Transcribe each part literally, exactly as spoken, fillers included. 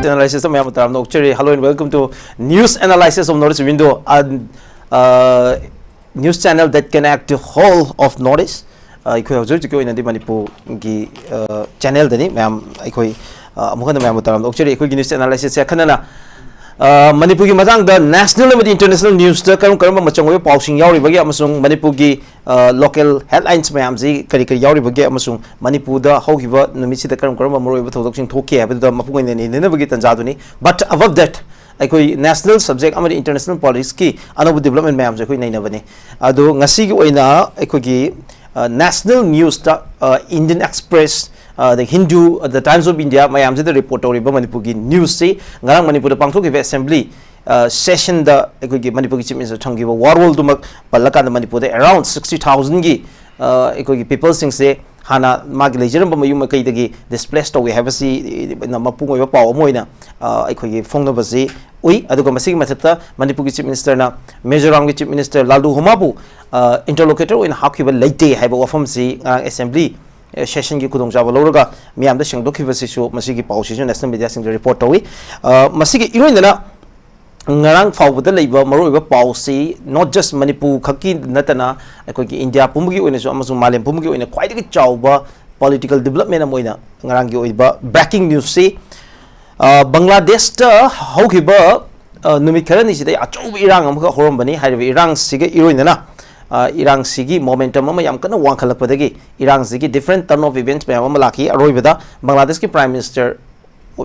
Analysis ꯃꯌꯥꯝ ꯇꯔꯥꯝꯅ ꯑꯣꯛꯆꯔꯤ꯫ Hello and welcome to News Analysis of North East Window, a, uh, news channel that connect the whole of North East. ꯑ, ꯑꯩꯈꯣꯏ ꯍꯧꯖꯤꯛ ꯍꯧꯖꯤꯛꯀꯤ ꯑꯣꯏꯅꯗꯤ ꯃꯅꯤꯄꯨꯔꯒꯤ, ꯑ, ꯆꯦꯅꯦꯜꯗꯅꯤ꯫ ꯃꯌꯥꯝ ꯑꯩꯈꯣꯏ, ꯑ, ꯑꯃꯨꯛ ꯍꯟꯅ ꯃꯌꯥꯝꯕꯨ ꯇꯔꯥꯝꯅ ꯑꯣꯛꯆꯔꯤ꯫ ꯑꯩꯈꯣꯏꯒꯤ ꯅ꯭ꯌꯨꯁ ꯑꯦꯅꯥꯂꯥꯏꯁꯤꯁꯁꯦ ꯑꯈꯟꯅꯅ, ꯑ, ꯃꯅꯤꯄꯨꯔꯒꯤ ꯃꯇꯥꯡꯗ ꯅꯦꯁꯅꯦꯜ ꯑꯃꯗꯤ ꯏꯟꯇꯔꯅꯦꯁꯅꯦꯜ ꯅ꯭ꯌꯨꯁꯇ ꯀꯔꯝ ꯀꯔꯝꯕ ꯃꯆꯪ ꯑꯣꯏꯕ ꯄꯥꯎꯁꯤꯡ ꯌꯥꯎꯔꯤꯕꯒꯦ ꯑꯃꯁꯨꯡ ꯃꯅꯤꯄꯨꯔꯒꯤ, ꯑ, ꯂꯣꯀꯦꯜ ꯍꯦꯗꯂꯥꯏꯟꯁ ꯃꯌꯥꯝꯁꯤ ꯀꯔꯤ ꯀꯔꯤ ꯌꯥꯎꯔꯤꯕꯒꯦ ꯑꯃꯁꯨꯡ ꯃꯅꯤꯄꯨꯔꯗ ꯍꯧꯈꯤꯕ ꯅꯨꯃꯤꯠꯁꯤꯗ ꯀꯔꯝ ꯀꯔꯝꯕ ꯃꯔꯨꯑꯣꯏꯕ ꯊꯧꯗꯣꯛꯁꯤꯡ ꯊꯣꯛꯈꯤ ꯍꯥꯏꯕꯗꯨꯗ ꯃꯄꯨꯡ ꯑꯣꯏꯅ ꯅꯩꯅꯅꯕꯒꯤ ꯇꯥꯟꯖꯥꯗꯨꯅꯤ꯫ But above that, ꯑꯩꯈꯣꯏ ꯅꯦꯁꯅꯦꯜ ꯁꯕꯖꯦꯛ ꯑꯃꯗꯤ ꯏꯟꯇꯔꯅꯦꯁꯅꯦꯜ ꯄꯣꯂꯤꯇꯤꯛꯁꯀꯤ ꯑꯅꯧꯕ ꯗꯤꯕꯂꯞꯃꯦꯟ ꯃꯌꯥꯝꯁꯦ ꯑꯩꯈꯣꯏ ꯅꯩꯅꯕꯅꯤ꯫ ꯑꯗꯣ ꯉꯁꯤꯒꯤ ꯑꯣꯏꯅ ꯑꯩꯈꯣꯏꯒꯤ, ꯑ, ꯅꯦꯁꯅꯦꯜ ꯅ꯭ꯌꯨꯁꯇ, ꯑ, ꯏꯟꯗꯤꯌꯟ ꯑꯦꯛꯁꯄ꯭ꯔꯦꯁ, ꯑ, ꯑꯗꯩ ꯍꯤꯟꯗꯨ, ꯗ ꯇꯥꯏꯝꯁ ꯑꯣꯐ ꯏꯟꯗꯤꯌꯥ ꯃꯌꯥꯝꯁꯤꯗ ꯔꯤꯄꯣꯔꯠ ꯇꯧꯔꯤꯕ ꯃꯅꯤꯄꯨꯔꯒꯤ ꯅ꯭ꯌꯨꯁꯁꯤ ꯉꯔꯥꯡ ꯃꯅꯤꯄꯨꯔꯗ ꯄꯥꯡꯊꯣꯛꯈꯤꯕ ꯑꯦꯁꯦꯝꯕ꯭ꯂꯤ, ꯑ, ꯁꯦꯁꯟꯗ ꯑꯩꯈꯣꯏꯒꯤ ꯃꯅꯤꯄꯨꯔꯒꯤ ꯆꯤꯐ ꯃꯤꯅꯤꯁꯇꯔ ꯊꯝꯈꯤꯕ ꯋꯥꯔꯣꯜꯗꯨꯃꯛ ꯄꯜꯂꯀꯥꯟꯗ ꯃꯅꯤꯄꯨꯔꯗ ꯑꯦꯔꯥꯎꯟ ꯁꯤꯛꯁꯇꯤ ꯊꯥꯎꯖꯟꯒꯤ, ꯑ, ꯑꯩꯈꯣꯏꯒꯤ ꯄꯤꯄꯜꯁꯤꯡꯁꯦ ꯍꯥꯟꯅ ꯃꯥꯒꯤ ꯂꯩꯖꯔꯝꯕ ꯃꯌꯨꯝ ꯃꯀꯩꯗꯒꯤ ꯗꯤꯁꯄ꯭ꯂꯦꯁ ꯇꯧꯋꯦ ꯍꯥꯏꯕꯁꯤ ꯃꯄꯨꯡ ꯑꯣꯏꯕ ꯄꯥꯎ ꯑꯃ ꯑꯣꯏꯅ, ꯑ, ꯑꯩꯈꯣꯏꯒꯤ ꯐꯣꯡꯅꯕꯁꯤ ꯎꯏ꯫ ꯑꯗꯨꯒ ꯃꯁꯤꯒꯤ ꯃꯊꯛꯇ ꯃꯅꯤꯄꯨꯔꯒꯤ ꯆꯤꯐ ꯃꯤꯅꯤꯁꯇꯔꯅ ꯃꯤꯖꯣꯔꯥꯝꯒꯤ ꯆꯤꯐ ꯃꯤꯅꯤꯁꯇꯔ ꯂꯥꯜꯗꯨ ꯍꯣꯃꯥꯕꯨ, ꯑ, ꯏꯟꯇꯔꯂꯣꯀꯦꯇꯔ ꯑꯣꯏꯅ ꯍꯥꯞꯈꯤꯕ ꯂꯩꯇꯦ ꯍꯥꯏꯕ ꯋꯥꯐꯝꯁꯤ ꯉꯔꯥꯡ ꯑꯦꯁꯦꯝꯕ꯭ꯂꯤ, ꯑ, ꯁꯦꯁꯟꯒꯤ ꯈꯨꯗꯣꯡꯆꯥꯕ ꯂꯧꯔꯒ ꯃꯤꯌꯥꯝꯗ ꯁꯦꯡꯗꯣꯛꯈꯤꯕꯁꯤꯁꯨ ꯃꯁꯤꯒꯤ ꯄꯥꯎꯁꯤꯁꯨ ꯅꯦꯁꯅꯦꯜ ꯃꯤꯗꯤꯌꯥꯁꯤꯡꯗ ꯔꯤꯄꯣꯔꯠ ꯇꯧꯏ꯫ ꯑ, ꯃꯁꯤꯒꯤ ꯏꯔꯣꯏꯅꯅ ꯉꯔꯥꯡ ꯐꯥꯎꯕꯗ ꯂꯩꯕ ꯃꯔꯨꯑꯣꯏꯕ ꯄꯥꯎꯁꯤ not just ꯃꯅꯤꯄꯨꯔ ꯈꯛꯀꯤ ꯅꯠꯇꯅ ꯑꯩꯈꯣꯏꯒꯤ ꯏꯟꯗꯤꯌꯥ ꯄꯨꯝꯕꯒꯤ ꯑꯣꯏꯅꯁꯨ ꯑꯃꯁꯨꯡ ꯃꯥꯂꯦꯝ ꯄꯨꯝꯕꯒꯤ ꯑꯣꯏꯅ ꯈ꯭ꯋꯥꯏꯗꯒꯤ ꯆꯥꯎꯕ ꯄꯣꯂꯤꯇꯤꯀꯦꯜ ꯗꯤꯕꯂꯞꯃꯦꯟ ꯑꯃ ꯑꯣꯏꯅ ꯉꯔꯥꯡꯒꯤ ꯑꯣꯏꯕ ꯕ꯭ꯔꯦꯀꯤꯡ ꯅ꯭ꯌꯨꯁꯁꯤ, ꯑ, ꯕꯪꯒ꯭ꯂꯥꯗꯦꯁꯇ ꯍꯧꯈꯤꯕ, ꯑ, ꯅꯨꯃꯤꯠ ꯈꯔꯅꯤꯁꯤꯗ ꯑꯆꯧꯕ ꯏꯔꯥꯡ ꯑꯃꯈꯛ ꯍꯧꯔꯝꯕꯅꯤ꯫ ꯍꯥꯏꯔꯤꯕ ꯏꯔꯥꯡꯁꯤꯒ ꯏꯔꯣꯏꯅꯅ, ꯑ, ꯏꯔꯥꯡꯁꯤꯒꯤ ꯃꯣꯃꯦꯟꯇꯝ ꯑꯃ ꯌꯥꯝ ꯀꯟꯅ ꯋꯥꯡꯈꯠꯂꯛꯄꯗꯒꯤ ꯏꯔꯥꯡꯁꯤꯒꯤ ꯗꯤꯐ꯭ꯔꯦꯟ ꯇꯔꯟ ꯑꯣꯐ ꯏꯚꯦꯟꯠꯁ ꯃꯌꯥꯝ ꯑꯃ ꯂꯥꯛꯈꯤ꯫ ꯑꯔꯣꯏꯕꯗ ꯕꯪꯒ꯭ꯂꯥꯗꯦꯁꯀꯤ ꯄ꯭ꯔꯥꯏꯝ ꯃꯤꯅꯤꯁꯇꯔ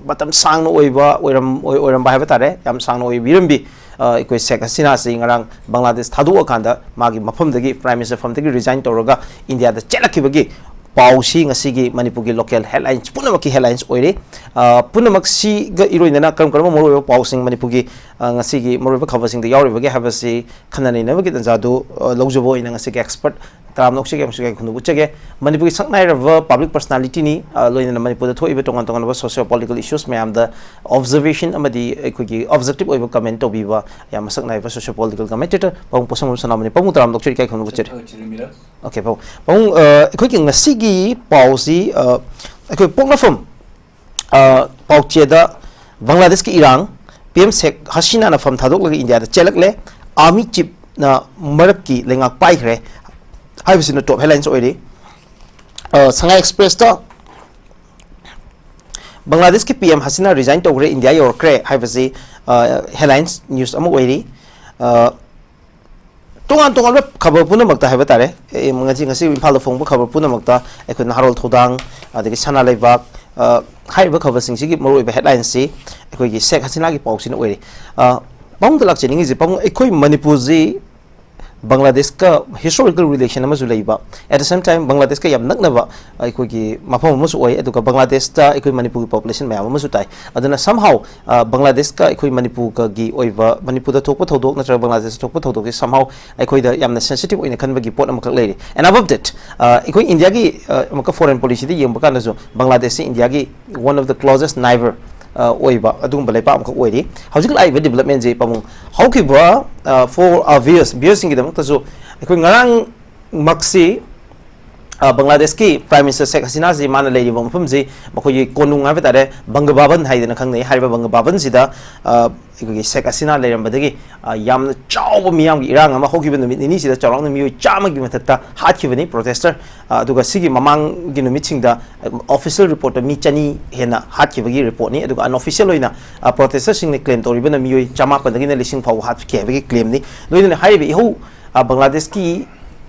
ꯃꯇꯝ ꯁꯥꯡꯅ ꯑꯣꯏꯕ ꯑꯣꯏꯔꯝ-, ꯑꯣꯏ-, ꯑꯣꯏꯔꯝꯕ ꯍꯥꯏꯕ ꯇꯥꯔꯦ, ꯌꯥꯝ ꯁꯥꯡꯅ ꯑꯣꯏꯕꯤꯔꯝꯕꯤ, ꯑ, ꯑꯩꯈꯣꯏ ꯁꯦꯈ ꯍꯁꯤꯅꯥꯁꯤ ꯉꯔꯥꯡ ꯕꯪꯒ꯭ꯂꯥꯗꯦꯁ ꯊꯥꯗꯣꯛꯑꯀꯥꯟꯗ ꯃꯥꯒꯤ ꯃꯐꯝꯗꯒꯤ, ꯄ꯭ꯔꯥꯏꯝ ꯃꯤꯅꯤꯁꯇꯔ ꯐꯝꯗꯒꯤ ꯔꯤꯖꯥꯏꯟ ꯇꯧꯔꯒ ꯏꯟꯗꯤꯌꯥꯗ ꯆꯦꯜꯂꯛꯈꯤꯕꯒꯤ ꯄꯥꯎꯁꯤ ꯉꯁꯤꯒꯤ ꯃꯅꯤꯄꯨꯔꯒꯤ ꯂꯣꯀꯦꯜ ꯍꯦꯗꯂꯥꯏꯟꯁ ꯄꯨꯝꯅꯃꯛꯀꯤ ꯍꯦꯗꯂꯥꯏꯟꯁ ꯑꯣꯏꯔꯦ꯫ ꯑ, ꯄꯨꯝꯅꯃꯛꯁꯤꯒ ꯏꯔꯣꯏꯅꯅ ꯀꯔꯝ ꯀꯔꯝꯕ ꯃꯔꯨꯑꯣꯏꯕ ꯄꯥꯎꯁꯤꯡ ꯃꯅꯤꯄꯨꯔꯒꯤ, ꯑ, ꯉꯁꯤꯒꯤ ꯃꯔꯨꯑꯣꯏꯕ ꯈꯕꯔꯁꯤꯡꯗ ꯌꯥꯎꯔꯤꯕꯒꯦ ꯍꯥꯏꯕꯁꯤ ꯈꯟꯅ ꯅꯩꯅꯕꯒꯤ ꯇꯥꯟꯖꯥꯗꯨ, ꯑ, ꯂꯧꯖꯕ ꯑꯣꯏꯅ ꯉꯁꯤꯒꯤ ꯑꯦꯛꯁꯄꯔꯠ ꯇꯔꯥꯝꯅ ꯑꯣꯛꯆꯒꯦ ꯑꯃꯁꯨꯡ ꯏꯀꯥꯏ ꯈꯨꯝꯅꯕ ꯎꯠꯆꯒꯦ꯫ ꯃꯅꯤꯄꯨꯔꯒꯤ ꯁꯛ ꯅꯥꯏꯔꯕ ꯄꯕ꯭ꯂꯤꯛ ꯄꯔꯁꯅꯥꯂꯤꯇꯤꯅꯤ, ꯑ, ꯂꯣꯏꯅꯅ ꯃꯅꯤꯄꯨꯔꯗ ꯊꯣꯛꯏꯕ ꯇꯣꯉꯥꯟ ꯇꯣꯉꯥꯟꯕ ꯁꯣꯁꯤꯌꯣ ꯄꯣꯂꯤꯇꯤꯀꯦꯜ ꯏꯁꯨꯁ ꯃꯌꯥꯝꯗ ꯑꯣꯕꯖꯔꯕꯦꯁꯟ ꯑꯃꯗꯤ ꯑꯩꯈꯣꯏꯒꯤ ꯑꯣꯕꯖꯦꯛꯇꯤꯚ ꯑꯣꯏꯕ ꯀꯃꯦꯟ ꯇꯧꯕꯤꯕ ꯌꯥꯝ ꯃꯁꯛ ꯅꯥꯏꯕ ꯁꯣꯁꯤꯌꯣ ꯄꯣꯂꯤꯇꯤꯀꯦꯜ ꯀꯃꯦꯟꯇꯦꯇꯔ ꯄꯥꯕꯨꯡ ꯄꯣꯠꯁꯪꯕꯝ ꯁꯅꯥꯃꯍꯤꯅꯤ꯫ ꯄꯥꯕꯨꯡ ꯇꯔꯥꯝꯅ ꯑꯣꯛꯆꯔꯤ, ꯏꯀꯥꯏ ꯈꯨꯝꯅꯕ ꯎꯠꯆꯔꯤ꯫ ꯊꯥꯒꯠꯆꯔꯤ ꯃꯤꯔꯥ꯫ ꯑꯣꯀꯦ, ꯄꯥꯕꯨꯡ꯫ ꯄꯥꯕꯨꯡ, ꯑ, ꯑꯩꯈꯣꯏꯒꯤ ꯉꯁꯤꯒꯤ ꯄꯥꯎꯁꯤ, ꯑ, ꯑꯩꯈꯣꯏ ꯄꯣꯛꯅꯐꯝ, ꯑ, ꯄꯥꯎꯆꯦꯗ ꯕꯪꯒ꯭ꯂꯥꯗꯦꯁꯀꯤ ꯏꯔꯥꯡ, ꯄꯤ ꯑꯦꯝ ꯁꯦꯈ ꯍꯁꯤꯅꯥꯅ ꯐꯝ ꯊꯥꯗꯣꯛꯂꯒ ꯏꯟꯗꯤꯌꯥꯗ ꯆꯦꯜꯂꯛꯂꯦ, ꯑꯥꯔꯃꯤ ꯆꯤꯞꯅ ꯃꯔꯛꯀꯤ ꯂꯩꯉꯥꯛ ꯄꯥꯏꯈ꯭ꯔꯦ ꯍꯥꯏꯕꯁꯤꯅ ꯇꯣꯞ ꯍꯦꯗꯂꯥꯏꯟꯁ ꯑꯣꯏꯔꯤ꯫ ꯑ, ꯁꯉꯥꯏ ꯑꯦꯛꯁꯄ꯭ꯔꯦꯁꯇ ꯕꯪꯒ꯭ꯂꯥꯗꯦꯁꯀꯤ ꯄꯤ ꯑꯦꯝ ꯍꯁꯤꯅꯥ ꯔꯤꯖꯥꯏꯟ ꯇꯧꯈ꯭ꯔꯦ, ꯏꯟꯗꯤꯌꯥ ꯌꯧꯔꯛꯈ꯭ꯔꯦ ꯍꯥꯏꯕꯁꯤ, ꯑ, ꯍꯦꯗꯂꯥꯏꯟꯁ ꯅ꯭ꯌꯨꯁ ꯑꯃ ꯑꯣꯏꯔꯤ꯫ ꯑ, ꯇꯣꯉꯥꯟ ꯇꯣꯉꯥꯟꯕ ꯈꯕꯔ ꯄꯨꯝꯅꯃꯛꯇ ꯍꯥꯏꯕ ꯇꯥꯔꯦ, ꯑꯦ, ꯉꯁꯤ, ꯉꯁꯤ ꯏꯝꯐꯥꯜꯗ ꯐꯣꯡꯕ ꯈꯕꯔ ꯄꯨꯝꯅꯃꯛꯇ ꯑꯩꯈꯣꯏ ꯅꯍꯥꯔꯣꯜ ꯊꯧꯗꯥꯡ, ꯑꯗꯒꯤ ꯁꯅꯥ ꯂꯩꯕꯥꯛ, ꯑ, ꯍꯥꯏꯔꯤꯕ ꯈꯕꯔꯁꯤꯡꯁꯤꯒꯤ ꯃꯔꯨꯑꯣꯏꯕ ꯍꯦꯗꯂꯥꯏꯟꯁꯁꯤ ꯑꯩꯈꯣꯏꯒꯤ ꯁꯦꯈ ꯍꯁꯤꯅꯥꯒꯤ ꯄꯥꯎꯁꯤꯅ ꯑꯣꯏꯔꯤ꯫ ꯑ, ꯄꯥꯕꯨꯡꯗ ꯂꯥꯛꯆꯅꯤꯡꯉꯤꯁꯦ, ꯄꯥꯕꯨꯡ, ꯑꯩꯈꯣꯏ ꯃꯅꯤꯄꯨꯔꯁꯤ ꯕꯪꯒ꯭ꯂꯥꯗꯦꯁꯀ ꯍꯤꯁꯇꯣꯔꯤꯀꯦꯜ ꯔꯤꯂꯦꯁꯟ ꯑꯃꯁꯨ ꯂꯩꯕ, at the same time ꯕꯪꯒ꯭ꯂꯥꯗꯦꯁꯀ ꯌꯥꯝ ꯅꯛꯅꯕ ꯑꯩꯈꯣꯏꯒꯤ ꯃꯐꯝ ꯑꯃꯁꯨ ꯑꯣꯏ, ꯑꯗꯨꯒ ꯕꯪꯒ꯭ꯂꯥꯗꯦꯁꯇ ꯑꯩꯈꯣꯏ ꯃꯅꯤꯄꯨꯔꯒꯤ ꯄꯣꯄꯨꯂꯦꯁꯟ ꯃꯌꯥꯝ ꯑꯃꯁꯨ ꯇꯥꯏ꯫ ꯑꯗꯨꯅ somehow, ꯑ, ꯕꯪꯒ꯭ꯂꯥꯗꯦꯁꯀ ꯑꯩꯈꯣꯏ ꯃꯅꯤꯄꯨꯔꯒꯤ ꯑꯣꯏꯕ, ꯃꯅꯤꯄꯨꯔꯗ ꯊꯣꯛꯄ ꯊꯧꯗꯣꯛ ꯅꯠꯇ꯭ꯔꯒ ꯕꯪꯒ꯭ꯂꯥꯗꯦꯁꯇ ꯊꯣꯛꯄ ꯊꯧꯗꯣꯛꯁꯦ somehow ꯑꯩꯈꯣꯏꯗ ꯌꯥꯝꯅ ꯁꯦꯟꯁꯤꯇꯤꯚ ꯑꯣꯏꯅ ꯈꯟꯕꯒꯤ ꯄꯣꯠ ꯑꯃꯈꯛ ꯂꯩꯔꯤ꯫ And above that, ꯑ, ꯑꯩꯈꯣꯏ ꯏꯟꯗꯤꯌꯥꯒꯤ, ꯑ, ꯑꯃꯨꯛꯀ ꯐꯣꯔꯦꯟ ꯄꯣꯂꯤꯁꯤꯗ ꯌꯦꯡꯕ ꯀꯥꯟꯗꯁꯨ ꯕꯪꯒ꯭ꯂꯥꯗꯦꯁꯁꯤ ꯏꯟꯗꯤꯌꯥꯒꯤ one of the closest neighbour, ꯑ, ꯑꯣꯏꯕ ꯑꯗꯨꯒꯨꯝꯕ ꯂꯩꯄꯥꯛ ꯑꯃꯈꯛ ꯑꯣꯏꯔꯤ꯫ ꯍꯧꯖꯤꯛ ꯂꯥꯛꯏꯕ ꯗꯤꯕꯂꯞꯃꯦꯟꯁꯦ, ꯄꯥꯕꯨꯡ, ꯍꯧꯈꯤꯕ, ꯑ, for our viewers, viewerꯁꯤꯡꯒꯤꯗꯃꯛꯇꯁꯨ ꯑꯩꯈꯣꯏ ꯉꯔꯥꯡꯃꯛꯁꯤ, ꯑ, ꯕꯪꯒ꯭ꯂꯥꯗꯦꯁꯀꯤ ꯄ꯭ꯔꯥꯏꯝ ꯃꯤꯅꯤꯁꯇꯔ ꯁꯦꯈ ꯍꯁꯤꯅꯥꯁꯤ ꯃꯥꯅ ꯂꯩꯔꯤꯕ ꯃꯐꯝꯁꯤ ꯃꯈꯣꯏꯒꯤ ꯀꯣꯅꯨꯡ ꯍꯥꯏꯕ ꯇꯥꯔꯦ, ꯕꯪꯒ ꯚꯕꯟ ꯍꯥꯏꯗꯅ ꯈꯪꯅꯩ꯫ ꯍꯥꯏꯔꯤꯕ ꯕꯪꯒ ꯚꯕꯟꯁꯤꯗ, ꯑ, ꯑꯩꯈꯣꯏꯒꯤ ꯁꯦꯈ ꯍꯁꯤꯅꯥ ꯂꯩꯔꯝꯕꯗꯒꯤ, ꯑ, ꯌꯥꯝꯅ ꯆꯥꯎꯕ ꯃꯤꯌꯥꯝꯒꯤ ꯏꯔꯥꯡ ꯑꯃ ꯍꯧꯈꯤꯕ ꯅꯨꯃꯤꯠ ꯅꯤꯅꯤꯁꯤꯗ ꯆꯥꯎꯔꯥꯛꯅ ꯃꯤꯑꯣꯏ ꯆꯥꯝꯃꯒꯤ ꯃꯊꯛꯇ ꯍꯥꯠꯈꯤꯕꯅꯤ ꯄ꯭ꯔꯣꯇꯦꯁꯇꯔ꯫ ꯑ, ꯑꯗꯨꯒ ꯁꯤꯒꯤ ꯃꯃꯥꯡꯒꯤ ꯅꯨꯃꯤꯠꯁꯤꯡꯗ, ꯑ, ꯑꯣꯐꯤꯁꯤꯌꯦꯜ ꯔꯤꯄꯣꯔꯠꯇ ꯃꯤ ꯆꯅꯤ ꯍꯦꯟꯅ ꯍꯥꯠꯈꯤꯕꯒꯤ ꯔꯤꯄꯣꯔꯠꯅꯤ꯫ ꯑꯗꯨꯒ ꯑꯟꯑꯣꯐꯤꯁꯤꯌꯦꯜ ꯑꯣꯏꯅ, ꯑ, ꯄ꯭ꯔꯣꯇꯦꯁꯇꯔꯁꯤꯡꯅ ꯀ꯭ꯂꯦꯝ ꯇꯧꯔꯤꯕꯅ ꯃꯤꯑꯣꯏ ꯆꯃꯥꯄꯟꯗꯒꯤꯅ ꯂꯤꯁꯤꯡ ꯐꯥꯎꯕ ꯍꯥꯠꯈꯤ ꯍꯥꯏꯕꯒꯤ ꯀ꯭ꯂꯦꯝꯅꯤ꯫ ꯂꯣꯏꯅꯅ ꯍꯥꯏꯔꯤꯕ ꯏꯍꯧ, ꯑ, ꯕꯪꯒ꯭ꯂꯥꯗꯦꯁꯀꯤ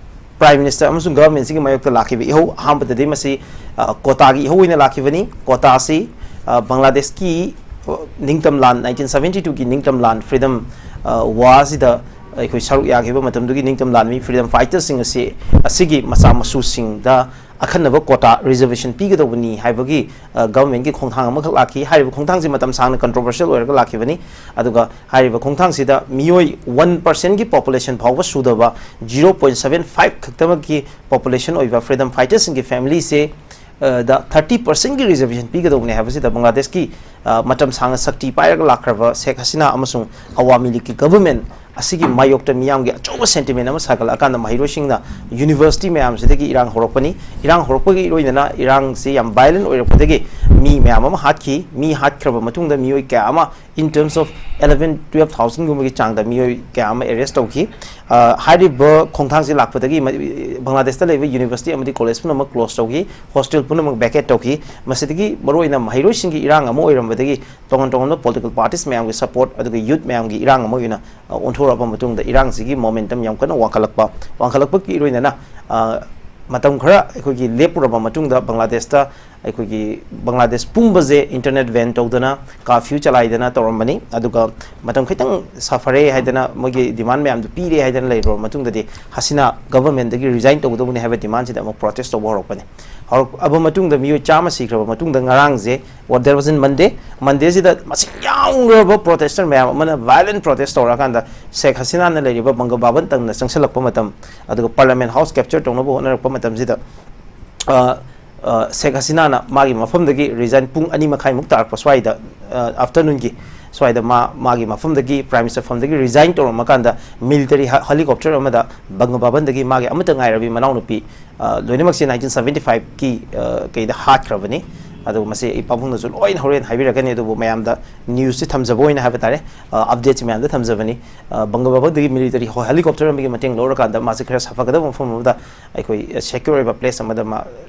ꯄ꯭ꯔꯥꯏꯝ ꯃꯤꯅꯤꯁꯇꯔ ꯑꯃꯁꯨꯡ ꯒꯚꯔꯟꯃꯦꯟꯠꯁꯤꯒꯤ ꯃꯥꯌꯣꯛꯇ ꯂꯥꯛꯈꯤꯕ ꯏꯍꯧ ꯑꯍꯥꯟꯕꯗꯗꯤ ꯃꯁꯤ, ꯑ, ꯀꯣꯇꯥꯒꯤ ꯏꯍꯧ ꯑꯣꯏꯅ ꯂꯥꯛꯈꯤꯕꯅꯤ꯫ ꯀꯣꯇꯥꯁꯤ, ꯑ, ꯕꯪꯒ꯭ꯂꯥꯗꯦꯁꯀꯤ, ꯑ, ꯅꯤꯡꯇꯝ ꯂꯥꯟ, ꯅꯥꯏꯟꯇꯤꯟ ꯁꯚꯦꯟꯇꯤ ꯇꯨꯒꯤ ꯅꯤꯡꯇꯝ ꯂꯥꯟ, ꯐ꯭ꯔꯤꯗꯝ, ꯑ, ꯋꯥꯔꯁꯤꯗ ꯑꯩꯈꯣꯏ ꯁꯔꯨꯛ ꯌꯥꯈꯤꯕ ꯃꯇꯝꯗꯨꯒꯤ ꯅꯤꯡꯇꯝ ꯂꯥꯟꯃꯤ ꯐ꯭ꯔꯤꯗꯝ ꯐꯥꯏꯇꯔꯁꯤꯡ ꯑꯁꯤ, ꯑꯁꯤꯒꯤ ꯃꯆꯥ ꯃꯁꯨꯁꯤꯡꯗ ꯑꯈꯟꯅꯕ ꯀꯣꯇꯥ ꯔꯤꯖꯔꯕꯦꯁꯟ ꯄꯤꯒꯗꯧꯕꯅꯤ ꯍꯥꯏꯕꯒꯤ, ꯑ, ꯒꯚꯔꯟꯃꯦꯟꯠꯀꯤ ꯈꯣꯡꯊꯥꯡ ꯑꯃꯈꯛ ꯂꯥꯛꯈꯤ꯫ ꯍꯥꯏꯔꯤꯕ ꯈꯣꯡꯊꯥꯡꯁꯤ ꯃꯇꯝ ꯁꯥꯡꯅ ꯀꯟꯇ꯭ꯔꯣꯚꯔꯁꯤꯌꯦꯜ ꯑꯣꯏꯔꯒ ꯂꯥꯛꯈꯤꯕꯅꯤ꯫ ꯑꯗꯨꯒ ꯍꯥꯏꯔꯤꯕ ꯈꯣꯡꯊꯥꯡꯁꯤꯗ ꯃꯤꯑꯣꯏ ꯋꯥꯟ ꯄꯥꯔꯁꯦꯟꯒꯤ ꯄꯣꯄꯨꯂꯦꯁꯟ ꯐꯥꯎꯕ ꯁꯨꯗꯕ, ꯖꯤꯔꯣ ꯄꯣꯏꯟꯠ ꯁꯚꯦꯟ ꯐꯥꯏꯚ ꯈꯛꯇꯃꯛꯀꯤ ꯄꯣꯄꯨꯂꯦꯁꯟ ꯑꯣꯏꯕ ꯐ꯭ꯔꯤꯗꯝ ꯐꯥꯏꯇꯔꯁꯤꯡꯒꯤ ꯐꯦꯃꯤꯂꯤꯁꯦ, ꯑ, ꯗ ꯊꯥꯔꯇꯤ ꯄꯥꯔꯁꯦꯟꯒꯤ ꯔꯤꯖꯔꯕꯦꯁꯟ ꯄꯤꯒꯗꯧꯕꯅꯤ ꯍꯥꯏꯕꯁꯤꯗ ꯕꯪꯒ꯭ꯂꯥꯗꯦꯁꯀꯤ, ꯑ, ꯃꯇꯝ ꯁꯥꯡꯅ ꯁꯛꯇꯤ ꯄꯥꯏꯔꯒ ꯂꯥꯛꯈ꯭ꯔꯕ ꯁꯦꯈ ꯍꯁꯤꯅꯥ ꯑꯃꯁꯨꯡ ꯑꯋꯥꯃꯤ ꯂꯤꯒꯀꯤ ꯒꯚꯔꯟꯃꯦꯟꯠ ꯑꯁꯤꯒꯤ ꯃꯥꯌꯣꯛꯇ ꯃꯤꯌꯥꯝꯒꯤ ꯑꯆꯧꯕ ꯁꯦꯟꯇꯤꯃꯦꯟ ꯑꯃ ꯁꯥꯒꯠꯂꯛꯑꯀꯥꯟꯗ ꯃꯍꯩꯔꯣꯏꯁꯤꯡꯅ ꯌꯨꯅꯤꯚꯔꯁꯤꯇꯤ ꯃꯌꯥꯝꯁꯤꯗꯒꯤ ꯏꯔꯥꯡ ꯍꯧꯔꯛꯄꯅꯤ꯫ ꯏꯔꯥꯡ ꯍꯧꯔꯛꯄꯒꯤ ꯏꯔꯣꯏꯅꯅ ꯏꯔꯥꯡꯁꯤ ꯌꯥꯝ ꯚꯥꯏꯂꯦꯟ ꯑꯣꯏꯔꯛꯄꯗꯒꯤ ꯃꯤ ꯃꯌꯥꯝ ꯑꯃ ꯍꯥꯠꯈꯤ꯫ ꯃꯤ ꯍꯥꯠꯈ꯭ꯔꯕ ꯃꯇꯨꯡꯗ ꯃꯤꯑꯣꯏ ꯀꯌꯥ ꯑꯃ, in terms of eleven twelve thousand ꯒꯨꯝꯕꯒꯤ ꯆꯥꯡꯗ ꯃꯤꯑꯣꯏ ꯀꯌꯥ ꯑꯃ arrest ꯇꯧꯈꯤ꯫ ꯑ, ꯍꯥꯏꯔꯤꯕ ꯈꯣꯡꯊꯥꯡꯁꯤ ꯂꯥꯛꯄꯗꯒꯤ ꯃ-, ꯕꯪꯒ꯭ꯂꯥꯗꯦꯁꯇ ꯂꯩꯕ university ꯑꯃꯗꯤ college ꯄꯨꯝꯅꯃꯛ close ꯇꯧꯈꯤ, hostel ꯄꯨꯝꯅꯃꯛ vacate ꯇꯧꯈꯤ꯫ ꯃꯁꯤꯗꯒꯤ ꯃꯔꯨꯑꯣꯏꯅ ꯃꯍꯩꯔꯣꯏꯁꯤꯡꯒꯤ ꯏꯔꯥꯡ ꯑꯃ ꯑꯣꯏꯔꯝꯕꯗꯒꯤ ꯇꯣꯉꯥꯟ ꯇꯣꯉꯥꯟꯕ political parties ꯃꯌꯥꯝꯒꯤ support, ꯑꯗꯨꯒ youth ꯃꯌꯥꯝꯒꯤ ꯏꯔꯥꯡ ꯑꯃ ꯑꯣꯏꯅ, ꯑ, ꯑꯣꯟꯊꯣꯔꯛꯑꯕ ꯃꯇꯨꯡꯗ ꯏꯔꯥꯡꯁꯤꯒꯤ momentum ꯌꯥꯝ ꯀꯟꯅ ꯋꯥꯡꯈꯠꯂꯛꯄ, ꯋꯥꯡꯈꯠꯂꯛꯄꯒꯤ ꯏꯔꯣꯏꯅꯅ, ꯑ, ꯃꯇꯝ ꯈꯔ ꯑꯩꯈꯣꯏꯒꯤ ꯂꯦꯞꯄꯨꯔꯕ ꯃꯇꯨꯡꯗ ꯕꯪꯒ꯭ꯂꯥꯗꯦꯁꯇ ꯑꯩꯈꯣꯏꯒꯤ ꯕꯪꯒ꯭ꯂꯥꯗꯦꯁ ꯄꯨꯝꯕꯁꯦ internet ban ꯇꯧꯗꯅ, curfew ꯆꯂꯥꯏꯗꯅ ꯇꯧꯔꯝꯕꯅꯤ꯫ ꯑꯗꯨꯒ ꯃꯇꯝ ꯈꯤꯇꯪ ꯁꯥꯐꯔꯦ ꯍꯥꯏꯗꯅ, ꯃꯣꯏꯒꯤ demand ꯃꯌꯥꯝꯗꯨ ꯄꯤꯔꯦ ꯍꯥꯏꯗꯅ ꯂꯩꯔꯨꯔꯕ ꯃꯇꯨꯡꯗꯗꯤ ꯍꯁꯤꯅꯥ government ꯇꯒꯤ resign ꯇꯧꯒꯗꯧꯕꯅꯤ ꯍꯥꯏꯕ demand ꯁꯤꯗ ꯑꯃꯨꯛ protest ꯇꯧꯕ ꯍꯧꯔꯛꯄꯅꯤ꯫ ꯍꯧꯔꯛꯑꯕ ꯃꯇꯨꯡꯗ ꯃꯤꯑꯣꯏ ꯆꯥꯝꯃ ꯁꯤꯈ꯭ꯔꯕ ꯃꯇꯨꯡꯗ ꯉꯔꯥꯡꯁꯦ, what, there was in Monday, Monday ꯁꯤꯗ ꯃꯁꯤꯡ ꯌꯥꯝꯈ꯭ꯔꯕ protester ꯃꯌꯥꯝ ꯑꯃꯅ violent protest ꯇꯧꯔꯛꯑꯀꯥꯟꯗ ꯁꯦꯈ ꯍꯁꯤꯅꯥꯅ ꯂꯩꯔꯤꯕ ꯕꯪꯒ ꯚꯕꯟ ꯇꯝꯅ ꯆꯪꯁꯤꯜꯂꯛꯄ ꯃꯇꯝ, ꯑꯗꯨꯒ parliament house capture ꯇꯧꯅꯕ ꯍꯣꯠꯅꯔꯛꯄ ꯃꯇꯝꯁꯤꯗ, ꯑ, ꯑ, ꯁꯦꯈ ꯍꯁꯤꯅꯥꯅ ꯃꯥꯒꯤ ꯃꯐꯝꯗꯒꯤ resign ꯄꯨꯡ ꯑꯅꯤ ꯃꯈꯥꯏꯃꯨꯛ ꯇꯥꯔꯛꯄ ꯁ꯭ꯋꯥꯏꯗ, ꯑ, afternoon ꯒꯤ ꯁ꯭ꯋꯥꯏꯗ ꯃꯥ, ꯃꯥꯒꯤ ꯃꯐꯝꯗꯒꯤ, prime minister ꯐꯝꯗꯒꯤ resign ꯇꯧꯔꯝꯃꯀꯥꯟꯗ military ꯍ-, helicopter ꯑꯃꯗ ꯕꯪꯒ ꯚꯕꯟꯗꯒꯤ ꯃꯥꯒꯤ ꯑꯃꯠꯇ ꯉꯥꯏꯔꯕꯤ ꯃꯅꯥꯎꯅꯨꯄꯤ, ꯑ, ꯂꯣꯏꯅꯃꯛꯁꯦ nineteen seventy five ꯀꯤ, ꯑ, ꯀꯩꯗ ꯍꯥꯠꯈ꯭ꯔꯕꯅꯤ꯫ ꯑꯗꯨꯒ ꯃꯁꯤ ꯑꯩ ꯄꯥꯕꯨꯡꯅꯁꯨ ꯂꯣꯏꯅ ꯍꯣꯔꯦꯟ ꯍꯥꯏꯕꯤꯔꯛꯀꯅꯤ, ꯑꯗꯨꯕꯨ ꯃꯌꯥꯝꯗ news ꯁꯤ ꯊꯝꯖꯕ ꯑꯣꯏꯅ ꯍꯥꯏꯕ ꯇꯥꯔꯦ, ꯑ, update ꯁꯤ ꯃꯌꯥꯝꯗ ꯊꯝꯖꯕꯅꯤ꯫ ꯑ, ꯕꯪꯒ ꯚꯕꯟꯗꯒꯤ military ꯍꯣ-, helicopter ꯑꯃꯒꯤ ꯃꯇꯦꯡ ꯂꯧꯔꯀꯥꯟꯗ ꯃꯥꯁꯦ ꯈꯔ ꯁꯥꯐꯒꯗꯕ ꯃꯐꯝ ꯑꯃꯗ, ꯑꯩꯈꯣꯏ, ꯑ, secure ꯑꯣꯏꯕ place ꯑꯃꯗ ꯃꯥ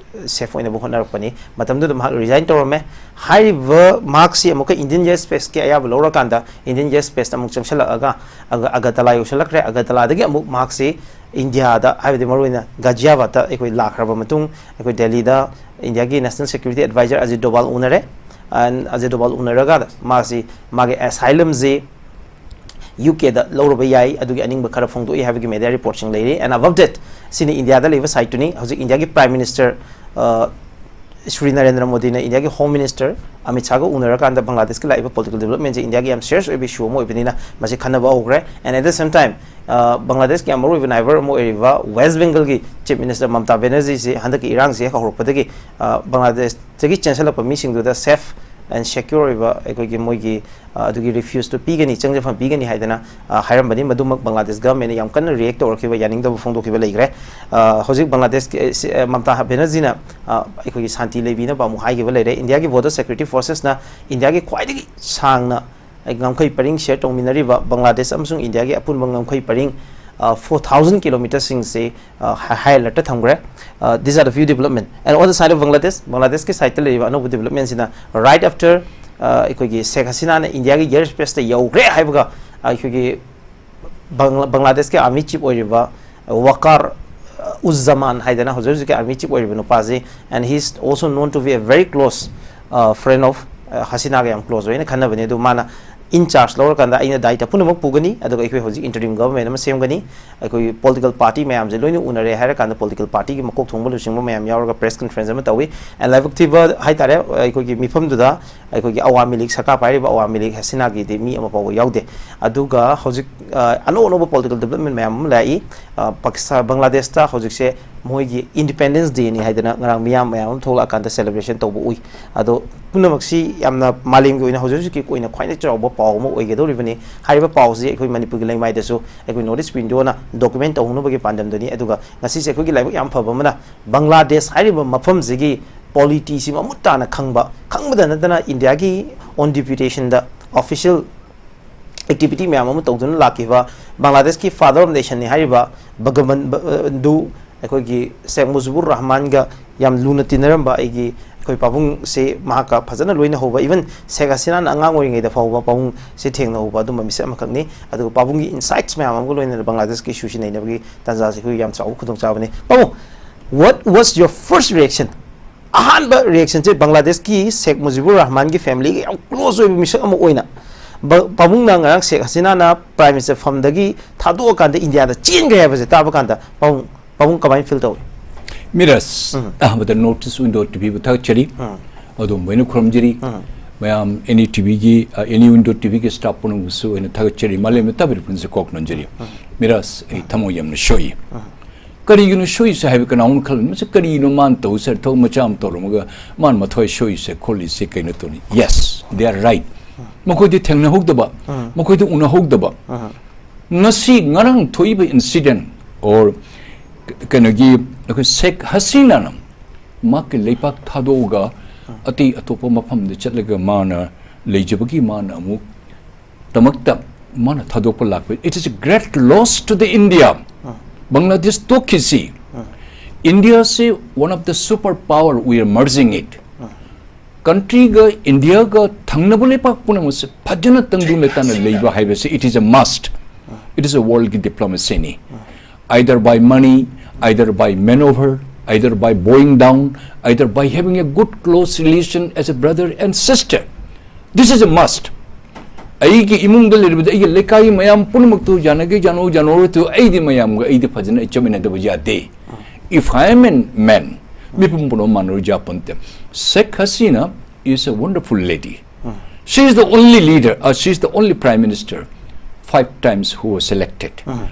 safe ꯑꯣꯏꯅꯕ ꯍꯣꯠꯅꯔꯛꯄꯅꯤ꯫ ꯃꯇꯝꯗꯨꯗ ꯃꯍꯥꯛ resign ꯇꯧꯔꯝꯃꯦ꯫ ꯍꯥꯏꯔꯤꯕ ꯃꯍꯥꯛꯁꯤ ꯑꯃꯨꯛꯀ Indian airspace ꯀꯤ ꯑꯌꯥꯕ ꯂꯧꯔꯀꯥꯟꯗ Indian airspace ꯇ ꯑꯃꯨꯛ ꯆꯪꯁꯤꯜꯂꯛꯑꯒ ꯑꯒ-, ꯑꯒꯔꯇꯂꯥ ꯌꯧꯁꯤꯜꯂꯛꯈ꯭ꯔꯦ꯫ ꯑꯒꯔꯇꯂꯥꯗꯒꯤ ꯑꯃꯨꯛ ꯃꯍꯥꯛꯁꯤ ꯏꯟꯗꯤꯌꯥꯗ, ꯍꯥꯏꯕꯗꯤ ꯃꯔꯨꯑꯣꯏꯅ ꯒꯥꯖꯤꯌꯥꯕꯥꯗꯇ ꯑꯩꯈꯣꯏ ꯂꯥꯛꯈ꯭ꯔꯕ ꯃꯇꯨꯡ, ꯑꯩꯈꯣꯏ ꯗꯦꯜꯂꯤꯗ ꯏꯟꯗꯤꯌꯥꯒꯤ national security adviser Ajit ꯗꯣꯚꯥꯜ ꯎꯅꯔꯦ꯫ And Ajit ꯗꯣꯚꯥꯜ ꯎꯅꯔꯀꯥꯟꯗ ꯃꯥꯁꯤ ꯃꯥꯒꯤ asylum ꯁꯤ U K ꯗ ꯂꯧꯔꯨꯕ ꯌꯥꯏ, ꯑꯗꯨꯒꯤ ꯑꯅꯤꯡꯕ ꯈꯔ ꯐꯣꯡꯗꯣꯛꯏ ꯍꯥꯏꯕꯒꯤ media report ꯁꯤꯡ ꯂꯩꯔꯤ꯫ And above that, ꯁꯤꯅꯤ ꯏꯟꯗꯤꯌꯥꯗ ꯂꯩꯕ side ꯇꯨꯅꯤ꯫ ꯍꯧꯖꯤꯛ ꯏꯟꯗꯤꯌꯥꯒꯤ prime minister, ꯑ, ꯁ꯭ꯔꯤ ꯅꯔꯦꯟꯗ꯭ꯔ ꯃꯣꯗꯤꯅ ꯏꯟꯗꯤꯌꯥꯒꯤ home minister ꯑꯃꯤꯠ ꯁꯥꯍꯒ ꯎꯅꯔꯀꯥꯟꯗ ꯕꯪꯒ꯭ꯂꯥꯗꯦꯁꯀꯤ ꯂꯥꯛꯏꯕ political development ꯁꯦ ꯏꯟꯗꯤꯌꯥꯒꯤ ꯌꯥꯝ serious ꯑꯣꯏꯕ issue ꯑꯃ ꯑꯣꯏꯕꯅꯤꯅ ꯃꯁꯤ ꯈꯟꯅꯕ ꯍꯧꯈ꯭ꯔꯦ꯫ And at the same time, ꯑ, ꯕꯪꯒ꯭ꯂꯥꯗꯦꯁꯀꯤ ꯌꯥꯝ ꯃꯔꯨꯑꯣꯏꯕ neighbour ꯑꯃ ꯑꯣꯏꯔꯤꯕ West Bengal ꯒꯤ chief minister ꯃꯝꯇꯥ ꯕꯦꯅꯔꯖꯤꯁꯤ ꯍꯟꯗꯛꯀꯤ ꯏꯔꯥꯡꯁꯤ ꯍꯦꯛ ꯍꯧꯔꯛꯄꯗꯒꯤ, ꯑ, ꯕꯪꯒ꯭ꯂꯥꯗꯦꯁꯇꯒꯤ ꯆꯦꯟꯁꯤꯜꯂꯛꯄ ꯃꯤꯁꯤꯡꯗꯨꯗ safe ꯑꯦꯟ ꯁꯦꯀ꯭ꯌꯣꯔ ꯑꯣꯏꯕ ꯑꯩꯈꯣꯏꯒꯤ ꯃꯣꯏꯒꯤ ꯑ, ꯑꯗꯨꯒꯤ ꯔꯤꯐ꯭ꯌꯨꯁꯇꯨ ꯄꯤꯒꯅꯤ, ꯆꯪꯖꯐꯝ ꯄꯤꯒꯅꯤ ꯍꯥꯏꯗꯅ ꯑ, ꯍꯥꯏꯔꯝꯕꯅꯤ꯫ ꯃꯗꯨꯃꯛ ꯕꯪꯒ꯭ꯂꯥꯗꯦꯁ ꯒꯚꯔꯟꯃꯦꯟꯅ ꯌꯥꯝ ꯀꯟꯅ ꯔꯤꯌꯦꯛ ꯇꯧꯔꯛꯈꯤꯕ, ꯌꯥꯅꯤꯡꯗꯕ ꯐꯣꯡꯗꯣꯛꯈꯤꯕ ꯂꯩꯈ꯭ꯔꯦ꯫ ꯑ, ꯍꯧꯖꯤꯛ ꯕꯪꯒ꯭ꯂꯥꯗꯦꯁꯀꯤ ꯑ, ꯁꯤ, ꯑ, ꯃꯝꯇꯥ ꯕꯦꯅꯔꯖꯤꯅ ꯑ, ꯑꯩꯈꯣꯏꯒꯤ ꯁꯥꯟꯇꯤ ꯂꯩꯕꯤꯅꯕ ꯑꯃꯨꯛ ꯍꯥꯏꯈꯤꯕ ꯂꯩꯔꯦ꯫ ꯏꯟꯗꯤꯌꯥꯒꯤ ꯕꯣꯔꯗꯔ ꯁꯦꯀ꯭ꯌꯨꯔꯤꯇꯤ ꯐꯣꯔꯁꯦꯁꯅ ꯏꯟꯗꯤꯌꯥꯒꯤ ꯈ꯭ꯋꯥꯏꯗꯒꯤ ꯁꯥꯡꯅ ꯑꯩ ꯉꯝꯈꯩ ꯄꯔꯤꯡ ꯁꯤꯌꯔ ꯇꯧꯃꯤꯟꯅꯔꯤꯕ ꯕꯪꯒ꯭ꯂꯥꯗꯦꯁ ꯑꯃꯁꯨꯡ ꯏꯟꯗꯤꯌꯥꯒꯤ ꯑꯄꯨꯟꯕ ꯉꯝꯈꯩ ꯄꯔꯤꯡ ꯐꯣꯔ ꯊꯥꯎꯖꯟ ꯀꯤꯂꯣꯃꯤꯇꯔꯁꯤꯡꯁꯤ ꯍꯥꯏ ꯑꯦꯂꯔꯠꯇ ꯊꯝꯈ꯭ꯔꯦ꯫ These are the few development, and on the side of Bangladesh, ꯕꯪꯒ꯭ꯂꯥꯗꯦꯁꯀꯤ ꯁꯥꯏꯠꯇ ꯂꯩꯔꯤꯕ ꯑꯅꯧꯕ ꯗꯤꯕꯂꯞꯃꯦꯟꯁꯤꯅ, right after ꯑꯩꯈꯣꯏꯒꯤ ꯁꯦꯈ ꯍꯁꯤꯅꯥꯅ ꯏꯟꯗꯤꯌꯥꯒꯤ ꯑꯦꯌꯔ ꯁ꯭ꯄꯦꯁꯇ ꯌꯧꯈ꯭ꯔꯦ ꯍꯥꯏꯕꯒ ꯑꯩꯈꯣꯏꯒꯤ ꯕꯪꯒ꯭ꯂꯥꯗꯦꯁꯀꯤ ꯑꯥꯔꯃꯤ ꯆꯤꯐ ꯑꯣꯏꯔꯤꯕ ꯋꯥꯀꯥꯔ ꯎꯖꯃꯥꯟ ꯍꯥꯏꯗꯅ ꯍꯧꯖꯤꯛ ꯍꯧꯖꯤꯛꯀꯤ ꯑꯥꯔꯃꯤ ꯆꯤꯐ ꯑꯣꯏꯔꯤꯕ ꯅꯨꯄꯥꯁꯤ, and he is also known to be a very close friend of ꯍꯁꯤꯅꯥꯒ ꯌꯥꯝ ꯀ꯭ꯂꯣꯖ ꯑꯣꯏꯅ ꯈꯟꯅꯕꯅꯦ꯫ ꯑꯗꯨ ꯃꯥꯅ ꯏꯟ ꯆꯥꯔꯖ ꯂꯧꯔꯀꯥꯟꯗ ꯑꯩꯅ ꯗꯥꯏꯇ ꯄꯨꯝꯅꯃꯛ ꯄꯨꯒꯅꯤ, ꯑꯗꯨꯒ ꯑꯩꯈꯣꯏ ꯍꯧꯖꯤꯛ ꯏꯟꯇꯔꯤꯝ ꯒꯚꯔꯟꯃꯦꯟ ꯑꯃ ꯁꯦꯝꯒꯅꯤ, ꯑꯩꯈꯣꯏꯒꯤ ꯄꯣꯂꯤꯇꯤꯀꯦꯜ ꯄꯥꯔꯇꯤ ꯃꯌꯥꯝꯁꯦ ꯂꯣꯏꯅ ꯎꯅꯔꯦ ꯍꯥꯏꯔꯀꯥꯟꯗ ꯄꯣꯂꯤꯇꯤꯀꯦꯜ ꯄꯥꯔꯇꯤꯒꯤ ꯃꯀꯣꯛ ꯊꯣꯡꯕ ꯂꯨꯆꯤꯡꯕ ꯃꯌꯥꯝ ꯌꯥꯎꯔꯒ ꯄ꯭ꯔꯦꯁ ꯀꯟꯐꯔꯦꯟꯁ ꯑꯃ ꯇꯧꯏ꯫ ꯑꯦꯟ ꯂꯥꯏꯕꯛ ꯊꯤꯕ ꯍꯥꯏꯇꯥꯔꯦ, ꯑꯩꯈꯣꯏꯒꯤ ꯃꯤꯐꯝꯗꯨꯗ ꯑꯩꯈꯣꯏꯒꯤ ꯑꯋꯥꯃꯤ ꯂꯤꯒ, ꯁꯔꯀꯥꯔ ꯄꯥꯏꯔꯤꯕ ꯑꯋꯥꯃꯤ ꯂꯤꯒ ꯍꯁꯤꯅꯥꯒꯤꯗꯤ ꯃꯤ ꯑꯃ ꯐꯥꯎꯕ ꯌꯥꯎꯗꯦ꯫ ꯑꯗꯨꯒ ꯍꯧꯖꯤꯛ ꯑꯅꯧ ꯑꯅꯧꯕ ꯄꯣꯂꯤꯇꯤꯀꯦꯜ ꯗꯤꯕꯂꯞꯃꯦꯟ ꯃꯌꯥꯝ ꯑꯃ ꯂꯥꯛꯏ꯫ ꯄꯥꯀꯤꯁꯇꯥꯟ, ꯕꯪꯒ꯭ꯂꯥꯗꯦꯁꯇ ꯍꯧꯖꯤꯛꯁꯦ ꯃꯣꯏꯒꯤ ꯏꯟꯗꯤꯄꯦꯟꯗꯦꯟꯁ ꯗꯦꯅꯤ ꯍꯥꯏꯗꯅ ꯉꯔꯥꯡ ꯃꯤꯌꯥꯝ ꯃꯌꯥꯝ ꯑꯃ ꯊꯣꯛꯂꯛꯑꯀꯥꯟꯗ ꯁꯦꯂꯦꯕ꯭ꯔꯦꯁꯟ ꯇꯧꯕ ꯎꯏ꯫ ꯑꯗꯣ ꯄꯨꯝꯅꯃꯛꯁꯤ ꯌꯥꯝꯅ ꯃꯥꯂꯦꯝꯒꯤ ꯑꯣꯏꯅ ꯍꯧꯖꯤꯛ ꯍꯧꯖꯤꯛꯀꯤ ꯑꯣꯏꯅ ꯈ꯭ꯋꯥꯏꯗꯒꯤ ꯆꯥꯎꯕ ꯄꯥꯎ ꯑꯃ ꯑꯣꯏꯒꯗꯧꯔꯤꯕꯅꯤ꯫ ꯍꯥꯏꯔꯤꯕ ꯄꯥꯎꯁꯤ ꯑꯩꯈꯣꯏ ꯃꯅꯤꯄꯨꯔꯒꯤ ꯂꯩꯃꯥꯏꯗꯁꯨ ꯑꯩꯈꯣꯏ ꯅꯣꯔꯠ ꯏꯁ ꯋꯤꯟꯗꯣꯅ ꯗꯣꯀꯨꯃꯦꯟ ꯇꯧꯍꯧꯅꯕꯒꯤ ꯄꯥꯟꯗꯝꯗꯨꯅꯤ꯫ ꯑꯗꯨꯒ ꯉꯁꯤꯁꯦ ꯑꯩꯈꯣꯏꯒꯤ ꯂꯥꯏꯕꯛ ꯌꯥꯝ ꯐꯕ ꯑꯃꯅ ꯕꯪꯒ꯭ꯂꯥꯗꯦꯁ ꯍꯥꯏꯔꯤꯕ ꯃꯐꯝꯁꯤꯒꯤ ꯄꯣꯂꯤꯇꯤꯁꯤ ꯃꯃꯨꯠ ꯇꯥꯅ ꯈꯪꯕ, ꯈꯪꯕꯗ ꯅꯠꯇꯅ ꯏꯟꯗꯤꯌꯥꯒꯤ ꯑꯣꯟ ꯗꯤꯄ꯭ꯌꯨꯇꯦꯁꯟꯗ ꯑꯣꯐꯤꯁꯤꯌꯦꯜ ꯑꯦꯛꯇꯤꯚꯤꯇꯤ ꯃꯌꯥꯝ ꯑꯃ ꯇꯧꯗꯨꯅ ꯂꯥꯛꯈꯤꯕ ꯕꯪꯒ꯭ꯂꯥꯗꯦꯁꯀꯤ ꯐꯥꯗꯔ ꯑꯣꯐ ꯅꯦꯁꯟꯅꯤ ꯍꯥꯏꯔꯤꯕ ꯕꯒꯕꯟꯗꯨ ꯑꯩꯈꯣꯏꯒꯤ ꯁꯦꯈ ꯃꯨꯖꯤꯕꯨꯔ ꯔꯍꯃꯥꯟꯒ ꯌꯥꯝ ꯂꯨꯅ ꯇꯤꯟꯅꯔꯝꯕ ꯑꯩꯒꯤ ꯑꯩꯈꯣꯏ ꯄꯥꯕꯨꯡꯁꯦ ꯃꯍꯥꯛꯀ ꯐꯖꯅ ꯂꯣꯏꯅꯍꯧꯕ, ꯏꯚꯟ ꯁꯦꯈ ꯍꯁꯤꯅꯥꯅ ꯑꯉꯥꯡ ꯑꯣꯏꯔꯤꯉꯩꯗ ꯐꯥꯎꯕ ꯄꯥꯕꯨꯡꯁꯦ ꯊꯦꯡꯅꯍꯧꯕ ꯑꯗꯨꯝꯕ ꯃꯤꯁꯛ ꯑꯃꯈꯛꯅꯤ꯫ ꯑꯗꯨꯒ ꯄꯥꯕꯨꯡꯒꯤ ꯏꯟꯁꯥꯏꯠꯁ ꯃꯌꯥꯝ ꯑꯃꯒ ꯂꯣꯏꯅꯅ ꯕꯪꯒ꯭ꯂꯥꯗꯦꯁꯀꯤ ꯏꯁꯨꯁꯤ ꯅꯩꯅꯕꯒꯤ ꯇꯥꯟꯖꯥꯁꯤ ꯑꯩꯈꯣꯏꯒꯤ ꯌꯥꯝ ꯆꯥꯎꯕ ꯈꯨꯗꯣꯡꯆꯥꯕꯅꯤ꯫ ꯄꯥꯕꯨꯡ, what was your first reaction? ꯑꯍꯥꯟꯕ ꯔꯤꯌꯦꯛꯁꯟꯁꯦ ꯕꯪꯒ꯭ꯂꯥꯗꯦꯁꯀꯤ ꯁꯦꯈ ꯃꯨꯖꯤꯕꯨꯔ ꯔꯍꯃꯥꯟꯒꯤ ꯐꯦꯃꯤꯂꯤꯒ ꯌꯥꯝ ꯀ꯭ꯂꯣꯖ ꯑꯣꯏꯕ ꯃꯤꯁꯛ ꯑꯃ ꯑꯣꯏꯅ ꯕ-, ꯄꯥꯕꯨꯡꯅ ꯉꯔꯥꯡ ꯁꯦꯈ ꯍꯁꯤꯅꯥꯅ ꯄ꯭ꯔꯥꯏꯝ ꯃꯤꯅꯤꯁꯇꯔ ꯐꯝꯗꯒꯤ ꯊꯥꯗꯣꯛꯑꯀꯥꯟꯗ ꯏꯟꯗꯤꯌꯥꯗ ꯆꯦꯟꯈ꯭ꯔꯦ ꯍꯥꯏꯕꯁꯦ ꯇꯥꯕ ꯀꯥꯟꯗ ꯄꯥꯕꯨꯡ, ꯄꯥꯕꯨꯡ ꯀꯃꯥꯏꯅ ꯐꯤꯜ ꯇꯧꯏ? ꯃꯤꯔꯥꯖ, ꯎꯝ꯫ ꯑꯍꯥꯟꯕꯗ ꯅꯣꯔꯠ ꯏꯁ ꯋꯤꯟꯗꯣ ꯇꯤꯚꯤꯕꯨ ꯊꯥꯒꯠꯆꯔꯤ꯫ ꯎꯝ꯫ ꯑꯗꯣꯝꯕꯨ ꯑꯩꯅ ꯈꯨꯔꯨꯝꯖꯔꯤ꯫ ꯎꯝ꯫ ꯃꯌꯥꯝ ꯑꯦꯅꯤ ꯇꯤꯚꯤꯒꯤ, ꯑ, ꯑꯦꯅꯤ ꯋꯤꯟꯗꯣ ꯇꯤꯚꯤꯒꯤ ꯁ꯭ꯇꯥꯐ ꯄꯨꯝꯅꯃꯛꯁꯨ ꯑꯩꯅ ꯊꯥꯒꯠꯆꯔꯤ꯫ ꯃꯥꯂꯦꯝꯗ ꯇꯥꯕꯤꯔꯤꯕ ꯄꯨꯝꯅꯃꯛꯁꯦ ꯀꯣꯛ ꯅꯣꯟꯖꯔꯤ꯫ ꯎꯝ꯫ ꯃꯤꯔꯥꯖ, ꯑꯩ ꯊꯃꯣꯏ ꯌꯥꯝꯅ ꯁꯣꯛꯏ꯫ ꯎꯝ꯫ ꯀꯔꯤꯒꯤꯅꯣ ꯁꯣꯏꯁꯦ ꯍꯥꯏꯕ ꯀꯅꯥꯒꯨꯝꯕ ꯈꯜꯂꯝꯃꯤ, "ꯃꯁꯤ ꯀꯔꯤꯅꯣ ꯃꯥꯅ ꯇꯧꯁꯦ, ꯊꯕꯛ ꯃꯆꯥ ꯑꯃ ꯇꯧꯔꯝꯃꯒ ꯃꯥꯅ ꯃꯊ꯭ꯋꯥꯏ ꯁꯣꯏꯁꯦ ꯈꯣꯠꯂꯤꯁꯦ ꯀꯩꯅꯣ ꯇꯧꯅꯤ?" Yes, they are right. ꯃꯈꯣꯏꯗꯤ ꯊꯦꯡꯅꯍꯧꯗꯕ, ꯎꯝ꯫ ꯃꯈꯣꯏꯗꯤ ꯎꯅꯍꯧꯗꯕ꯫ ꯎꯝ꯫ ꯉꯁꯤ ꯉꯔꯥꯡ ꯊꯣꯛꯏꯕ incident or ꯀꯩꯅꯣꯒꯤ ꯑꯩꯈꯣꯏ ꯁꯦꯈ ꯍꯁꯤꯅꯥꯅ ꯃꯍꯥꯛꯀꯤ ꯂꯩꯄꯥꯛ ꯊꯥꯗꯣꯛꯑꯒ ꯑꯇꯩ ꯑꯇꯣꯞꯄ ꯃꯐꯝꯗ ꯆꯠꯂꯒ ꯃꯥꯅ ꯂꯩꯖꯕꯒꯤ ꯃꯥꯅ ꯑꯃꯨꯛ ꯗꯃꯛꯇ ꯃꯥꯅ ꯊꯥꯗꯣꯛꯄ ꯂꯥꯛꯄ, it is a great loss to the India. Ah. Bangladesh ꯇꯣꯛꯈꯤꯁꯤ꯫ Ah. India ꯁꯤ one of the super power, we are merging it. Ah. Country ꯒ India ꯒ ꯊꯪꯅꯕ ꯂꯩꯄꯥꯛ ꯄꯨꯝꯅꯃꯛꯁꯦ ꯐꯖꯅ ꯇꯪꯗꯨ ꯂꯩꯇꯥꯅ ꯂꯩꯕ ꯍꯥꯏꯕꯁꯤ, it is a must. Ah. It is a world ꯒꯤ diplomacy ꯅꯤ꯫ ꯑꯥ꯫ Either by money, either by maneuver, either by bowing down, either by having a good close relation as a brother and sister. This is a must. ꯑꯩꯒꯤ ꯏꯃꯨꯡꯗ ꯂꯩꯔꯤꯕꯗ ꯑꯩꯒꯤ ꯂꯩꯀꯥꯏꯒꯤ ꯃꯌꯥꯝ ꯄꯨꯝꯅꯃꯛꯇꯨ ꯌꯥꯅꯒꯦ ꯌꯥꯅꯧ ꯌꯥꯅꯧꯔꯣꯏ ꯑꯩꯗꯤ ꯃꯌꯥꯝꯒ ꯑꯩꯗꯤ ꯐꯖꯅ ꯑꯩ ꯆꯠꯃꯤꯟꯅꯗꯕ ꯌꯥꯗꯦ꯫ If I am a man, ꯃꯤꯄꯨꯝ ꯄꯨꯝꯅꯃꯛ ꯃꯥꯟꯅꯔꯣꯏ ꯌꯥꯄꯣꯟꯇꯦ꯫ Sheikh Hasina is a wonderful lady. She is the only leader, uh, she is the only prime minister five times who was selected.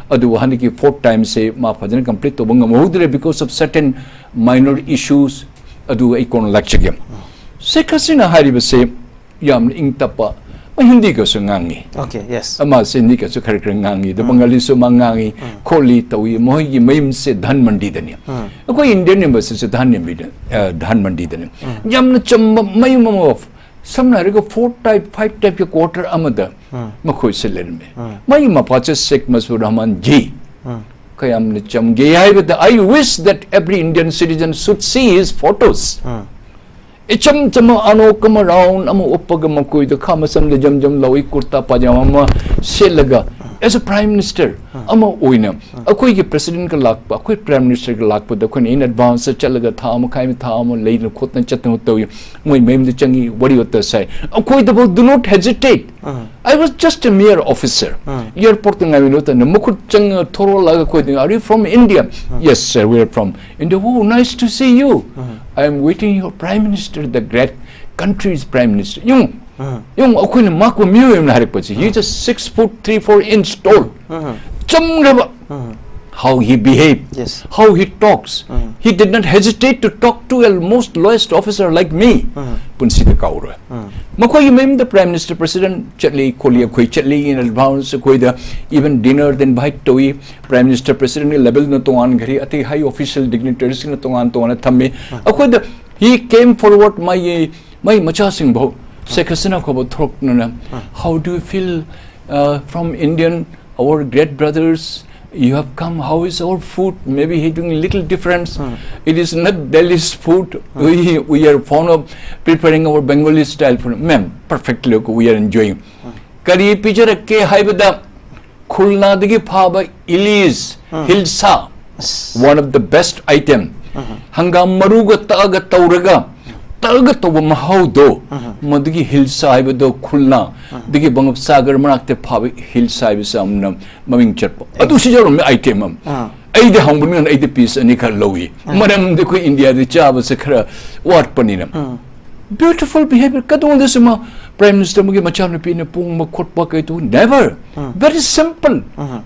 ꯑꯗꯨꯕꯨ ꯍꯟꯗꯛꯀꯤ four times ꯁꯦ ꯃꯥ ꯐꯖꯅ complete ꯇꯧꯕ ꯉꯝꯍꯧꯗ꯭ꯔꯦ because of certain minor issues. ꯑꯗꯨ ꯑꯩ ꯀꯣꯟꯅ ꯂꯥꯛꯆꯒꯦ꯫ ꯁꯦꯈ ꯍꯁꯤꯅꯥ ꯍꯥꯏꯔꯤꯕꯁꯦ ꯌꯥꯝꯅ ꯏꯪ ꯇꯞꯄ, ꯃꯥ ꯍꯤꯟꯗꯤꯒꯁꯨ ꯉꯥꯡꯉꯤ꯫ Okay, yes. ꯃꯥꯁꯦ ꯍꯤꯟꯗꯤꯒꯁꯨ ꯈꯔ ꯈꯔ ꯉꯥꯡꯉꯤ, ꯑꯗ ꯕꯪꯒꯥꯂꯤꯁꯨ ꯃꯥ ꯉꯥꯡꯉꯤ, ꯈꯣꯠꯂꯤ, ꯇꯧꯏ꯫ ꯃꯈꯣꯏꯒꯤ ꯃꯌꯨꯝꯁꯦ ꯙꯟ ꯃꯟꯗꯤꯗꯅꯤ꯫ ꯑꯩꯈꯣꯏ Indian Embassy ꯁꯨ ꯙꯟ ꯃꯟꯗꯤꯗ, ꯑ, ꯙꯟ ꯃꯟꯗꯤꯗꯅꯤ꯫ ꯌꯥꯝꯅ ꯆꯝꯕ ꯃꯌꯨꯝ ꯑꯃ, ꯁꯝꯅ ꯍꯥꯏꯔꯒ four type, five type ꯀꯤ quarter ꯑꯃꯗ ꯃꯈꯣꯏꯁꯦ ꯂꯩꯔꯝꯃꯦ꯫ ꯃꯥꯒꯤ ꯃꯄꯥꯁꯦ ꯁꯦꯈ ꯃꯁꯨꯔ ꯔꯍꯃꯥꯟ ꯖꯤ꯫ ꯀꯌꯥꯝꯅ ꯆꯝꯒꯦ ꯍꯥꯏꯕꯗ, I wish that every Indian citizen should see his photos. ꯏꯆꯝ ꯆꯝꯕ ꯑꯅꯣꯛ ꯑꯃ round ꯑꯃ ꯎꯞꯄꯒ ꯃꯈꯣꯏꯗ ꯈꯥ ꯃꯁꯝꯗ ꯖꯝ ꯖꯝ ꯂꯥꯎꯏ, ꯀꯨꯔꯇꯥ ꯄꯥꯖꯥꯃꯥ ꯑꯃ ꯁꯦꯠꯂꯒ, as a prime minister ꯑꯃ ꯑꯣꯏꯅ ꯑꯩꯈꯣꯏꯒꯤ president ꯀ ꯂꯥꯛꯄ, ꯑꯩꯈꯣꯏ prime minister ꯀ ꯂꯥꯛꯄꯗ ꯑꯩꯈꯣꯏꯅ in advance ꯆꯠꯂꯒ ꯊꯥ ꯑꯃ ꯃꯈꯥꯏ ꯑꯃ, ꯊꯥ ꯑꯃ ꯂꯩꯗꯅ ꯈꯣꯠꯇꯅ ꯆꯠꯇꯅ ꯇꯧꯏ꯫ ꯃꯣꯏ ꯃꯌꯨꯝꯗ ꯆꯪꯉꯤ, ꯋꯥꯔꯤ ꯋꯥꯇꯥꯏ ꯁꯥꯏ꯫ ꯑꯩꯈꯣꯏꯗꯐꯥꯎ do not hesitate. I was just a mere officer. Airport ꯇ ꯉꯥꯏꯕ ꯃꯇꯝꯗ ꯃꯈꯨꯠ ꯆꯪꯉ ꯊꯣꯔꯛꯂꯒ ꯑꯩꯈꯣꯏꯗ, "Are you from India?" "Yes, sir, we are from India." "Oh, nice to see you. I am waiting your prime minister, the great country's prime minister." ꯌꯦꯡꯉꯨ, ꯌꯦꯡꯉꯨ, ꯑꯩꯈꯣꯏꯅ ꯃꯍꯥꯛꯄꯨ ꯃꯤꯑꯣꯏ ꯑꯃꯅ ꯍꯥꯏꯔꯛꯄꯁꯤ, he is a six foot three four inch tall. ꯆꯝꯈ꯭ꯔꯕ꯫ How he behaved, Yes. how he talks. He did not hesitate to talk to a most lowest officer like me. ꯄꯨꯟꯁꯤꯗ ꯀꯥꯎꯔꯣꯏ꯫ ꯃꯈꯣꯏꯒꯤ ꯃꯌꯨꯝꯗ Prime Minister, President ꯆꯠꯂꯤ, ꯈꯣꯠꯂꯤ, ꯑꯩꯈꯣꯏ ꯆꯠꯂꯤ, in advance ꯑꯩꯈꯣꯏꯗ even dinner invite ꯇꯧꯏ꯫ Prime Minister, Presidentꯀꯤ levelꯅ ꯇꯣꯉꯥꯟꯈ꯭ꯔꯦ, ꯑꯇꯩ high official dignitariesꯅ ꯇꯣꯉꯥꯟ ꯇꯣꯉꯥꯟꯅ ꯊꯝꯃꯤ꯫ ꯑꯩꯈꯣꯏꯗ he came forward, ꯃꯥꯒꯤ ꯃꯥꯒꯤ ꯃꯆꯥꯁꯤꯡꯐꯥꯎ ꯁꯦꯈꯁꯤꯅ ꯈꯣꯕ ꯊꯣꯛꯅꯅ, "How do you feel, uh, from Indian, our great brothers? You have come. How is our food?" Maybe he doing little difference. It is not Delhi's food. We, we are fond of preparing our Bengali style food. Ma'am, perfectly okay. We are enjoying. ꯀꯔꯤ ꯄꯤꯖꯔꯛꯀꯦ ꯍꯥꯏꯕꯗ, ꯈꯨꯜꯅꯥꯗꯒꯤ ꯐꯥꯕ ꯏꯂꯤꯁ, hilsa, one of the best item. ꯍꯪꯒꯥꯝ ꯃꯔꯨꯒ ꯇꯛꯑꯒ ꯇꯧꯔꯒ, ꯇꯛꯑꯒ ꯇꯧꯕ ꯃꯍꯥꯎꯗꯣ, ꯃꯗꯨꯒꯤ ꯍꯤꯜꯁꯥ ꯍꯥꯏꯕꯗꯣ, ꯈꯨꯜꯅꯥꯗꯒꯤ ꯕꯪꯒꯞ ꯁꯥꯒꯔ ꯃꯅꯥꯛꯇ ꯐꯥꯕ ꯍꯤꯜꯁꯥ ꯍꯥꯏꯕꯁꯦ ꯌꯥꯝꯅ ꯃꯃꯤꯡ ꯆꯠꯄ꯫ ꯑꯗꯨꯁꯨ ꯌꯥꯎꯔꯝꯃꯤ item ꯑꯃ꯫ ꯑꯩꯗꯤ ꯍꯪꯕꯅꯤꯅ ꯑꯩꯗꯤ piece ꯑꯅꯤ ꯈꯔ ꯂꯧꯏ꯫ ꯃꯔꯝꯗꯤ ꯑꯩꯈꯣꯏ ꯏꯟꯗꯤꯌꯥꯗꯤ ꯆꯥꯕꯁꯦ ꯈꯔ ꯋꯥꯠꯄꯅꯤꯅ꯫ Beautiful behavior꯫ ꯀꯩꯗꯧꯉꯩꯗꯁꯨ ꯃꯥ Prime Minister ꯑꯃꯒꯤ ꯃꯆꯥꯅꯨꯄꯤꯅ ꯄꯣꯡꯕ ꯈꯣꯠꯄ ꯀꯩꯗꯧ, never꯫ Very simple꯫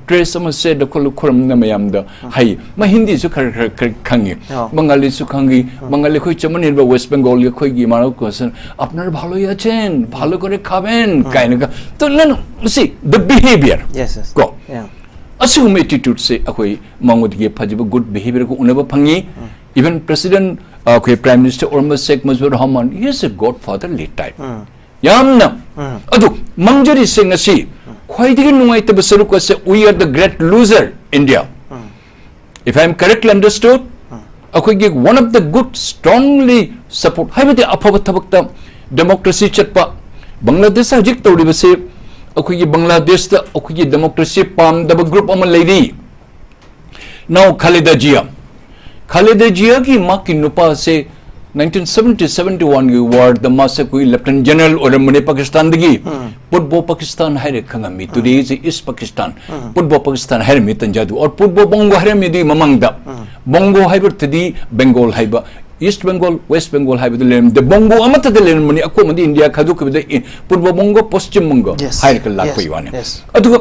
Dress ꯑꯃ ꯁꯦꯠꯂ ꯈꯣꯠꯂ ꯈꯨꯔꯝꯅ ꯃꯌꯥꯝꯗ ꯍꯩ꯫ ꯃꯥ ꯍꯤꯟꯗꯤꯁꯨ ꯈꯔ ꯈꯔ ꯈꯔ ꯈꯪꯉꯤ꯫ ꯑꯣ꯫ ꯕꯪꯒꯥꯂꯤꯁꯨ ꯈꯪꯉꯤ꯫ ꯕꯪꯒꯥꯂꯤ ꯑꯩꯈꯣꯏ ꯆꯞ ꯃꯥꯟꯅꯩꯕ, West Bengalꯒꯤ ꯑꯩꯈꯣꯏꯒꯤ ꯏꯃꯥꯟꯅꯕ question, "আপনার ভালোই আছেন? ভালো করে খাবেন?" ꯀꯥꯏꯅꯒ꯫ ꯇꯣ, no, no, see, the behavior꯫ Yes, yes. ꯀꯣ? Yeah. ꯑꯁꯤꯒꯨꯝꯕ attitudeꯁꯦ ꯑꯩꯈꯣꯏ ꯃꯉꯣꯟꯗꯒꯤ ꯐꯖꯕ good behaviorꯒ ꯎꯅꯕ ꯐꯪꯉꯤ꯫ Even President, ꯑ, ꯑꯩꯈꯣꯏ Prime Minister ꯑꯣꯏꯔꯝꯕ Sheikh Mujibur Rahman, he is a godfatherly type꯫ ꯌꯥꯝꯅ꯫ ꯑꯗꯨ ꯃꯪꯖꯔꯤꯁꯦ ꯉꯁꯤ ꯈ꯭ꯋꯥꯏꯗꯒꯤ ꯅꯨꯡꯉꯥꯏꯇꯕ ꯁꯔꯨꯛ ꯑꯁꯦ, we are the great loser, India꯫ If I am correctly understood, ꯑꯩꯈꯣꯏꯒꯤ one of the good, strongly support, ꯍꯥꯏꯕꯗꯤ ꯑꯐꯕ ꯊꯕꯛꯇ democracy ꯆꯠꯄ, ꯕꯪꯒ꯭ꯂꯥꯗꯦꯁ ꯍꯧꯖꯤꯛ ꯇꯧꯔꯤꯕꯁꯤ, ꯑꯩꯈꯣꯏꯒꯤ ꯕꯪꯒ꯭ꯂꯥꯗꯦꯁꯇ ꯑꯩꯈꯣꯏꯒꯤ democracy ꯄꯥꯝꯗꯕ group ꯑꯃ ꯂꯩꯔꯤ꯫ Now, Khaleda Zia, Khaleda Ziaꯒꯤ ꯃꯍꯥꯛꯀꯤ ꯅꯨꯄꯥꯁꯦ nineteen seventy seventy-oneꯒꯤ warꯗ ꯃꯥꯁꯦ ꯑꯩꯈꯣꯏ Lieutenant General ꯑꯣꯏꯔꯝꯕꯅꯦ ꯄꯥꯀꯤꯁꯇꯥꯟꯗꯒꯤ꯫ ꯄꯨꯠꯕꯣ ꯄꯥꯀꯤꯁꯇꯥꯟ ꯍꯥꯏꯔꯦ ꯈꯪꯉꯝꯃꯤ, today is East Pakistan꯫ ꯄꯨꯠꯕꯣ Pakistan ꯍꯥꯏꯔꯝꯃꯤ ꯇꯟꯖꯥꯗꯨ, or ꯄꯨꯠꯕꯣ ꯕꯣꯡꯒꯣ ꯍꯥꯏꯔꯝꯃꯤ ꯑꯗꯨꯒꯤ ꯃꯃꯥꯡꯗ꯫ ꯕꯣꯡꯒꯣ ꯍꯥꯏꯕꯗꯨꯗꯤ ꯕꯦꯡꯒꯣꯜ ꯍꯥꯏꯕ, East Bengal, West Bengal ꯍꯥꯏꯕꯗꯨ ꯂꯩꯔꯝꯗꯦ, ꯕꯣꯡꯒꯣ ꯑꯃꯠꯇꯗ ꯂꯩꯔꯝꯕꯅꯤ꯫ ꯑꯀꯣꯟꯕꯗꯤ ꯏꯟꯗꯤꯌꯥ ꯈꯥꯏꯗꯣꯛꯈꯤꯕꯗ ꯏ-, ꯄꯨꯠꯕꯣ ꯕꯣꯡꯒꯣ, ꯄꯣꯁꯆꯤꯝ ꯕꯣꯡꯒꯣ Yes, ꯍꯥꯏꯔꯒ ꯂꯥꯛꯄꯒꯤ yes, ꯋꯥꯅꯤ꯫ Yes. ꯑꯗꯨꯒ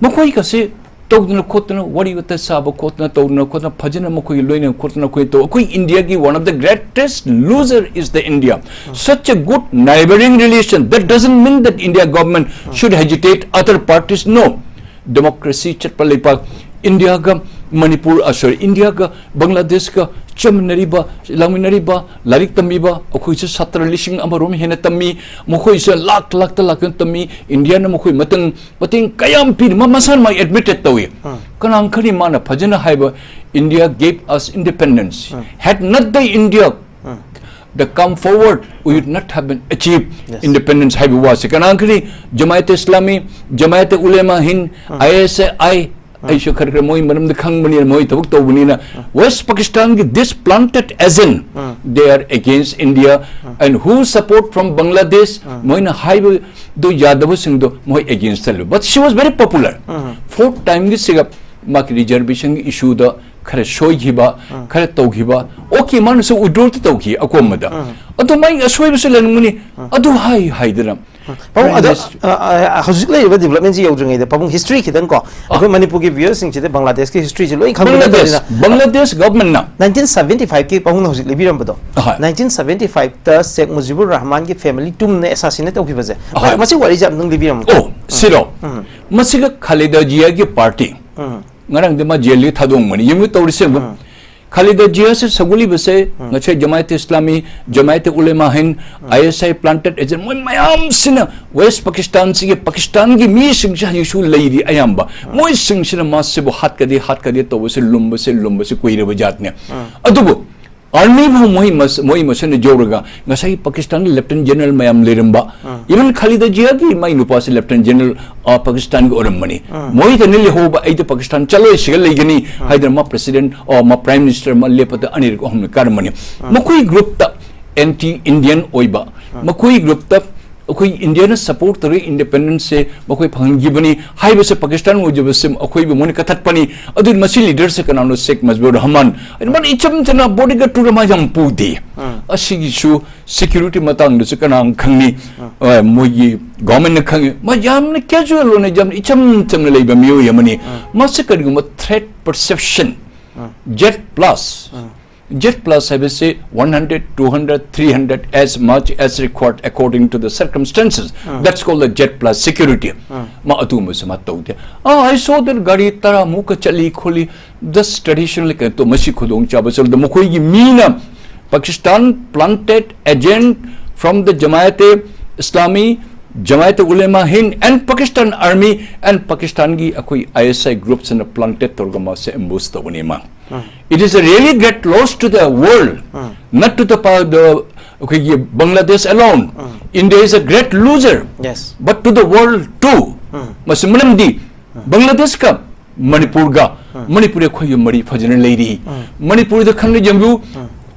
ꯃꯈꯣꯏꯒꯁꯦ ꯇꯧꯗꯅ ꯈꯣꯠꯇꯅ ꯋꯥꯔꯤ ꯋꯥꯇꯥꯏ ꯁꯥꯕ ꯈꯣꯠꯇꯅ ꯇꯧꯗꯅ ꯈꯣꯠꯇꯅ ꯐꯖꯅ ꯃꯈꯣꯏꯒꯤ ꯂꯣꯏꯅ ꯈꯣꯠꯇꯅ ꯑꯩꯈꯣꯏ ꯇꯧ ꯑꯩꯈꯣꯏ ꯏꯟꯗꯤꯌꯥꯒꯤ one of the greatest loser is the India. Such a good neighboring relation, that doesn't mean that India government should agitate other parties. No. Democracy ꯆꯠꯄ ꯂꯩꯄꯥꯛ ꯏꯟꯗꯤꯌꯥꯒ ꯃꯅꯤꯄꯨꯔ ꯁꯣꯔꯤ ꯏꯟꯗꯤꯌꯥꯒ ꯕꯪꯒ꯭ꯂꯥꯗꯦꯁꯀ ꯆꯠꯃꯤꯟꯅꯔꯤꯕ ꯂꯥꯛꯃꯤꯟꯅꯔꯤꯕ ꯂꯥꯏꯔꯤꯛ ꯇꯝꯕꯤꯕ ꯑꯩꯈꯣꯏꯁꯨ ꯁꯥꯇ꯭ꯔ ꯂꯤꯁꯤꯡ ꯑꯃꯔꯣꯝ ꯍꯦꯟꯅ ꯇꯝꯃꯤ. ꯃꯈꯣꯏꯁꯨ ꯂꯥꯛ ꯂꯥꯛꯇ ꯂꯥꯛꯇꯨꯅ ꯇꯝꯃꯤ. ꯏꯟꯗꯤꯌꯥꯅ ꯃꯈꯣꯏ ꯃꯇꯦꯡ ꯃꯇꯦꯡ ꯀꯌꯥꯝ ꯄꯤꯔꯤ ꯃꯥ ꯃꯁꯥꯅ ꯃꯥ ꯑꯦꯗꯃꯤꯇꯦꯠ ꯇꯧꯏ. ꯀꯅꯥ ꯈꯪꯅꯤ ꯃꯥꯅ ꯐꯖꯅ ꯍꯥꯏꯕ India gave us independence. Had not the India the come forward, we would not have been achieved independence ꯍꯥꯏꯕ ꯋꯥꯁꯦ ꯀꯅꯥ ꯈꯪꯅꯤ? ꯖꯃꯥꯌꯠ ꯏꯁꯂꯥꯃꯤ, ꯖꯃꯥꯌꯠ ꯎꯂꯦꯃꯥ ꯍꯤꯟ, ꯑꯥꯏ ꯑꯦꯁ ꯑꯥꯏ, ꯑꯩꯁꯨ ꯈꯔ ꯈꯔ ꯃꯣꯏ ꯃꯔꯝꯗ ꯈꯪꯕꯅꯤꯅ ꯃꯣꯏ ꯊꯕꯛ ꯇꯧꯕꯅꯤꯅ West Pakistanꯒꯤ this planted agent, they are against India, and who support from Bangladesh, ꯃꯣꯏꯅ ꯍꯥꯏꯕꯗꯨ ꯌꯥꯗꯕꯁꯤꯡꯗꯣ ꯃꯣꯏ against ꯆꯠꯂꯨ. But she was very popular. Fourth timeꯒꯤꯁꯤꯒ ꯃꯥꯒꯤ reservationꯒꯤ issueꯗ ꯈꯔ ꯁꯣꯏꯈꯤꯕ, ꯈꯔ ꯇꯧꯈꯤꯕ, okay, ꯃꯥꯅꯁꯨ withdraw ꯇꯧꯈꯤ ꯑꯀꯣꯝꯕꯗ. ꯑꯗꯨ ꯃꯥꯒꯤ ꯑꯁꯣꯏꯕꯁꯨ ꯂꯩꯔꯝꯒꯅꯤ. ꯑꯗꯨ ꯍꯥꯏ ꯍꯥꯏꯗꯅ ꯄꯥꯕꯨꯡ, Prime ꯑꯗꯣ, Minister ꯑ, ꯑ, ꯍꯧꯖꯤꯛ ꯂꯩꯔꯤꯕ developmentꯁꯤ ꯌꯧꯗ꯭ꯔꯤꯉꯩꯗ, ꯄꯥꯕꯨꯡ, history ꯈꯤꯇꯪ ꯀꯣ, ꯑꯩꯈꯣꯏ ꯃꯅꯤꯄꯨꯔꯒꯤ viewerꯁꯤꯡꯁꯤꯗ ꯕꯪꯒ꯭ꯂꯥꯗꯦꯁꯀꯤ historyꯁꯤ ꯂꯣꯏ ꯈꯪꯕ ꯕꯪꯒ꯭ꯂꯥꯗꯦꯁ, ꯅꯠꯇꯕꯅꯤꯅ, ꯕꯪꯒ꯭ꯂꯥꯗꯦꯁ governmentꯅ nineteen seventy fiveꯀꯤ ꯄꯥꯕꯨꯡꯅ ꯍꯧꯖꯤꯛ ꯂꯤꯕꯤꯔꯝꯕꯗꯣ, ꯑꯍꯣꯏ. Nineteen seventy fiveꯇ ꯁꯦꯈ ꯃꯨꯖꯤꯕꯨꯔ ꯔꯍꯃꯥꯟꯒꯤ family ꯇꯨꯝꯅ assassinate ꯇꯧꯈꯤꯕꯁꯦ, ꯑꯍꯣꯏ. ꯃꯁꯤ ꯋꯥꯔꯤꯁꯦ ꯑꯝꯇꯪ ꯂꯤꯕꯤꯔꯝꯃꯨ꯫ ꯑꯣ, ꯁꯤꯔꯣ? ꯃꯁꯤꯒ ꯈꯥꯂꯤꯗꯥ ꯖꯤꯌꯥꯒꯤ party, ꯉꯔꯥꯡꯗꯤ ꯃꯥ jailꯗꯒꯤ ꯊꯥꯗꯣꯛꯑꯝꯕꯅꯤ꯫ ꯌꯦꯡꯉꯨ ꯇꯧꯔꯤꯁꯦ ꯑꯃꯨꯛ꯫ ꯈꯥꯂꯤꯗꯥ ꯖꯤꯌꯥꯁꯦ ꯁꯧꯒꯠꯂꯤꯕꯁꯦ ꯉꯁꯥꯏ ꯖꯃꯥꯌꯠ ꯏꯁꯂꯥꯃꯤ, ꯖꯃꯥꯌꯠ ꯎꯂꯦꯃꯥ ꯍꯤꯟ, ꯑꯥꯏ ꯑꯦꯁ ꯑꯥꯏ planted agent, ꯃꯣꯏ ꯃꯌꯥꯝꯁꯤꯅ West Pakistanꯁꯤꯒꯤ, ꯄꯥꯀꯤꯁꯇꯥꯟꯒꯤ ꯃꯤꯁꯤꯡꯁꯦ ꯍꯧꯖꯤꯛꯁꯨ ꯂꯩꯔꯤ ꯑꯌꯥꯝꯕ꯫ ꯃꯣꯏꯁꯤꯡꯁꯤꯅ ꯃꯥꯁꯤꯕꯨ ꯍꯥꯠꯀꯗꯦ, ꯍꯥꯠꯀꯗꯦ ꯇꯧꯕꯁꯦ ꯂꯨꯝꯕꯁꯦ, ꯂꯨꯝꯕꯁꯦ ꯀꯨꯏꯔꯕ ꯖꯥꯠꯅꯦ꯫ ꯑꯗꯨꯕꯨ army ꯐꯥꯎ ꯃꯣꯏ ꯃꯁ-, ꯃꯣꯏ ꯃꯁꯦꯟꯅ ꯌꯧꯔꯒ ꯉꯁꯥꯏ ꯄꯥꯀꯤꯁꯇꯥꯟꯒꯤ lieutenant general ꯃꯌꯥꯝ ꯂꯩꯔꯝꯕ, even ꯈꯥꯂꯤꯗꯥ ꯖꯤꯌꯥꯒꯤ ꯃꯥꯏ ꯅꯨꯄꯥꯁꯦ lieutenant general, ꯑ, ꯄꯥꯀꯤꯁꯇꯥꯟꯒꯤ ꯑꯣꯏꯔꯝꯕꯅꯤ꯫ ꯃꯣꯏꯗꯅꯤ ꯂꯩꯍꯧꯕ, "ꯑꯩꯗꯤ ꯄꯥꯀꯤꯁꯇꯥꯟ ꯆꯠꯂꯣꯏ, ꯁꯤꯒ ꯂꯩꯒꯅꯤ" ꯍꯥꯏꯗꯅ ꯃꯥ president, ꯑ, ꯃꯥ prime minister ꯃꯥ ꯂꯦꯞꯄꯗ ꯑꯅꯤꯔꯛ ꯑꯍꯨꯝꯂꯛ ꯀꯥꯔꯝꯕꯅꯤ꯫ ꯃꯈꯣꯏ groupꯇ anti Indian ꯑꯣꯏꯕ, ꯃꯈꯣꯏ groupꯇ ꯑꯩꯈꯣꯏ ꯏꯟꯗꯤꯌꯥꯅ ꯁꯄꯣꯔꯠ ꯇꯧꯔꯤ, ꯏꯟꯗꯤꯄꯦꯟꯗꯦꯟꯁꯁꯦ ꯃꯈꯣꯏ ꯐꯪꯍꯟꯈꯤꯕꯅꯤ ꯍꯥꯏꯕꯁꯦ ꯄꯥꯀꯤꯁꯇꯥꯟ ꯑꯣꯏꯖꯕꯁꯦ ꯑꯩꯈꯣꯏꯕꯨ ꯃꯣꯏꯅ ꯀꯊꯠꯄꯅꯤ꯫ ꯑꯗꯨ ꯃꯁꯤ ꯂꯤꯗꯔꯁꯦ ꯀꯅꯥꯅꯣ? ꯁꯦꯈ ꯃꯨꯖꯤꯕꯨꯔ ꯔꯍꯃꯥꯟ꯫ ꯑꯗꯨ ꯃꯥꯅ ꯏꯆꯝ ꯆꯝꯅ ꯕꯣꯗꯤꯒꯥꯔꯗ ꯇꯨꯔ ꯃꯥ ꯌꯥꯝ ꯄꯨꯗꯦ꯫ ꯑꯁꯤꯒꯤꯁꯨ ꯁꯦꯀ꯭ꯌꯨꯔꯤꯇꯤ ꯃꯇꯥꯡꯗꯁꯨ ꯀꯅꯥꯅ ꯈꯪꯅꯤ? ꯑ, ꯃꯣꯏꯒꯤ ꯒꯣꯔꯃꯦꯟꯅ ꯈꯪꯉꯤ꯫ ꯃꯥ ꯌꯥꯝꯅ ꯀꯦꯖꯨꯋꯦꯜ ꯑꯣꯏꯅ ꯌꯥꯝꯅ ꯏꯆꯝ ꯆꯝꯅ ꯂꯩꯕ ꯃꯤꯑꯣꯏ ꯑꯃꯅꯤ꯫ ꯃꯁꯤ ꯀꯔꯤꯒꯨꯝꯕ thread perception, Z plus, Z plus ꯍꯥꯏꯕꯁꯤ one hundred, two hundred, three hundred, as much as required according to the circumstances, that's called the jet plus security. ꯃꯥ ꯑꯗꯨꯒꯨꯝꯕꯁꯨ ꯃꯥ ꯇꯧꯗꯦ꯫ ꯑꯥ, I saw that ꯒꯥꯔꯤ ꯇꯔꯥꯃꯨꯛꯀ ꯆꯠꯂꯤ ꯈꯣꯠꯂꯤ, just traditional ꯀꯩꯅꯣ ꯇꯧ, ꯃꯁꯤ ꯈꯨꯗꯣꯡ ꯆꯥꯕ ꯆꯠꯂꯗ ꯃꯈꯣꯏꯒꯤ ꯃꯤꯅ Pakistan planted agent from the Jamaat-e-Islami, Jamaat-e-Ulema Hind and Pakistan Army and ꯄꯥꯀꯤꯁꯇꯥꯟꯒꯤ ꯑꯩꯈꯣꯏ ꯑꯥꯏ ꯑꯦꯁ ꯑꯥꯏ ꯒ꯭ꯔꯨꯞꯁꯤꯅ ꯄ꯭ꯂꯥꯟꯇꯦꯠ ꯇꯧꯔꯒ ꯃꯥꯁꯦ ꯑꯦꯝꯕꯨꯁ ꯇꯧꯕꯅꯤ ꯃꯥ꯫ It is a really great loss to the world, not to the pa-, the ꯑꯩꯈꯣꯏꯒꯤ Bangladesh alone. India is a great loser, Yes. but to the world too. ꯃꯁꯤ ꯃꯔꯝꯗꯤ ꯕꯪꯒ꯭ꯂꯥꯗꯦꯁꯀ ꯃꯅꯤꯄꯨꯔꯒ, ꯃꯅꯤꯄꯨꯔ ꯑꯩꯈꯣꯏꯒꯤ ꯃꯔꯤ ꯐꯖꯅ ꯂꯩꯔꯤ꯫ ꯃꯅꯤꯄꯨꯔꯗ ꯈꯪꯅ ꯌꯦꯡꯕꯤꯌꯨ,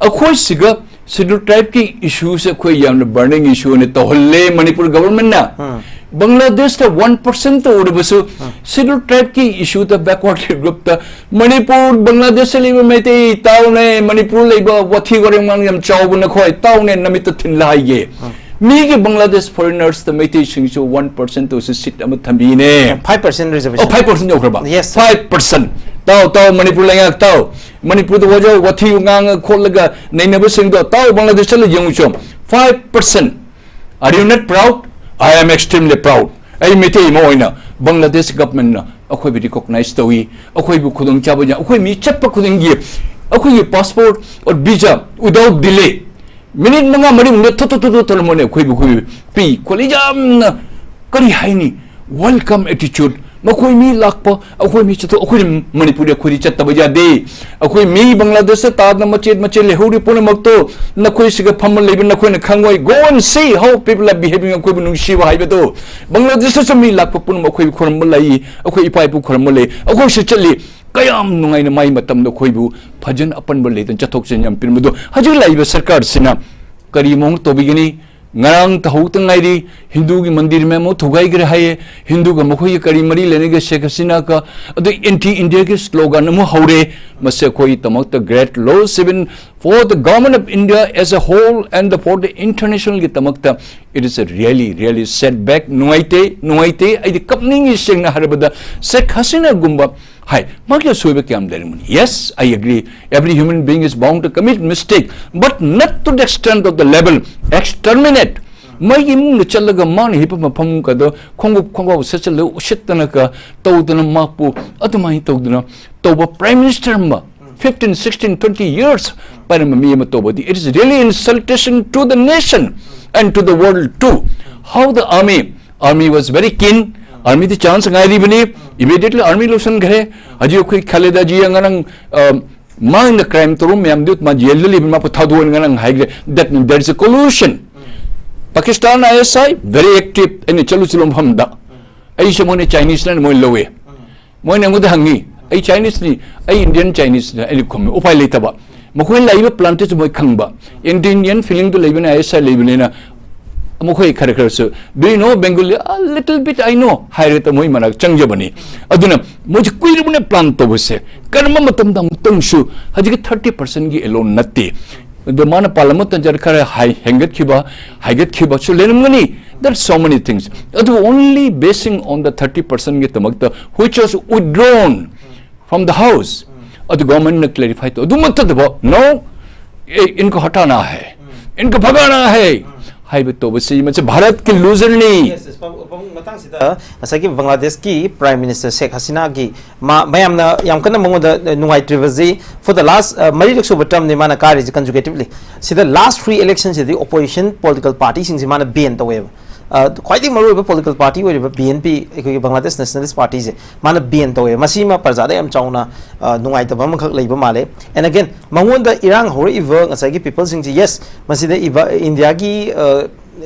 ꯑꯩꯈꯣꯏ ꯁꯤꯒ ꯁꯦꯗ꯭ꯌꯨꯜ ꯇ꯭ꯔꯥꯏꯕꯀꯤ ꯏꯁꯨꯁꯦ ꯑꯩꯈꯣꯏ ꯌꯥꯝꯅ ꯕꯔꯅꯤꯡ ꯏꯁꯨ ꯑꯣꯏꯅ ꯇꯧꯍꯜꯂꯦ ꯃꯅꯤꯄꯨꯔ ꯒꯕꯔꯃꯦꯟꯅ꯫ ꯕꯪꯒ꯭ꯂꯥꯗꯦꯁꯇ ꯋꯥꯟ ꯄꯔꯁꯦꯟꯇ ꯑꯣꯏꯔꯕꯁꯨ ꯁꯦꯗ꯭ꯌꯨꯜ ꯇ꯭ꯔꯥꯏꯕꯀꯤ ꯏꯁꯨꯗ, ꯕꯦꯛꯋꯥꯔꯗ ꯒ꯭ꯔꯨꯞꯇ ꯃꯅꯤꯄꯨꯔ, ꯕꯪꯒ꯭ꯂꯥꯗꯦꯁꯇ ꯂꯩꯕ ꯃꯩꯇꯩ ꯇꯥꯎꯅꯦ, ꯃꯅꯤꯄꯨꯔ ꯂꯩꯕ ꯋꯥꯊꯤ ꯋꯥꯔꯦꯡ ꯉꯥꯡ ꯌꯥꯝ ꯆꯥꯎꯕ ꯅꯈꯣꯏ ꯇꯥꯎꯅꯦ, ꯅꯃꯤꯠꯇ ꯊꯤꯜꯂ ꯍꯥꯏꯒꯦ꯫ ꯃꯤꯒꯤ ꯕꯪꯒ꯭ꯂꯥꯗꯦꯁ ꯐꯣꯔꯦꯅꯔꯁꯇ ꯃꯩꯇꯩꯁꯤꯡꯁꯨ ꯋꯥꯟ ꯄꯔꯁꯦꯟꯇ ꯑꯣꯏꯁꯨ ꯁꯤꯠ ꯑꯃ ꯊꯝꯕꯤꯅꯦ꯫ Five percent ꯑꯣ, reservation. ꯐꯥꯏꯚ ꯄꯔꯁꯦꯟ ꯌꯧꯈ꯭ꯔꯕ? Yes, sir. Five percent. ꯇꯥꯎ, ꯇꯥꯎ, ꯃꯅꯤꯄꯨꯔ ꯂꯩꯉꯥꯛ ꯇꯥꯎ꯫ ꯃꯅꯤꯄꯨꯔꯗ ꯋꯥꯖ-, ꯋꯥꯊꯤ ꯉꯥꯡꯉ ꯈꯣꯠꯂꯒ ꯅꯩꯅꯕꯁꯤꯡꯗꯣ ꯇꯥꯎ, ꯕꯪꯒ꯭ꯂꯥꯗꯦꯁ ꯆꯠꯂ ꯌꯦꯡꯉꯨ ꯆꯣ꯫ Five percent. Are you not proud? I am extremely proud. ꯑꯩ ꯃꯩꯇꯩ ꯑꯃ ꯑꯣꯏꯅ ꯕꯪꯒ꯭ꯂꯥꯗꯦꯁ ꯒꯚꯔꯟꯃꯦꯟꯠꯅ ꯑꯩꯈꯣꯏꯕꯨ ꯔꯤꯀꯣꯛꯅꯥꯏꯖ ꯇꯧꯏ, ꯑꯩꯈꯣꯏꯕꯨ ꯈꯨꯗꯣꯡꯆꯥꯕ ꯌꯥ-, ꯑꯩꯈꯣꯏ ꯃꯤ ꯆꯠꯄ ꯈꯨꯗꯤꯡꯒꯤ ꯑꯩꯈꯣꯏꯒꯤ passport or visa without delay, minute ꯃꯉꯥ ꯃꯔꯤ ꯃꯅꯨꯡꯗ ꯊꯨꯠ ꯊꯨꯠ ꯊꯨꯠ ꯊꯨꯠ ꯊꯨꯠꯂꯝꯃꯣꯅꯦ, ꯑꯩꯈꯣꯏꯕꯨ, ꯑꯩꯈꯣꯏꯕꯨ ꯄꯤ ꯈꯣꯠꯂꯤ, ꯌꯥꯝꯅ ꯀꯔꯤ ꯍꯥꯏꯅꯤ, welcome attitude꯫ ꯃꯈꯣꯏ ꯃꯤ ꯂꯥꯛꯄ, ꯑꯩꯈꯣꯏ ꯃꯤ ꯆꯠꯊꯣꯛ, ꯑꯩꯈꯣꯏꯅ ꯃꯅꯤꯄꯨꯔꯗ ꯑꯩꯈꯣꯏꯗꯤ ꯆꯠꯇꯕ ꯌꯥꯗꯦ꯫ ꯑꯩꯈꯣꯏ ꯃꯤ ꯕꯪꯒ꯭ꯂꯥꯗꯦꯁꯇ ꯇꯥꯗꯅ ꯃꯆꯦꯠ ꯃꯆꯦꯠ ꯂꯩꯍꯧꯔꯤ ꯄꯨꯝꯅꯃꯛꯇꯣ ꯅꯈꯣꯏ ꯁꯤꯒ ꯐꯝꯃ ꯂꯩꯕ ꯅꯈꯣꯏꯅ ꯈꯪꯉꯣꯏ꯫ Go and see how people are behaving, ꯑꯩꯈꯣꯏꯕꯨ ꯅꯨꯡꯁꯤꯕ ꯍꯥꯏꯕꯗꯣ꯫ ꯕꯪꯒ꯭ꯂꯥꯗꯦꯁꯇꯁꯨ ꯃꯤ ꯂꯥꯛꯄ ꯄꯨꯝꯅꯃꯛ ꯑꯩꯈꯣꯏꯕꯨ ꯈꯨꯔꯨꯝꯕ ꯂꯩ, ꯑꯩꯈꯣꯏ ꯏꯄꯥ ꯏꯄꯨ ꯈꯨꯔꯨꯝꯕ ꯂꯩ, ꯑꯩꯈꯣꯏꯁꯨ ꯆꯠꯂꯤ꯫ ꯀꯌꯥꯝ ꯅꯨꯡꯉꯥꯏꯅ ꯃꯥꯏ ꯃꯇꯝꯗ ꯑꯩꯈꯣꯏꯕꯨ ꯐꯖꯅ ꯑꯄꯟꯕ ꯂꯩꯇꯅ ꯆꯠꯊꯣꯛ ꯆꯠꯁꯤꯟ ꯌꯥꯝ ꯄꯤꯔꯝꯕꯗꯣ꯫ ꯍꯧꯖꯤꯛ ꯂꯥꯛꯏꯕ ꯁꯔꯀꯥꯔꯁꯤꯅ ꯀꯔꯤ ꯃꯑꯣꯡ ꯇꯧꯕꯤꯒꯅꯤ? ꯉꯔꯥꯡ ꯇꯧꯍꯧꯗ ꯉꯥꯏꯔꯤ, ꯍꯤꯟꯗꯨꯒꯤ ꯃꯟꯗꯤꯔ ꯃꯌꯥꯝ ꯑꯃ ꯊꯨꯒꯥꯏꯈ꯭ꯔꯦ ꯍꯥꯏꯌꯦ꯫ ꯍꯤꯟꯗꯨꯒ ꯃꯈꯣꯏꯒꯤ ꯀꯔꯤ ꯃꯔꯤ ꯂꯩꯅꯒꯦ? ꯁꯦꯈ ꯍꯁꯤꯅꯥꯒ ꯑꯗꯨ ꯑꯦꯟꯇꯤ ꯏꯟꯗꯤꯌꯥꯒꯤ ꯁ꯭ꯂꯣꯒꯥꯟ ꯑꯃ ꯍꯧꯔꯦ꯫ ꯃꯁꯤ ꯑꯩꯈꯣꯏꯒꯤꯗꯃꯛꯇ great loss even for the government of India as a whole and the, for the international ꯒꯤꯗꯃꯛꯇ it is a really, really setback. ꯅꯨꯡꯉꯥꯏꯇꯦ, ꯅꯨꯡꯉꯥꯏꯇꯦ꯫ ꯑꯩꯗꯤ ꯀꯞꯅꯤꯡꯉꯤ ꯁꯦꯡꯅ ꯍꯥꯏꯔꯕꯗ꯫ ꯁꯦꯈ ꯍꯁꯤꯅꯥꯒꯨꯝꯕ ꯍꯥꯏ, ꯃꯥꯒꯤ ꯑꯁꯣꯏꯕ ꯀꯌꯥꯝ ꯂꯩꯔꯝꯒꯅꯤ? Yes, I agree, every human being is bound to commit mistake, but not to the extent of the level exterminate. ꯃꯥꯒꯤ ꯏꯃꯨꯡꯗ ꯆꯠꯂꯒ ꯃꯥꯅ ꯍꯤꯞꯄ ꯃꯐꯝ ꯀꯗꯣ ꯈꯣꯡꯎꯞ ꯈꯣꯡꯒ꯭ꯔꯥꯎ ꯁꯦꯠꯆꯜꯂꯒ ꯎꯁꯤꯠꯇꯅꯒ ꯇꯧꯗꯅ, ꯃꯥꯄꯨ ꯑꯗꯨꯃꯥꯏꯅ ꯇꯧꯗꯅ ꯇꯧꯕ prime minister ꯑꯃ, fifteen, sixteen, twenty years ꯄꯥꯏꯔꯝꯕ ꯃꯤ ꯑꯃ ꯇꯧꯕꯗꯤ, it is really insultation to the nation and to the world too. How the army, army was very keen. Army D chance ꯉꯥꯏꯔꯤꯕꯅꯤ꯫ Immediately army ꯂꯣꯏꯁꯤꯟꯈ꯭ꯔꯦ꯫ ꯍꯧꯖꯤꯛ ꯑꯩꯈꯣꯏ ꯈꯥꯂꯤꯗꯥ ꯖꯤꯌꯥ ꯉꯔꯥꯡ, ꯑ, ꯃꯥꯅ crime ꯇꯧꯔꯝꯕ ꯃꯌꯥꯝꯗꯨ ꯃꯥ ꯖꯦꯜꯗ ꯂꯩꯕ, ꯃꯥ ꯄꯣꯊꯥꯗꯣꯛꯑꯣꯅ ꯉꯔꯥꯡ ꯍꯥꯏꯈ꯭ꯔꯦ꯫ That means there is a collusion. Pakistan I S I very active. ꯑꯩꯅ ꯆꯠꯂꯨ ꯆꯠꯂꯨ ꯃꯐꯝꯗ ꯑꯩꯁꯦ ꯃꯣꯏꯅ Chinese ꯅ ꯃꯣꯏ ꯂꯧꯋꯦ꯫ ꯃꯣꯏꯅ ꯑꯩꯉꯣꯟꯗ ꯍꯪꯉꯤ, "ꯑꯩ Chinese ꯅꯤ, ꯑꯩ Indian Chinese ꯅꯤ" ꯑꯩꯅ ꯈꯨꯝꯃꯤ꯫ ꯎꯄꯥꯏ ꯂꯩꯇꯕ꯫ ꯃꯈꯣꯏꯅ ꯂꯥꯛꯏꯕ plant ꯁꯨ ꯃꯣꯏ ꯈꯪꯕ꯫ Anti Indian feeling ꯗꯨ ꯂꯩꯕꯅ I S I ꯂꯩꯕꯅꯤꯅ ꯃꯈꯣꯏ ꯈꯔ ꯈꯔꯁꯨ, "Do you know Bengali?" "A little bit I know" ꯍꯥꯏꯔꯒ ꯃꯣꯏ ꯃꯅꯥꯛ ꯆꯪꯖꯕꯅꯤ꯫ ꯑꯗꯨꯅ ꯃꯣꯏꯁꯦ ꯀꯨꯏꯔꯕꯅ plan ꯇꯧꯕꯁꯦ꯫ ꯀꯔꯝꯕ ꯃꯇꯝꯗ ꯑꯃꯨꯛꯇꯪꯁꯨ ꯍꯧꯖꯤꯛꯀꯤ thirty percent ꯒꯤ alone ꯅꯠꯇꯦ꯫ ꯑꯗꯣ ꯃꯥꯅ ꯄꯥꯜꯂꯝꯕ ꯇꯟꯖꯥꯗ ꯈꯔ ꯍꯥꯏ-, ꯍꯦꯟꯒꯠꯈꯤꯕ, ꯍꯥꯏꯒꯠꯈꯤꯕꯁꯨ ꯂꯩꯔꯝꯒꯅꯤ꯫ There are so many things. ꯑꯗꯨ only basing on the thirty percent ꯒꯤꯗꯃꯛꯇ which was withdrawn from the house. ꯑꯗꯨ government ꯅ clarify ꯇꯧ꯫ ꯑꯗꯨ ꯅꯠꯇꯕ, "No, ꯑꯦ, ꯏꯟꯀꯣ ꯍꯇꯥꯅꯥ ꯍꯦ, ꯏꯟꯀꯣ ꯚꯒꯥꯅꯥ ꯍꯦ" ꯍꯥꯏꯕ ꯇꯧꯕꯁꯤ ꯃꯁꯤ ꯚꯥꯔꯠꯀꯤ loser ꯅꯤ꯫ Yes, yes, ꯄꯥꯕꯨꯡ, ꯄꯥꯕꯨꯡ, ꯃꯇꯥꯡꯁꯤꯗ ꯉꯁꯥꯏꯒꯤ ꯕꯪꯒ꯭ꯂꯥꯗꯦꯁꯀꯤ Prime Minister ꯁꯦꯈ ꯍꯁꯤꯅꯥꯒꯤ ꯃꯥ, ꯃꯌꯥꯝꯅ ꯌꯥꯝ ꯀꯟꯅ ꯃꯉꯣꯟꯗ ꯅꯨꯡꯉꯥꯏꯇ꯭ꯔꯤꯕꯁꯤ, for the last, ꯑ, ꯃꯔꯤꯔꯛ ꯁꯨꯕ term ꯅꯤ ꯃꯥꯅ ꯀꯥꯔꯤꯁꯦ consecutively꯫ ꯁꯤꯗ last three election ꯁꯤꯗꯤ opposition political party ꯁꯤꯡꯁꯤ ꯃꯥꯅ ban ꯇꯧꯋꯦꯕ꯫ ꯑ, ꯈ꯭ꯋꯥꯏꯗꯒꯤ ꯃꯔꯨꯑꯣꯏꯕ political party ꯑꯣꯏꯔꯤꯕ B N P, ꯑꯩꯈꯣꯏꯒꯤ Bangladesh Nationalist Party ꯁꯦ ꯃꯥꯅ ban ꯇꯧꯋꯦ꯫ ꯃꯁꯤꯃ ꯄ꯭ꯔꯖꯥꯗ ꯌꯥꯝ ꯆꯥꯎꯅ, ꯑ, ꯅꯨꯡꯉꯥꯏꯇꯕ ꯑꯃꯈꯛ ꯂꯩꯕ ꯃꯥꯜꯂꯦ꯫ And again, ꯃꯉꯣꯟꯗ ꯏꯔꯥꯡ ꯍꯧꯔꯛꯏꯕ ꯉꯁꯥꯏꯒꯤ people ꯁꯤꯡꯁꯤ, yes, ꯃꯁꯤꯗ ꯏꯕ-, ꯏꯟꯗꯤꯌꯥꯒꯤ, ꯑ,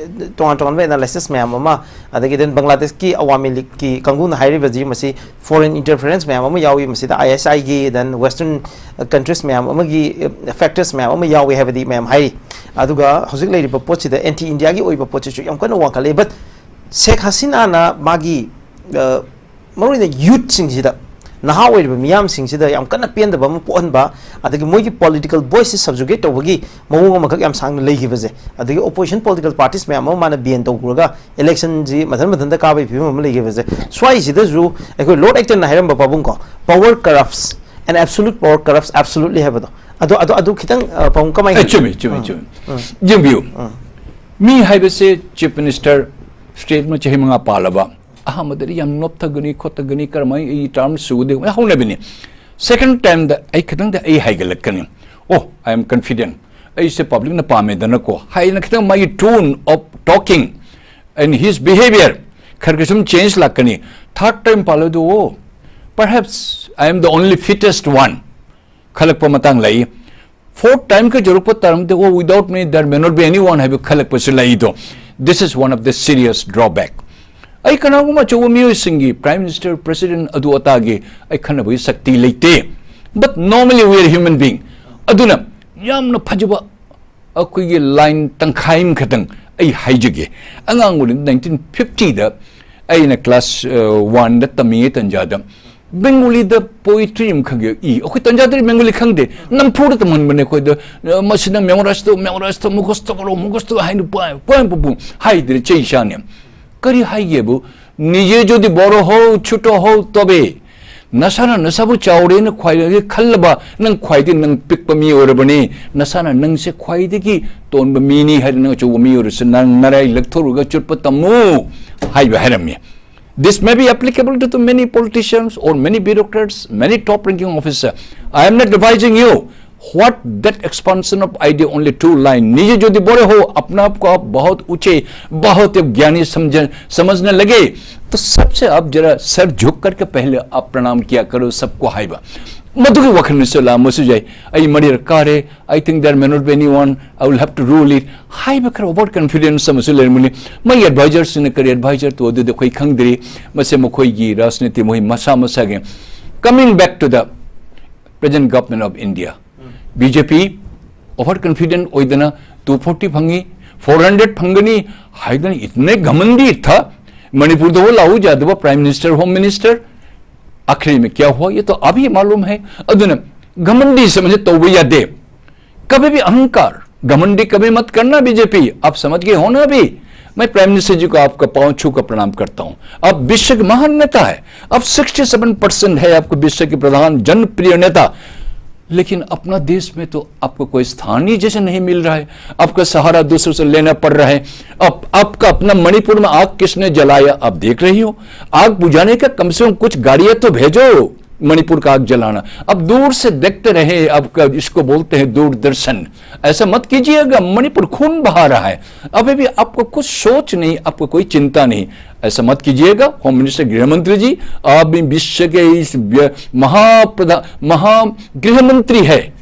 ꯇꯣꯉꯥꯟ ꯇꯣꯉꯥꯟꯕ ꯑꯦꯅꯥꯂꯥꯏꯁꯤꯁ ꯃꯌꯥꯝ ꯑꯃ, ꯑꯗꯒꯤ then ꯕꯪꯒ꯭ꯂꯥꯗꯦꯁꯀꯤ ꯑꯋꯥꯃꯤ ꯂꯤꯒꯀꯤ ꯀꯥꯡꯕꯨꯅ ꯍꯥꯏꯔꯤꯕꯁꯤ ꯃꯁꯤ ꯐꯣꯔꯦꯟ ꯏꯟꯇꯔꯐꯤꯌꯔꯦꯟꯁ ꯃꯌꯥꯝ ꯑꯃ ꯌꯥꯎꯏ, ꯃꯁꯤꯗ ꯑꯥꯏ ꯑꯦꯁ ꯑꯥꯏꯒꯤ, then ꯋꯦꯁꯇꯔꯟ ꯀꯟꯇ꯭ꯔꯤꯁ ꯃꯌꯥꯝ ꯑꯃꯒꯤ ꯐꯦꯛꯇꯔꯁ ꯃꯌꯥꯝ ꯑꯃ ꯌꯥꯎꯏ ꯍꯥꯏꯕꯗꯤ ꯃꯌꯥꯝ ꯍꯥꯏꯔꯤ꯫ ꯑꯗꯨꯒ ꯍꯧꯖꯤꯛ ꯂꯩꯔꯤꯕ ꯄꯣꯠꯁꯤꯗ ꯑꯦꯟꯇꯤ ꯏꯟꯗꯤꯌꯥꯒꯤ ꯑꯣꯏꯕ ꯄꯣꯠꯁꯤꯁꯨ ꯌꯥꯝ ꯀꯟꯅ ꯋꯥꯡꯈꯠꯂꯛꯏ꯫ ꯕꯠ ꯁꯦꯈ ꯍꯁꯤꯅꯥꯅ ꯃꯥꯒꯤ, ꯑ, ꯃꯔꯨꯑꯣꯏꯅ ꯌꯨꯠꯁꯤꯡꯁꯤꯗ, ꯅꯍꯥ ꯑꯣꯏꯔꯤꯕ ꯃꯤꯌꯥꯝꯁꯤꯡꯁꯤꯗ ꯌꯥꯝ ꯀꯟꯅ ꯄꯦꯟꯗꯕ ꯑꯃ ꯄꯣꯛꯍꯟꯕ, ꯑꯗꯒꯤ ꯃꯣꯏꯒꯤ ꯄꯣꯂꯤꯇꯤꯀꯦꯜ ꯚꯣꯏꯁꯁꯦ ꯁꯕꯖꯨꯒꯦꯠ ꯇꯧꯕꯒꯤ ꯃꯑꯣꯡ ꯑꯃꯈꯛ ꯌꯥꯝ ꯁꯥꯡꯅ ꯂꯩꯈꯤꯕꯁꯦ, ꯑꯗꯒꯤ ꯑꯣꯄꯣꯖꯤꯁꯟ ꯄꯣꯂꯤꯇꯤꯀꯦꯜ ꯄꯥꯔꯇꯤꯁ ꯃꯌꯥꯝ ꯑꯃ ꯃꯥꯅ ꯕꯦꯟ ꯇꯧꯈ꯭ꯔꯒ ꯏꯂꯦꯛꯁꯟꯁꯤ ꯃꯊꯟ ꯃꯊꯟꯇ ꯀꯥꯕꯒꯤ ꯐꯤꯕꯝ ꯑꯃ ꯂꯩꯈꯤꯕꯁꯦ, ꯁ꯭ꯋꯥꯏꯁꯤꯗꯁꯨ ꯑꯩꯈꯣꯏ ꯂꯣꯔꯗ ꯑꯦꯛꯇꯟꯅ ꯍꯥꯏꯔꯝꯕ ꯄꯥꯕꯨꯡꯀꯣ, "Power corrupts and absolute power corrupts absolutely" ꯍꯥꯏꯕꯗꯣ, ꯑꯗꯣ, ꯑꯗꯣ, ꯑꯗꯨ ꯈꯤꯇꯪ, ꯑ, ꯄꯥꯕꯨꯡ ꯀꯃꯥꯏꯅ ꯑꯦ, ꯈꯜꯂꯤ? ꯆꯨꯝꯃꯤ, ꯆꯨꯝꯃꯤ, ꯑꯥ, ꯆꯨꯝꯃꯤ꯫ ꯑꯥ, ꯌꯦꯡꯕꯤꯌꯨ, ꯑꯥ, ꯃꯤ ꯍꯥꯏꯕꯁꯦ ꯆꯤꯐ ꯃꯤꯅꯤꯁꯇꯔ ꯁ꯭ꯇꯦꯠ ꯑꯃ ꯆꯍꯤ ꯃꯉꯥ ꯄꯥꯜꯂꯕ, ꯑꯍꯥꯟꯕꯗꯗꯤ ꯌꯥꯝ ꯅꯣꯞꯊꯒꯅꯤ, ꯈꯣꯠꯊꯒꯅꯤ, ꯀꯔꯝꯍꯥꯏꯅ ꯑꯩ ꯇꯥꯔꯝ ꯁꯨꯒꯗꯦ ꯍꯧꯅꯕꯤꯅꯤ꯫ ꯁꯦꯀꯦꯟ ꯇꯥꯏꯝꯗ ꯑꯩ ꯈꯤꯇꯪꯗꯤ ꯑꯩ ꯍꯥꯏꯒꯠꯂꯛꯀꯅꯤ꯫ "Oh, I am confident, ꯑꯩꯁꯦ ꯄꯕ꯭ꯂꯤꯛꯅ ꯄꯥꯝꯃꯦꯗꯅꯀꯣ" ꯍꯥꯏꯅ ꯈꯤꯇꯪ ꯃꯥꯒꯤ tone of talking and his behavior ꯈꯔ ꯈꯔ ꯁꯨꯝ ꯆꯦꯟꯖ ꯂꯥꯛꯀꯅꯤ꯫ ꯊꯥꯔꯠ time ꯄꯥꯜꯂꯗꯨ, "Oh, perhaps I am the only fittest one" ꯈꯜꯂꯛꯄ ꯃꯇꯥꯡ ꯂꯩ꯫ ꯐꯣꯔꯠ ꯇꯥꯏꯝ ꯈꯔ ꯌꯧꯔꯛꯄ ꯇꯥꯔꯝꯗꯤ, "Oh, without me there may not be anyone" ꯍꯥꯏꯕ ꯈꯜꯂꯛꯄꯁꯨ ꯂꯩꯗꯣ꯫ This is one of the serious drawback. ꯑꯩ ꯀꯅꯥꯒꯨꯝꯕ ꯑꯆꯧꯕ ꯃꯤꯑꯣꯏꯁꯤꯡꯒꯤ, ꯄ꯭ꯔꯥꯏꯝ ꯃꯤꯅꯤꯁꯇꯔ, ꯄ꯭ꯔꯁꯤꯗꯦꯟ, ꯑꯗꯨ ꯑꯇꯥꯒꯤ ꯑꯩ ꯈꯟꯅꯕꯒꯤ ꯁꯛꯇꯤ ꯂꯩꯇꯦ꯫ But normally we are human being. ꯑꯗꯨꯅ ꯌꯥꯝꯅ ꯐꯖꯕ ꯑꯩꯈꯣꯏꯒꯤ ꯂꯥꯏꯟ ꯇꯪꯈꯥꯏ ꯑꯃꯈꯛꯇꯪ ꯑꯩ ꯍꯥꯏꯖꯒꯦ꯫ ꯑꯉꯥꯡ ꯑꯣꯏꯔꯤꯉꯩꯗ ꯅꯥꯏꯟꯇꯤꯟ ꯐꯤꯐꯇꯤꯗ ꯑꯩꯅ ꯀ꯭ꯂꯥꯁ, ꯑ, ꯋꯥꯟꯗ ꯇꯝꯃꯤꯉꯩ ꯇꯟꯖꯥꯗ ꯕꯦꯡꯒꯣꯂꯤꯗ ꯄꯣꯏꯇ꯭ꯔꯤ ꯑꯃꯈꯛ ꯏ꯫ ꯑꯩꯈꯣꯏ ꯇꯟꯖꯥꯗꯗꯤ ꯕꯦꯡꯒꯣꯂꯤ ꯈꯪꯗꯦ꯫ ꯅꯝꯐꯨꯗ ꯇꯝꯍꯟꯕꯅꯦ ꯑꯩꯈꯣꯏꯗ꯫ "ꯑ, ꯃꯁꯤꯗ ꯃꯦꯃꯣꯔꯥꯏꯁ ꯇꯧ, ꯃꯦꯃꯣꯔꯥꯏꯁ ꯇꯧ, ꯃꯨꯈꯁꯇ ꯀꯔꯣ, ꯃꯨꯈꯁꯇ" ꯍꯥꯏꯅ ꯄꯥꯏ, ꯄꯥꯏ, ꯄꯨ, ꯄꯨ ꯍꯥꯏꯗ꯭ꯔꯦ, ꯆꯩ ꯆꯥꯅꯤ꯫ ꯀꯔꯤ ꯍꯥꯏꯒꯦꯕꯨ, "ꯅꯤꯖꯦ ꯖꯣꯗꯤ ꯕꯣꯔꯣ ꯍꯣ, ꯆꯨꯇꯣ ꯍꯣ ꯇꯣꯕꯦ", ꯅꯁꯥꯅ ꯅꯁꯥꯕꯨ ꯆꯥꯎꯔꯦꯅ ꯈ꯭ꯋꯥꯏꯗꯒꯤ ꯈꯜꯂꯕ, ꯅꯪ ꯈ꯭ꯋꯥꯏꯗꯒꯤ ꯅꯪ ꯄꯤꯛꯄ ꯃꯤ ꯑꯣꯏꯔꯕꯅꯤ꯫ ꯅꯁꯥꯅ ꯅꯪꯁꯦ ꯈ꯭ꯋꯥꯏꯗꯒꯤ ꯇꯣꯟꯕ ꯃꯤꯅꯤ ꯍꯥꯏꯗꯅ ꯅꯪ ꯑꯆꯧꯕ ꯃꯤ ꯑꯣꯏꯔꯁꯨ ꯅꯪ ꯅꯔꯥꯏ ꯂꯛꯊꯣꯛꯂꯒ ꯆꯨꯠꯄ ꯇꯝꯃꯨ ꯍꯥꯏꯕ ꯍꯥꯏꯔꯝꯃꯤ꯫ This may be applicable to, to many politicians or many bureaucrats, many top ranking officer. I am not advising you. What that expansion of idea, only two line, "निजी ज्योति बड़े हो, अपने आप को आप बहुत ऊंचे, बहुत ज्ञानी समझ, समझने लगे", तो सबसे आप जरा सर झुक करके पहले आप प्रणाम किया करो सबको, हाइबा। ꯃꯗꯨꯒꯤ ꯋꯥꯈꯜꯅꯁꯨ ꯂꯥꯛꯑꯝꯕꯁꯨ ꯌꯥꯏ꯫ ꯑꯩ ꯃꯔꯤꯔꯛ ꯀꯥꯔꯦ, I think there may not be anyone, I will have to rule it ꯍꯥꯏꯕ ꯈꯔ over confidence ꯑꯃꯁꯨ ꯂꯩꯔꯝꯒꯅꯤ꯫ ꯃꯩ advisor ꯁꯤꯡꯅ ꯀꯔꯤ advisor ꯇꯧ ꯑꯗꯨꯗꯤ ꯑꯩꯈꯣꯏ ꯈꯪꯗ꯭ꯔꯤ꯫ ꯃꯁꯦ ꯃꯈꯣꯏꯒꯤ ꯔꯥꯖꯅꯤꯇꯤ, ꯃꯈꯣꯏ ꯃꯁꯥ ꯃꯁꯥꯒꯤ꯫ Coming back to the present government of India, B J P over confident ꯑꯣꯏꯗꯅ two forty ꯐꯪꯉꯤ, four hundred ꯐꯪꯒꯅꯤ ꯍꯥꯏꯗꯅ ꯏꯇꯅꯦ ꯘꯃꯟꯗꯤ ꯊꯥ꯫ ꯃꯅꯤꯄꯨꯔꯗ ꯍꯣ ꯂꯥꯎ ꯌꯥꯗꯕ Prime Minister, Home Minister, आखिरी में क्या हुआ, ये तो अभी मालूम है। ꯑꯗꯨꯅ ꯘꯃꯟꯗꯤ ꯁꯦ ꯃꯁꯦ ꯇꯧꯕ ꯌꯥꯗꯦ꯫ कभी भी अहंकार, घमंडी कभी मत करना बीजेपी, आप समझ गए हो ना अभी। मैं प्राइम मिनिस्टर जी को आपका पांव छू कर प्रणाम करता हूं। आप विश्व के महान नेता है, आप सिक्सटी सेवन परसेंट है आपको विश्व के प्रधान जनप्रिय नेता, लेकिन अपना देश में तो आपको कोई स्थान ही जैसे नहीं मिल रहा है। आपका सहारा दूसरों से लेना पड़ रहा है। आप, आपका अपना मणिपुर में आग किसने जलाया, आप देख रही हो? आग बुझाने का कम से कम कुछ गाड़ियां तो भेजो। मणिपुर का आग जलाना, अब दूर से देखते रहे, आपका इसको बोलते हैं दूरदर्शन। ऐसा मत कीजिएगा, मणिपुर खून बहा रहा है। अभी भी आपको कुछ सोच नहीं, आपको कोई चिंता नहीं। ऐसा मत कीजिएगा। होम मिनिस्टर, गृह मंत्री जी, आप भी विश्व के इस व्य- महाप्रधा महा गृह मंत्री है।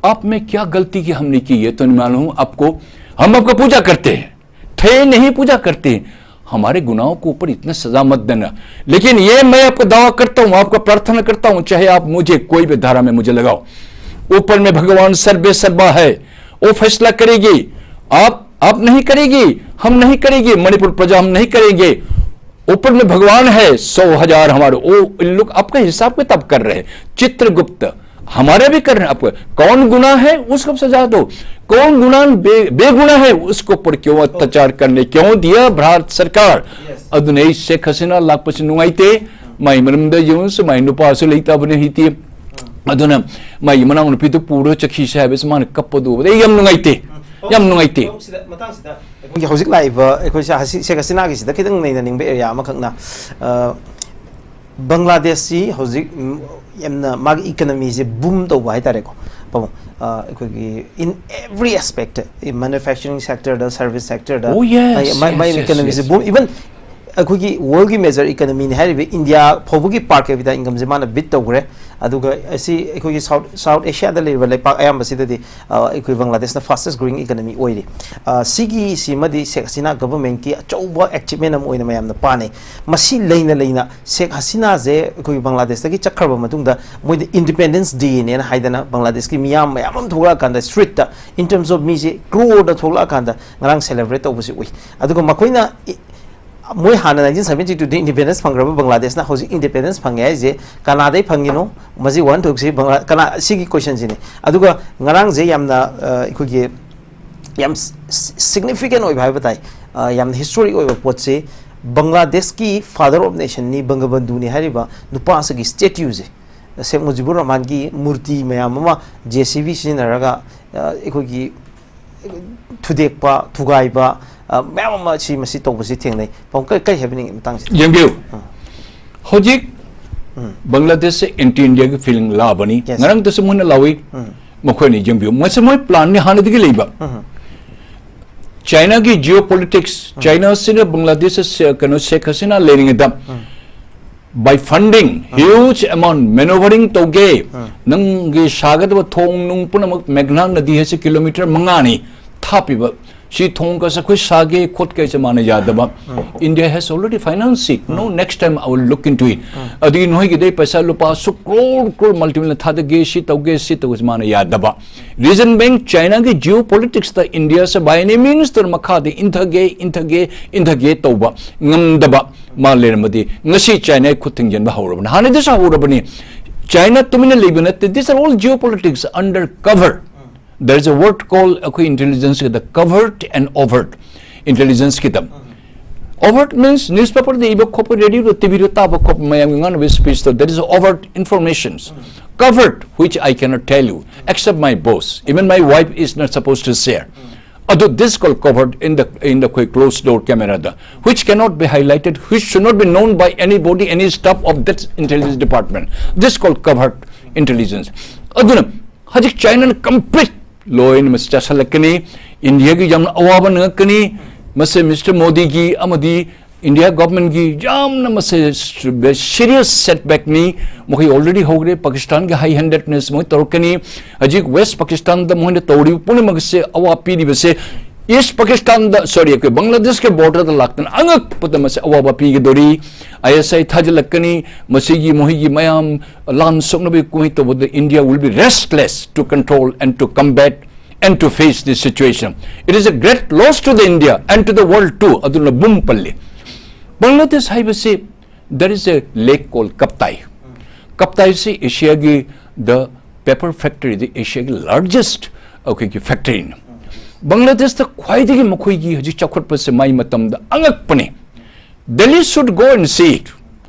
आप में क्या गलती की हमने की, ये तो नहीं मालूम आपको। हम आपका पूजा करते हैं, थे नहीं पूजा करते हैं। हमारे गुनाहों के ऊपर इतना सजा मत देना। लेकिन ये मैं आपको दावा करता हूं, आपको प्रार्थना करता हूं, चाहे आप मुझे कोई भी धारा में मुझे लगाओ, ऊपर में भगवान सर्वे सर्वा है, वो फैसला करेगी। आप आप नहीं करेगी, हम नहीं करेगी, मणिपुर प्रजा हम नहीं करेंगे। ऊपर में भगवान है, सौ हजार हमारे, वो इन लोग आपका हिसाब किताब कर रहे हैं। चित्रगुप्त हमारे भी कर रहे हैं। आपको कौन गुनाह है, उसको सजा दो। कौन गुनाह बे, बेगुनाह है, उसको ऊपर क्यों अत्याचार करने क्यों दिया भारत सरकार? ꯑꯗꯨꯅ ꯑꯩ ꯁꯦꯈ ꯍꯁꯤꯅꯥ ꯂꯥꯛꯄꯁꯤ ꯅꯨꯡꯉꯥꯏꯇꯦ꯫ ꯃꯥꯏ ꯃꯔꯝꯗ ꯌꯦꯡꯉꯨꯁꯨ, ꯃꯥꯏ ꯅꯨꯄꯥꯁꯨ ꯂꯩꯇꯕꯅꯤ ꯍꯤꯇꯤ꯫ ꯑꯗꯨꯅ ꯃꯥꯒꯤ ꯃꯅꯥꯎꯅꯨꯄꯤꯗꯨ ꯄꯨꯔ ꯆꯠꯈꯤꯁꯦ ꯍꯥꯏꯕꯁꯤ ꯃꯥꯅ ꯀꯞꯄꯗꯨ ꯎꯕꯗ ꯑꯩ ꯌꯥꯝ ꯅꯨꯡꯉꯥꯏꯇꯦ, ꯌꯥꯝ ꯅꯨꯡꯉꯥꯏꯇꯦ꯫ ꯑꯩꯈꯣꯏꯒꯤ ꯍꯧꯖꯤꯛ ꯂꯥꯛꯏꯕ ꯑꯩꯈꯣꯏꯁꯦ ꯍꯁꯤ-, ꯁꯦꯈ ꯍꯁꯤꯅꯥꯒꯤꯁꯤꯗ ꯈꯤꯇꯪ ꯅꯩꯅꯅꯤꯡꯕ ꯑꯦꯔꯤꯌꯥ ꯑꯃꯈꯛꯅ, ꯑ, ꯕꯪꯒ꯭ꯂꯥꯗꯦꯁꯁꯤ ꯍꯧꯖꯤꯛ, ꯎꯝ, ꯌꯥꯝꯅ ꯃꯥꯒꯤ ꯏꯀꯅꯃꯤꯁꯦ ꯕꯨꯝ ꯇꯧꯕ ꯍꯥꯏꯇꯥꯔꯦꯀꯣ, ꯄꯥꯕꯨꯡ꯫ ꯑ, ꯑꯩꯈꯣꯏꯒꯤ in every aspect, manufacturing sectorꯗ, service sectorꯗ, Oh, yes, ꯑꯩ-, ꯃꯥꯏ-, ꯃꯥꯏ yes, yes, ꯏꯀꯅꯃꯤꯁꯦ yes. Boom, even ꯑꯩꯈꯣꯏꯒꯤ ꯋꯥꯔꯜꯒꯤ ꯃꯦꯖꯔ ꯏꯀꯅꯃꯤꯅꯤ ꯍꯥꯏꯔꯤꯕ ꯏꯟꯗꯤꯌꯥ ꯐꯥꯎꯕꯒꯤ per capita incomeꯁꯦ ꯃꯥꯅ ꯕꯤꯠ ꯇꯧꯈ꯭ꯔꯦ꯫ ꯑꯗꯨꯒ ꯑꯁꯤ ꯑꯩꯈꯣꯏꯒꯤ ꯁꯥꯎꯠ ꯁꯥꯎꯠ ꯑꯦꯁꯤꯌꯥꯗ ꯂꯩꯔꯤꯕ ꯂꯩꯄꯥꯛ ꯑꯌꯥꯝꯕꯁꯤꯗꯗꯤ ꯑ, ꯑꯩꯈꯣꯏ ꯕꯪꯒ꯭ꯂꯥꯗꯦꯁꯅ fastest growing economy ꯑꯣꯏꯔꯤ꯫ ꯑ, ꯁꯤꯒꯤꯁꯤꯃꯗꯤ ꯁꯦꯈ ꯍꯁꯤꯅꯥ ꯒꯚꯔꯟꯃꯦꯟꯠꯀꯤ ꯑꯆꯧꯕ ꯑꯦꯆꯤꯞꯃꯦꯟ ꯑꯃ ꯑꯣꯏꯅ ꯃꯌꯥꯝꯅ ꯄꯥꯅꯩ꯫ ꯃꯁꯤ ꯂꯩꯅ ꯂꯩꯅ ꯁꯦꯈ ꯍꯁꯤꯅꯥꯁꯦ ꯑꯩꯈꯣꯏꯒꯤ ꯕꯪꯒ꯭ꯂꯥꯗꯦꯁꯇꯒꯤ ꯆꯠꯈ꯭ꯔꯕ ꯃꯇꯨꯡꯗ ꯃꯣꯏꯗ ꯏꯟꯗꯤꯄꯦꯟꯗꯦꯟꯁ ꯗꯦꯅꯦꯅ ꯍꯥꯏꯗꯅ ꯕꯪꯒ꯭ꯂꯥꯗꯦꯁꯀꯤ ꯃꯤꯌꯥꯝ ꯃꯌꯥꯝ ꯑꯃ ꯊꯣꯛꯂꯛꯑꯀꯥꯟꯗ ꯁ꯭ꯇ꯭ꯔꯤꯠꯇ, in terms of ꯃꯤꯁꯦ ꯀ꯭ꯔꯣꯔꯗ ꯊꯣꯛꯂꯛꯑꯀꯥꯟꯗ ꯉꯔꯥꯡ ꯁꯦꯂꯦꯕ꯭ꯔꯦꯠ ꯇꯧꯕꯁꯤ ꯎꯏ꯫ ꯑꯗꯨꯒ ꯃꯈꯣꯏꯅ ꯏ- ꯃꯣꯏ ꯍꯥꯟꯅ nineteen seventy two ꯗ ꯏꯟꯗꯤꯄꯦꯟꯗꯦꯟꯁ ꯐꯪꯈ꯭ꯔꯕ ꯕꯪꯒ꯭ꯂꯥꯗꯦꯁꯅ ꯍꯧꯖꯤꯛ ꯏꯟꯗꯤꯄꯦꯟꯗꯦꯟꯁ ꯐꯪꯉꯦ ꯍꯥꯏꯁꯦ ꯀꯅꯥꯗꯩ ꯐꯪꯉꯤꯅꯣ? ꯃꯁꯤ ꯋꯥꯍꯟꯊꯣꯛꯁꯤ ꯕꯪꯒ꯭ꯂꯥ-, ꯀꯅꯥ, ꯁꯤꯒꯤ ꯀꯣꯏꯁꯟꯁꯤꯅꯤ꯫ ꯑꯗꯨꯒ ꯉꯔꯥꯡꯁꯦ ꯌꯥꯝꯅ, ꯑ, ꯑꯩꯈꯣꯏꯒꯤ ꯌꯥꯝ ꯁꯤ-, ꯁꯤ-, ꯁꯤꯒꯅꯤꯐꯤꯀꯦꯟ ꯑꯣꯏꯕ ꯍꯥꯏꯕ ꯇꯥꯏ, ꯑ, ꯌꯥꯝꯅ ꯍꯤꯁꯇꯣꯔꯤꯛ ꯑꯣꯏꯕ ꯄꯣꯠꯁꯤ, ꯕꯪꯒ꯭ꯂꯥꯗꯦꯁꯀꯤ father of nationꯅꯤ, ꯕꯪꯒꯕꯟꯙꯨꯅꯤ ꯍꯥꯏꯔꯤꯕ ꯅꯨꯄꯥ ꯑꯁꯤꯒꯤ ꯁ꯭ꯇꯦꯇ꯭ꯌꯨꯁꯦ, ꯁꯦꯈ ꯃꯨꯖꯤꯕꯨꯔ ꯔꯍꯃꯥꯟꯒꯤ ꯃꯨꯔꯇꯤ ꯃꯌꯥꯝ ꯑꯃ JCB ꯁꯤꯖꯤꯟꯅꯔꯒ, ꯑ, ꯑꯩꯈꯣꯏꯒꯤ ꯊꯨꯗꯦꯛꯄ, ꯊꯨꯒꯥꯏꯕ, ꯑ, ꯃꯌꯥꯝ ꯑꯃ ꯁꯤ, ꯃꯁꯤ ꯇꯧꯕꯁꯤ ꯊꯦꯡꯅꯩ꯫ ꯄꯥꯎ ꯀꯔꯤ, ꯀꯔꯤ ꯍꯥꯏꯕꯤꯅꯤꯡꯉꯤ ꯃꯇꯥꯡꯁꯤꯗ? ꯌꯦꯡꯕꯤꯌꯨ, ꯎꯝ꯫ ꯍꯧꯖꯤꯛ ꯎꯝ꯫ ꯕꯪꯒ꯭ꯂꯥꯗꯦꯁꯁꯦ ꯑꯦꯟꯇꯤ ꯏꯟꯗꯤꯌꯥꯒꯤ ꯐꯤꯂꯤꯡ ꯂꯥꯛꯑꯕꯅꯤ꯫ Yes꯫ ꯉꯔꯥꯡꯗꯁꯨ ꯃꯣꯏꯅ ꯂꯥꯎꯏ꯫ ꯎꯝ꯫ ꯃꯈꯣꯏꯅ ꯌꯦꯡꯕꯤꯌꯨ, ꯃꯁꯤ ꯃꯣꯏ ꯄ꯭ꯂꯥꯟꯅꯤ ꯍꯥꯟꯅꯗꯒꯤ ꯂꯩꯕ꯫ ꯎꯝ꯫ ꯆꯥꯏꯅꯥꯒꯤ ꯖꯤꯑꯣ ꯄꯣꯂꯤꯇꯤꯛꯁ, ꯎꯝ꯫ ꯆꯥꯏꯅꯥꯁꯤꯅ ꯕꯪꯒ꯭ꯂꯥꯗꯦꯁ ꯁꯦ-, ꯀꯩꯅꯣ, ꯁꯦꯈ ꯍꯁꯤꯅꯥ ꯂꯩꯔꯤꯉꯩꯗ, ꯎꯝ꯫ By funding, um. Huge amount, maneuvering ꯇꯧꯒꯦ꯫ ꯎꯝ꯫ ꯅꯪꯒꯤ ꯁꯥꯒꯗꯕ ꯊꯣꯡ ꯅꯨꯡ ꯄꯨꯝꯅꯃꯛ, ꯃꯦꯘꯅꯥ ꯅꯗꯤ ꯍꯥꯏꯁꯦ ꯀꯤꯂꯣꯃꯤꯇꯔ ꯃꯉꯥꯅꯤ ꯊꯥꯞꯄꯤꯕ꯫ ꯁꯤ ꯊꯣꯡ ꯀꯁꯦ ꯑꯩꯈꯣꯏ ꯁꯥꯒꯦ ꯈꯣꯠꯀꯦ ꯍꯥꯏꯁꯦ ꯃꯥꯅ ꯌꯥꯗꯕ꯫ ꯎꯝ꯫ India has already financed it. No, um. Next time I will look into it. ꯎꯝ꯫ ꯑꯗꯨꯒꯤ ꯅꯣꯏꯒꯤꯗꯩ ꯄꯩꯁꯥ ꯂꯨꯄꯥ ꯑꯁꯨꯛ ꯀ꯭ꯔꯣꯔ ꯀ꯭ꯔꯣꯔ multi million ꯊꯥꯗꯒꯦ, ꯁꯤ ꯇꯧꯒꯦ, ꯁꯤ ꯇꯧꯒꯦ ꯍꯥꯏꯁꯦ ꯃꯥꯅ ꯌꯥꯗꯕ꯫ Reason being, ꯆꯥꯏꯅꯥꯒꯤ ꯖꯤꯑꯣ ꯄꯣꯂꯤꯇꯤꯛꯁꯇ ꯏꯟꯗꯤꯌꯥꯁꯦ by any means ꯇꯧꯔ ꯃꯈꯥꯗ ꯏꯟꯊꯒꯦ, ꯏꯟꯊꯒꯦ, ꯏꯟꯊꯒꯦ ꯇꯧꯕ ꯉꯝꯗꯕ ꯃꯥ ꯂꯩꯔꯝꯃꯗꯤ ꯉꯁꯤ ꯆꯥꯏꯅꯥꯒꯤ ꯈꯨꯠ ꯊꯤꯡꯖꯤꯟꯕ ꯍꯧꯔꯕꯅꯤ, ꯍꯥꯟꯅꯗꯤꯁꯨ ꯍꯧꯔꯕꯅꯤ꯫ ꯆꯥꯏꯅꯥ ꯇꯨꯃꯤꯟꯅ ꯂꯩꯕ ꯅꯠꯇꯦ, these are all geopolitics under cover. There is a word called ꯑꯩꯈꯣꯏ ꯏꯟꯇꯦꯂꯤꯖꯦꯟꯁꯀꯤꯗ covert and overt intelligence ꯀꯤꯗ꯫ Overt means newspaperꯗ ꯏꯕ ꯈꯣꯠꯄ, radioꯗ, TVꯗ ꯇꯥꯕ ꯈꯣꯠꯄ, ꯃꯌꯥꯝꯒꯤ ꯉꯥꯡꯅꯕ speechꯇ, that is overt informations. Covert, which I cannot tell you, except my boss. Even my wife is not supposed to share. ꯑꯗꯨ this called covert in the, in the ꯑꯩꯈꯣꯏ closed door cameraꯗ, which cannot be highlighted, which should not be known by anybody, any staff of that intelligence department. This called covert intelligence. ꯑꯗꯨꯅ ꯍꯧꯖꯤꯛ ꯆꯥꯏꯅꯥꯅ complete ꯂꯣꯏꯅ ꯃꯁꯤ ꯆꯥꯁꯤꯜꯂꯛꯀꯅꯤ꯫ ꯏꯟꯗꯤꯌꯥꯒꯤ ꯌꯥꯝꯅ ꯑꯋꯥꯕ ꯅꯪꯉꯛꯀꯅꯤ꯫ ꯃꯁꯤ mister ꯃꯣꯗꯤꯒꯤ ꯑꯃꯗꯤ India government ꯒꯤ ꯌꯥꯝꯅ ꯃꯁꯦ serious setback ꯅꯤ꯫ ꯃꯈꯣꯏ already ꯍꯧꯈ꯭ꯔꯦ꯫ ꯄꯥꯀꯤꯁꯇꯥꯟꯒꯤ high handedness ꯃꯣꯏ ꯇꯧꯔꯛꯀꯅꯤ꯫ ꯍꯧꯖꯤꯛ West Pakistan ꯗ ꯃꯣꯏꯅ ꯇꯧꯔꯤꯕ ꯄꯨꯝꯅꯃꯛꯁꯦ, ꯑꯋꯥ ꯄꯤꯔꯤꯕꯁꯦ East Pakistan ꯗ, sorry, ꯑꯩꯈꯣꯏ ꯕꯪꯒ꯭ꯂꯥꯗꯦꯁꯀꯤ border ꯗ ꯂꯥꯛꯇꯅ ꯑꯉꯛꯄꯗ ꯃꯁꯤ ꯑꯋꯥꯕ ꯄꯤꯒꯗꯧꯔꯤ꯫ I S I ꯊꯥꯖꯤꯜꯂꯛꯀꯅꯤ꯫ ꯃꯁꯤꯒꯤ ꯃꯈꯣꯏꯒꯤ ꯃꯌꯥꯝ ꯂꯥꯟ ꯁꯣꯛꯅꯕꯒꯤ ꯀꯨꯝꯍꯩ ꯇꯧꯕꯗ India will be restless to control and to combat and to face this situation. It is a great loss to the India and to the world too. ꯑꯗꯨꯅ boom ꯄꯜꯂꯤ꯫ ꯕꯪꯒ꯭ꯂꯥꯗꯦꯁ ꯍꯥꯏꯕꯁꯤ, there is a lake called Kaptai. ꯀꯞꯇꯥꯏꯁꯤ ꯑꯦꯁꯤꯌꯥꯒꯤ the paper factory, the ꯑꯦꯁꯤꯌꯥꯒꯤ largest ꯑꯩꯈꯣꯏꯒꯤ factory ꯅꯤ꯫ ꯕꯪꯒ꯭ꯂꯥꯗꯦꯁꯇ ꯈ꯭ꯋꯥꯏꯗꯒꯤ ꯃꯈꯣꯏꯒꯤ ꯍꯧꯖꯤꯛ ꯆꯥꯎꯈꯠꯄꯁꯦ ꯃꯥꯏ ꯃꯇꯝꯗ ꯑꯉꯛꯄꯅꯤ꯫ Delhi should go and see it.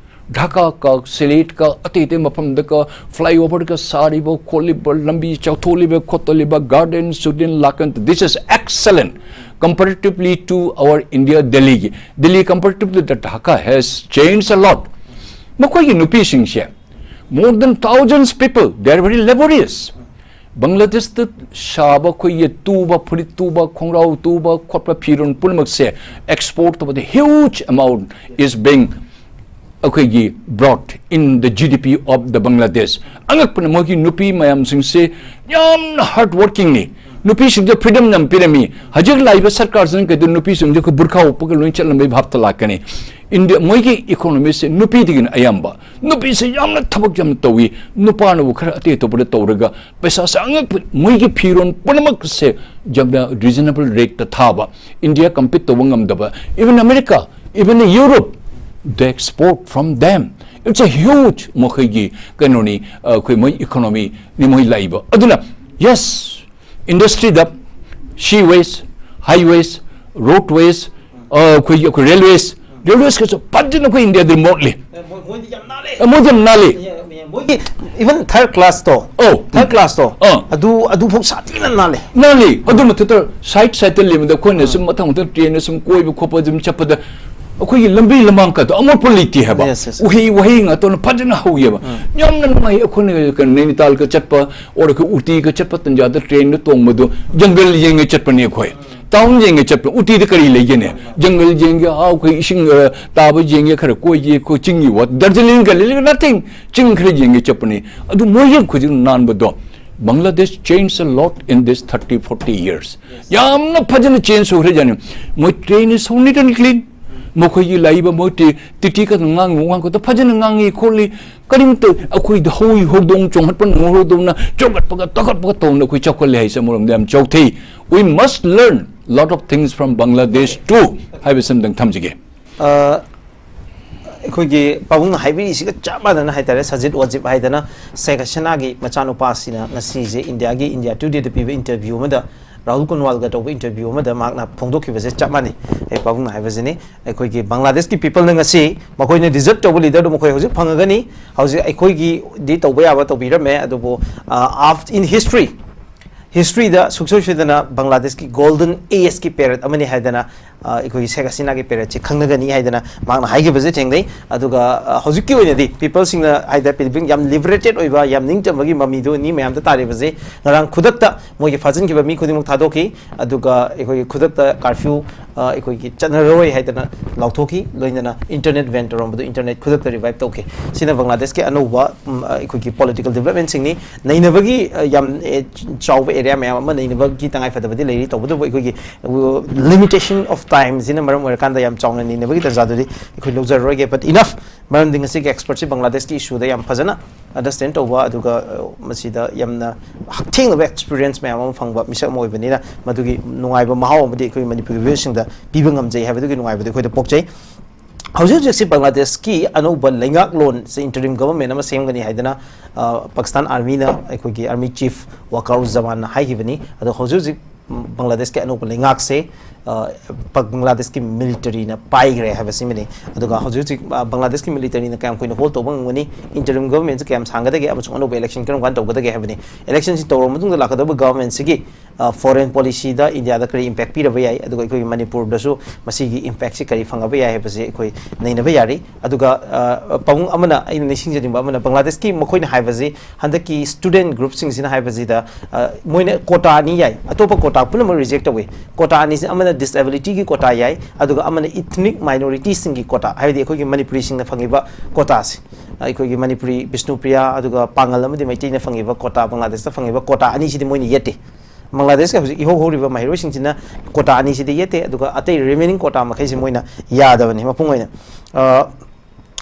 Dhaka ꯀ, ꯁꯤꯂꯦꯠ ꯀ, ꯑꯇꯩ ꯑꯇꯩ ꯃꯐꯝꯗ ꯀ flyover ꯀ ꯁꯥꯔꯤꯕ ꯈꯣꯠꯂꯤꯕ, ꯂꯝꯕꯤ ꯆꯥꯎꯊꯣꯛꯂꯤꯕ ꯈꯣꯠꯇꯣꯛꯂꯤꯕ, garden ꯁꯨꯗꯤꯟ ꯂꯥꯛꯀꯟ, this is excellent comparatively to our India, ꯗꯦꯜꯂꯤꯒꯤ꯫ Delhi comparatively the Dhaka has changed a lot. ꯃꯈꯣꯏꯒꯤ ꯅꯨꯄꯤꯁꯤꯡꯁꯦ, more than thousands people, they are very laborious. ꯕꯪꯒ꯭ꯂꯥꯗꯦꯁꯇ ꯁꯥꯕ ꯑꯩꯈꯣꯏꯒꯤ ꯇꯨꯕ, ꯐꯨꯔꯤꯠ ꯇꯨꯕ, ꯈꯣꯡꯒ꯭ꯔꯥꯎ ꯇꯨꯕ ꯈꯣꯠꯄ, ꯐꯤꯔꯣꯜ ꯄꯨꯝꯅꯃꯛꯁꯦ export ꯇꯧꯕꯗ huge amount is being ꯑꯩꯈꯣꯏꯒꯤ brought in the G D P of the Bangladesh. ꯑꯉꯛꯄꯅ ꯃꯣꯏꯒꯤ ꯅꯨꯄꯤ ꯃꯌꯥꯝꯁꯤꯡꯁꯦ ꯌꯥꯝꯅ hard working ꯅꯤ꯫ ꯅꯨꯄꯤꯁꯤꯡꯗ freedom ꯌꯥꯝ ꯄꯤꯔꯝꯃꯤ꯫ ꯍꯧꯖꯤꯛ ꯂꯥꯛꯏꯕ ꯁꯔꯀꯥꯔꯁꯤꯅ ꯀꯩꯗꯧ ꯅꯨꯄꯤꯁꯤꯡꯁꯦ ꯑꯩꯈꯣꯏ ꯕꯨꯔꯈꯥ ꯎꯞꯄꯒ ꯂꯣꯏ ꯆꯠꯂꯝꯕꯒꯤ ꯚꯥꯞꯇ ꯂꯥꯛꯀꯅꯤ꯫ ꯏꯟꯗꯤꯌꯥ, ꯃꯣꯏꯒꯤ economy ꯁꯦ ꯅꯨꯄꯤꯗꯒꯤꯅ ꯑꯌꯥꯝꯕ꯫ ꯅꯨꯄꯤꯁꯦ ꯌꯥꯝꯅ ꯊꯕꯛ ꯌꯥꯝꯅ ꯇꯧꯏ꯫ ꯅꯨꯄꯥꯅꯕꯨ ꯈꯔ ꯑꯇꯩ ꯑꯇꯣꯞꯄꯗ ꯇꯧꯔꯒ ꯄꯩꯁꯥꯁꯦ ꯑꯉꯛꯄ, ꯃꯣꯏꯒꯤ ꯐꯤꯔꯣꯜ ꯄꯨꯝꯅꯃꯛꯁꯦ ꯌꯥꯝꯅ reasonable rate ꯇ ꯊꯥꯕ꯫ ꯏꯟꯗꯤꯌꯥ compete ꯇꯧꯕ ꯉꯝꯗꯕ꯫ Even America, even Europe, they export from them. It's a huge ꯃꯈꯣꯏꯒꯤ ꯀꯩꯅꯣꯅꯤ, ꯑ, ꯑꯩꯈꯣꯏ ꯃꯣꯏ economy ꯅꯤ ꯃꯣꯏ ꯂꯥꯛꯏꯕ꯫ ꯑꯗꯨꯅ, yes, industry ꯗ seaways, highways, roadways, ꯑ, ꯑꯩꯈꯣꯏꯒꯤ, ꯑꯩꯈꯣꯏ railways, railways ꯀꯁꯨ ꯐꯖꯅ ꯑꯩꯈꯣꯏ ꯏꯟꯗꯤꯌꯥꯗ ꯃꯣꯠꯂꯤ꯫ ꯑꯦ, ꯃꯣꯏ-, ꯃꯣꯏꯗꯤ ꯌꯥꯝ ꯅꯥꯜꯂꯦ꯫ ꯑꯦ, ꯃꯣꯏꯗꯤ ꯌꯥꯝ ꯅꯥꯜꯂꯤ꯫ ꯑꯦ, ꯑꯦ, ꯃꯣꯏꯒꯤ even third class ꯇꯣ, ꯑꯧ꯫ Third class ꯇꯣ, ꯑꯥ꯫ ꯑꯗꯨ, ꯑꯗꯨꯐꯥꯎ ꯁꯥꯊꯤꯅ ꯅꯥꯜꯂꯦ꯫ ꯅꯥꯜꯂꯤ꯫ ꯑꯗꯨ ꯃꯊꯛꯇ side side ꯇ ꯂꯩꯕꯗ ꯑꯩꯈꯣꯏꯅ ꯑꯥ꯫ ꯁꯨꯝ ꯃꯊꯪ ꯃꯊꯪ train ꯁꯨꯝ ꯀꯣꯏꯕ ꯈꯣꯠꯄ ꯑꯗꯨꯝ ꯆꯠꯄꯗ ꯑꯩꯈꯣꯏꯒꯤ ꯂꯝꯕꯤ ꯂꯝꯃꯥꯡ ꯀꯗꯣ ꯑꯃꯣꯠꯄ ꯂꯩꯇꯦ ꯍꯥꯏꯕ꯫ Yes, yes. ꯎꯍꯩ ꯋꯥꯍꯩ ꯉꯥꯛꯇꯅ ꯐꯖꯅ ꯍꯧꯋꯦꯕ꯫ ꯑꯥ꯫ ꯌꯥꯝꯅ ꯅꯨꯡꯉꯥꯏ꯫ ꯑꯩꯈꯣꯏꯅ ꯀꯩꯅꯣ ꯅꯩꯅꯤꯇꯥꯜꯒ ꯆꯠꯄ, or ꯑꯩꯈꯣꯏ ꯎꯇꯤꯒ ꯆꯠꯄ ꯇꯟꯖꯥꯗ train ꯗ ꯇꯣꯡꯕꯗꯣ jungle ꯌꯦꯡꯉ ꯆꯠꯄꯅꯤ ꯑꯩꯈꯣꯏ꯫ ꯇꯥꯎꯟ ꯌꯦꯡꯒꯦ ꯆꯠꯄ, ꯎꯇꯤꯗ ꯀꯔꯤ ꯂꯩꯒꯦꯅꯦ? ꯖꯪꯒꯜ ꯌꯦꯡꯒꯦ, ꯑꯥ, ꯑꯩꯈꯣꯏ ꯏꯁꯤꯡ, ꯑ, ꯇꯥꯕ ꯌꯦꯡꯒꯦ, ꯈꯔ ꯀꯣꯏꯒꯦ, ꯑꯩꯈꯣꯏ ꯆꯤꯡꯒꯤ ꯋꯥ-, ꯗꯥꯔꯖꯤꯂꯤꯡ ꯀꯔꯤ ꯂꯩꯒꯦ? Nothing. ꯆꯤꯡ ꯈꯔ ꯌꯦꯡꯒꯦ ꯆꯠꯄꯅꯤ꯫ ꯑꯗꯨ ꯃꯣꯏ ꯌꯦꯡ ꯈꯨꯖꯤꯟ ꯅꯥꯟꯕꯗꯣ꯫ Bangladesh changed a lot in this thirty, forty years. ꯌꯥꯝꯅ ꯐꯖꯅ change ꯑꯣꯏꯈ꯭ꯔꯖꯥꯠꯅꯤ꯫ ꯃꯣꯏ train is so neat and clean. ꯃꯈꯣꯏꯒꯤ ꯂꯩꯕ ꯃꯣꯏ ꯇꯤ-, ꯇꯤꯇꯤ ꯈꯛꯇ ꯉꯥꯡꯉꯤ, ꯋꯥ ꯉꯥꯡꯕꯗ ꯐꯖꯅ ꯉꯥꯡꯉꯤ ꯈꯣꯠꯂꯤ꯫ ꯀꯔꯤꯝꯇ ꯑꯩꯈꯣꯏꯗ ꯍꯧꯏ ꯍꯧꯗꯣꯡ ꯆꯣꯡꯍꯠꯄ ꯅꯨꯡꯍꯧꯗꯧꯅ ꯆꯣꯡꯈꯠꯄꯒ ꯇꯛꯈꯠꯄꯒ ꯇꯧꯅ ꯑꯩꯈꯣꯏ ꯆꯥꯎꯈꯠꯂꯦ ꯍꯥꯏꯁꯦ ꯑꯃꯔꯣꯝꯗ ꯌꯥꯝ ꯆꯥꯎꯊꯩ꯫ We must learn lot of things from Bangladesh too ꯍꯥꯏꯕꯁꯤ ꯑꯝꯇꯪ ꯊꯝꯖꯒꯦ꯫ ꯑ, ꯑꯩꯈꯣꯏꯒꯤ ꯄꯥꯕꯨꯡꯅ ꯍꯥꯏꯕꯤꯔꯤꯁꯤꯒ ꯆꯞ ꯃꯥꯟꯅꯅ ꯍꯥꯏꯇꯥꯔꯦ, ꯁꯖꯤꯠ ꯋꯥꯖꯤꯕ ꯍꯥꯏꯗꯅ ꯁꯦꯈ ꯍꯁꯤꯅꯥꯒꯤ ꯃꯆꯥꯅꯨꯄꯥꯁꯤꯅ ꯉꯁꯤꯁꯦ ꯏꯟꯗꯤꯌꯥꯒꯤ ꯏꯟꯗꯤꯌꯥ ꯇꯨꯗꯦꯗ ꯄꯤꯕ interview ꯑꯃꯗ, ꯔꯥꯍꯨꯜ ꯀꯨꯟꯋꯥꯜꯒ ꯇꯧꯕ interview ꯑꯃꯗ ꯃꯍꯥꯛꯅ ꯐꯣꯡꯗꯣꯛꯈꯤꯕꯁꯦ ꯆꯞ ꯃꯥꯟꯅꯩ꯫ ꯑꯩ ꯄꯥꯕꯨꯡꯅ ꯍꯥꯏꯕꯁꯤꯅꯤ, ꯑꯩꯈꯣꯏꯒꯤ ꯕꯪꯒ꯭ꯂꯥꯗꯦꯁꯀꯤ peopleꯅ ꯉꯁꯤ ꯃꯈꯣꯏꯅ deserve ꯇꯧꯕ leaderꯗꯨ ꯃꯈꯣꯏ ꯍꯧꯖꯤꯛ ꯐꯪꯉꯒꯅꯤ꯫ ꯍꯧꯖꯤꯛ ꯑꯩꯈꯣꯏꯒꯤꯗꯤ ꯇꯧꯕ ꯌꯥꯕ ꯇꯧꯕꯤꯔꯝꯃꯦ, ꯑꯗꯨꯕꯨ ꯑ, ꯑꯥꯐ-, in history, historyꯗ ꯁꯨꯡꯁꯣꯏ ꯁꯣꯏꯗꯅ ꯕꯪꯒ꯭ꯂꯥꯗꯦꯁꯀꯤ golden ageꯀꯤ period ꯑꯃꯅꯤ ꯍꯥꯏꯗꯅ, ꯑ, ꯑꯩꯈꯣꯏꯒꯤ ꯁꯦꯈ ꯍꯁꯤꯅꯥꯒꯤ periodꯁꯤ ꯈꯪꯅꯒꯅꯤ ꯍꯥꯏꯗꯅ ꯃꯍꯥꯛꯅ ꯍꯥꯏꯈꯤꯕꯁꯦ ꯊꯦꯡꯅꯩ꯫ ꯑꯗꯨꯒ, ꯑ, ꯍꯧꯖꯤꯛꯀꯤ ꯑꯣꯏꯅꯗꯤ peopleꯁꯤꯡꯅ ꯍꯥꯏꯗ ꯌꯥꯝ liberated ꯑꯣꯏꯕ, ꯌꯥꯝ ꯅꯤꯡꯇꯝꯕꯒꯤ ꯃꯃꯤꯗꯨ ꯃꯤ ꯃꯌꯥꯝꯗ ꯇꯥꯔꯤꯕꯁꯦ ꯉꯔꯥꯡ ꯈꯨꯗꯛꯇ ꯃꯣꯏꯒꯤ ꯐꯥꯖꯤꯟꯈꯤꯕ ꯃꯤ ꯈꯨꯗꯤꯡꯃꯛ ꯊꯥꯗꯣꯛꯈꯤ꯫ ꯑꯗꯨꯒ ꯑꯩꯈꯣꯏꯒꯤ ꯈꯨꯗꯛꯇ curfew, ꯑ, ꯑꯩꯈꯣꯏꯒꯤ ꯆꯠꯅꯔꯣꯏ ꯍꯥꯏꯗꯅ ꯂꯥꯎꯊꯣꯛꯈꯤ꯫ ꯂꯣꯏꯅꯅ internet ban ꯇꯧꯔꯝꯕꯗꯨ internet ꯈꯨꯗꯛꯇ revive ꯇꯧꯈꯤ꯫ ꯁꯤꯅ ꯕꯪꯒ꯭ꯂꯥꯗꯦꯁꯀꯤ ꯑꯅꯧꯕ, ꯎꯝ, ꯑ, ꯑꯩꯈꯣꯏꯒꯤ political developmentꯁꯤꯡꯅꯤ꯫ ꯅꯩꯅꯕꯒꯤ, ꯑ, ꯌꯥꯝ, ꯑꯦ, ꯆꯥꯎꯕ area ꯃꯌꯥꯝ ꯑꯃ ꯅꯩꯅꯕꯒꯤ ꯇꯉꯥꯏ ꯐꯗꯕꯗꯤ ꯂꯩꯔꯤ꯫ ꯇꯧꯕꯇꯕꯨ ꯑꯩꯈꯣꯏꯒꯤ, ꯑ, limitation of timeꯁꯤꯅ ꯃꯔꯝ ꯑꯣꯏꯔꯀꯥꯟꯗ ꯌꯥꯝ ꯆꯥꯎꯅ ꯅꯩꯅꯕꯒꯤ ꯇꯥꯟꯖꯥꯗꯨꯗꯤ ꯑꯩꯈꯣꯏ ꯂꯧꯖꯔꯔꯣꯏꯒꯦ꯫ But enough, ꯃꯔꯝꯗꯤ ꯉꯁꯤꯒꯤ expertꯁꯤ ꯕꯪꯒ꯭ꯂꯥꯗꯦꯁꯀꯤ issueꯗ ꯌꯥꯝ ꯐꯖꯅ understand ꯇꯧꯕ, ꯑꯗꯨꯒ, ꯑ, ꯃꯁꯤꯗ ꯌꯥꯝꯅ ꯍꯛꯊꯦꯡꯅꯕ experience ꯃꯌꯥꯝ ꯑꯃ ꯐꯪꯕ ꯃꯤꯁꯛ ꯑꯃ ꯑꯣꯏꯕꯅꯤꯅ, ꯃꯗꯨꯒꯤ ꯅꯨꯡꯉꯥꯏꯕ ꯃꯍꯥꯎ ꯑꯃꯗꯤ ꯑꯩꯈꯣꯏ ꯃꯅꯤꯄꯨꯔꯒꯤ viewerꯁꯤꯡꯗ ꯄꯤꯕ ꯉꯝꯖꯩ ꯍꯥꯏꯕꯗꯨꯒꯤ ꯅꯨꯡꯉꯥꯏꯕꯗꯨ ꯑꯩꯈꯣꯏꯗ ꯄꯣꯛꯆꯩ꯫ ꯍꯧꯖꯤꯛ ꯍꯧꯖꯤꯛꯁꯤ ꯕꯪꯒ꯭ꯂꯥꯗꯦꯁꯀꯤ ꯑꯅꯧꯕ ꯂꯩꯉꯥꯛꯂꯣꯟꯁꯦ interim government ꯑꯃ ꯁꯦꯝꯒꯅꯤ ꯍꯥꯏꯗꯅ, ꯑ, ꯄꯥꯀꯤꯁꯇꯥꯟ armyꯅ, ꯑꯩꯈꯣꯏꯒꯤ army chief ꯋꯥꯀꯥꯔꯨꯖꯃꯥꯟꯅ ꯍꯥꯏꯈꯤꯕꯅꯤ꯫ ꯑꯗꯣ ꯍꯧꯖꯤꯛ ꯍꯧꯖꯤꯛ, ꯎꯝ, ꯕꯪꯒ꯭ꯂꯥꯗꯦꯁꯀꯤ ꯑꯅꯧꯕ ꯂꯩꯉꯥꯛꯁꯦ, ꯑ, ꯄ-, ꯕꯪꯒ꯭ꯂꯥꯗꯦꯁꯀꯤ militaryꯅ ꯄꯥꯏꯈ꯭ꯔꯦ ꯍꯥꯏꯕꯁꯤꯃꯅꯤ꯫ ꯑꯗꯨꯒ ꯍꯧꯖꯤꯛ ꯍꯧꯖꯤꯛ, ꯑ, ꯕꯪꯒ꯭ꯂꯥꯗꯦꯁꯀꯤ militaryꯅ ꯀꯌꯥꯝ ꯀꯨꯏꯅ hold ꯇꯧꯕ ꯉꯝꯒꯅꯤ, interim governmentꯁꯦ ꯀꯌꯥꯝ ꯁꯥꯡꯒꯗꯒꯦ, ꯑꯃꯁꯨꯡ ꯑꯅꯧꯕ election ꯀꯔꯝ ꯀꯥꯟꯗ ꯇꯧꯒꯗꯒꯦ ꯍꯥꯏꯕꯅꯤ꯫ Electionꯁꯤ ꯇꯧꯔꯕ ꯃꯇꯨꯡꯗ ꯂꯥꯛꯀꯗꯧꯕ governmentꯁꯤꯒꯤ, ꯑ, foreign policyꯗ ꯏꯟꯗꯤꯌꯥꯗ ꯀꯔꯤ impact ꯄꯤꯔꯕ ꯌꯥꯏ, ꯑꯗꯨꯒ ꯑꯩꯈꯣꯏꯒꯤ ꯃꯅꯤꯄꯨꯔꯗꯁꯨ ꯃꯁꯤꯒꯤ impactꯁꯤ ꯀꯔꯤ ꯐꯪꯉꯕ ꯌꯥꯏ ꯍꯥꯏꯕꯁꯤ ꯑꯩꯈꯣꯏ ꯅꯩꯅꯕ ꯌꯥꯔꯤ꯫ ꯑꯗꯨꯒ, ꯑ, ꯄꯥꯕꯨꯡ ꯑꯃꯅ ꯑꯩꯅ ꯅꯤꯡꯁꯤꯡꯖꯅꯤꯡꯕ ꯑꯃꯅ, ꯕꯪꯒ꯭ꯂꯥꯗꯦꯁꯀꯤ ꯃꯈꯣꯏꯅ ꯍꯥꯏꯕꯁꯤ, ꯍꯟꯗꯛꯀꯤ student groupꯁꯤꯡꯁꯤꯅ ꯍꯥꯏꯕꯁꯤꯗ, ꯑ, ꯃꯣꯏꯅ quota ꯑꯅꯤ ꯌꯥꯏ, ꯑꯇꯣꯞꯄ quota ꯄꯨꯝꯅꯃꯛ ꯔꯤꯖꯦꯛ ꯇꯧꯏ꯫ ꯀꯣꯇꯥ ꯑꯅꯤꯁꯤ, ꯑꯃꯅ ꯗꯤꯁꯑꯦꯕꯤꯂꯤꯇꯤꯒꯤ ꯀꯣꯇꯥ ꯌꯥꯏ, ꯑꯗꯨꯒ ꯑꯃꯅ ꯏꯊꯅꯤꯛ ꯃꯥꯏꯅꯣꯔꯤꯇꯤꯁꯤꯡꯒꯤ ꯀꯣꯇꯥ, ꯍꯥꯏꯕꯗꯤ ꯑꯩꯈꯣꯏꯒꯤ ꯃꯅꯤꯄꯨꯔꯤꯁꯤꯡꯅ ꯐꯪꯉꯤꯕ ꯀꯣꯇꯥꯁꯤ꯫ ꯑꯩꯈꯣꯏꯒꯤ ꯃꯅꯤꯄꯨꯔꯤ, ꯕꯤꯁꯅꯨꯄ꯭ꯔꯤꯌꯥ, ꯑꯗꯨꯒ ꯄꯥꯉꯜ ꯑꯃꯗꯤ ꯃꯩꯇꯩꯅ ꯐꯪꯉꯤꯕ ꯀꯣꯇꯥ, ꯕꯪꯒ꯭ꯂꯥꯗꯦꯁꯇ ꯐꯪꯉꯤꯕ ꯀꯣꯇꯥ ꯑꯅꯤꯁꯤꯗꯤ ꯃꯣꯏꯅ ꯌꯦꯠꯇꯦ꯫ ꯕꯪꯒ꯭ꯂꯥꯗꯦꯁꯀ ꯍꯧꯖꯤꯛ ꯏꯍꯧ ꯍꯧꯔꯤꯕ ꯃꯍꯩꯔꯣꯏꯁꯤꯡꯁꯤꯅ ꯀꯣꯇꯥ ꯑꯅꯤꯁꯤꯗꯤ ꯌꯦꯠꯇꯦ, ꯑꯗꯨꯒ ꯑꯇꯩ ꯔꯤꯃꯦꯅꯤꯡ ꯀꯣꯇꯥ ꯃꯈꯩꯁꯤ ꯃꯣꯏꯅ ꯌꯥꯗꯕꯅꯤ꯫ ꯃꯄꯨꯡ ꯑꯣꯏꯅ, ꯑ,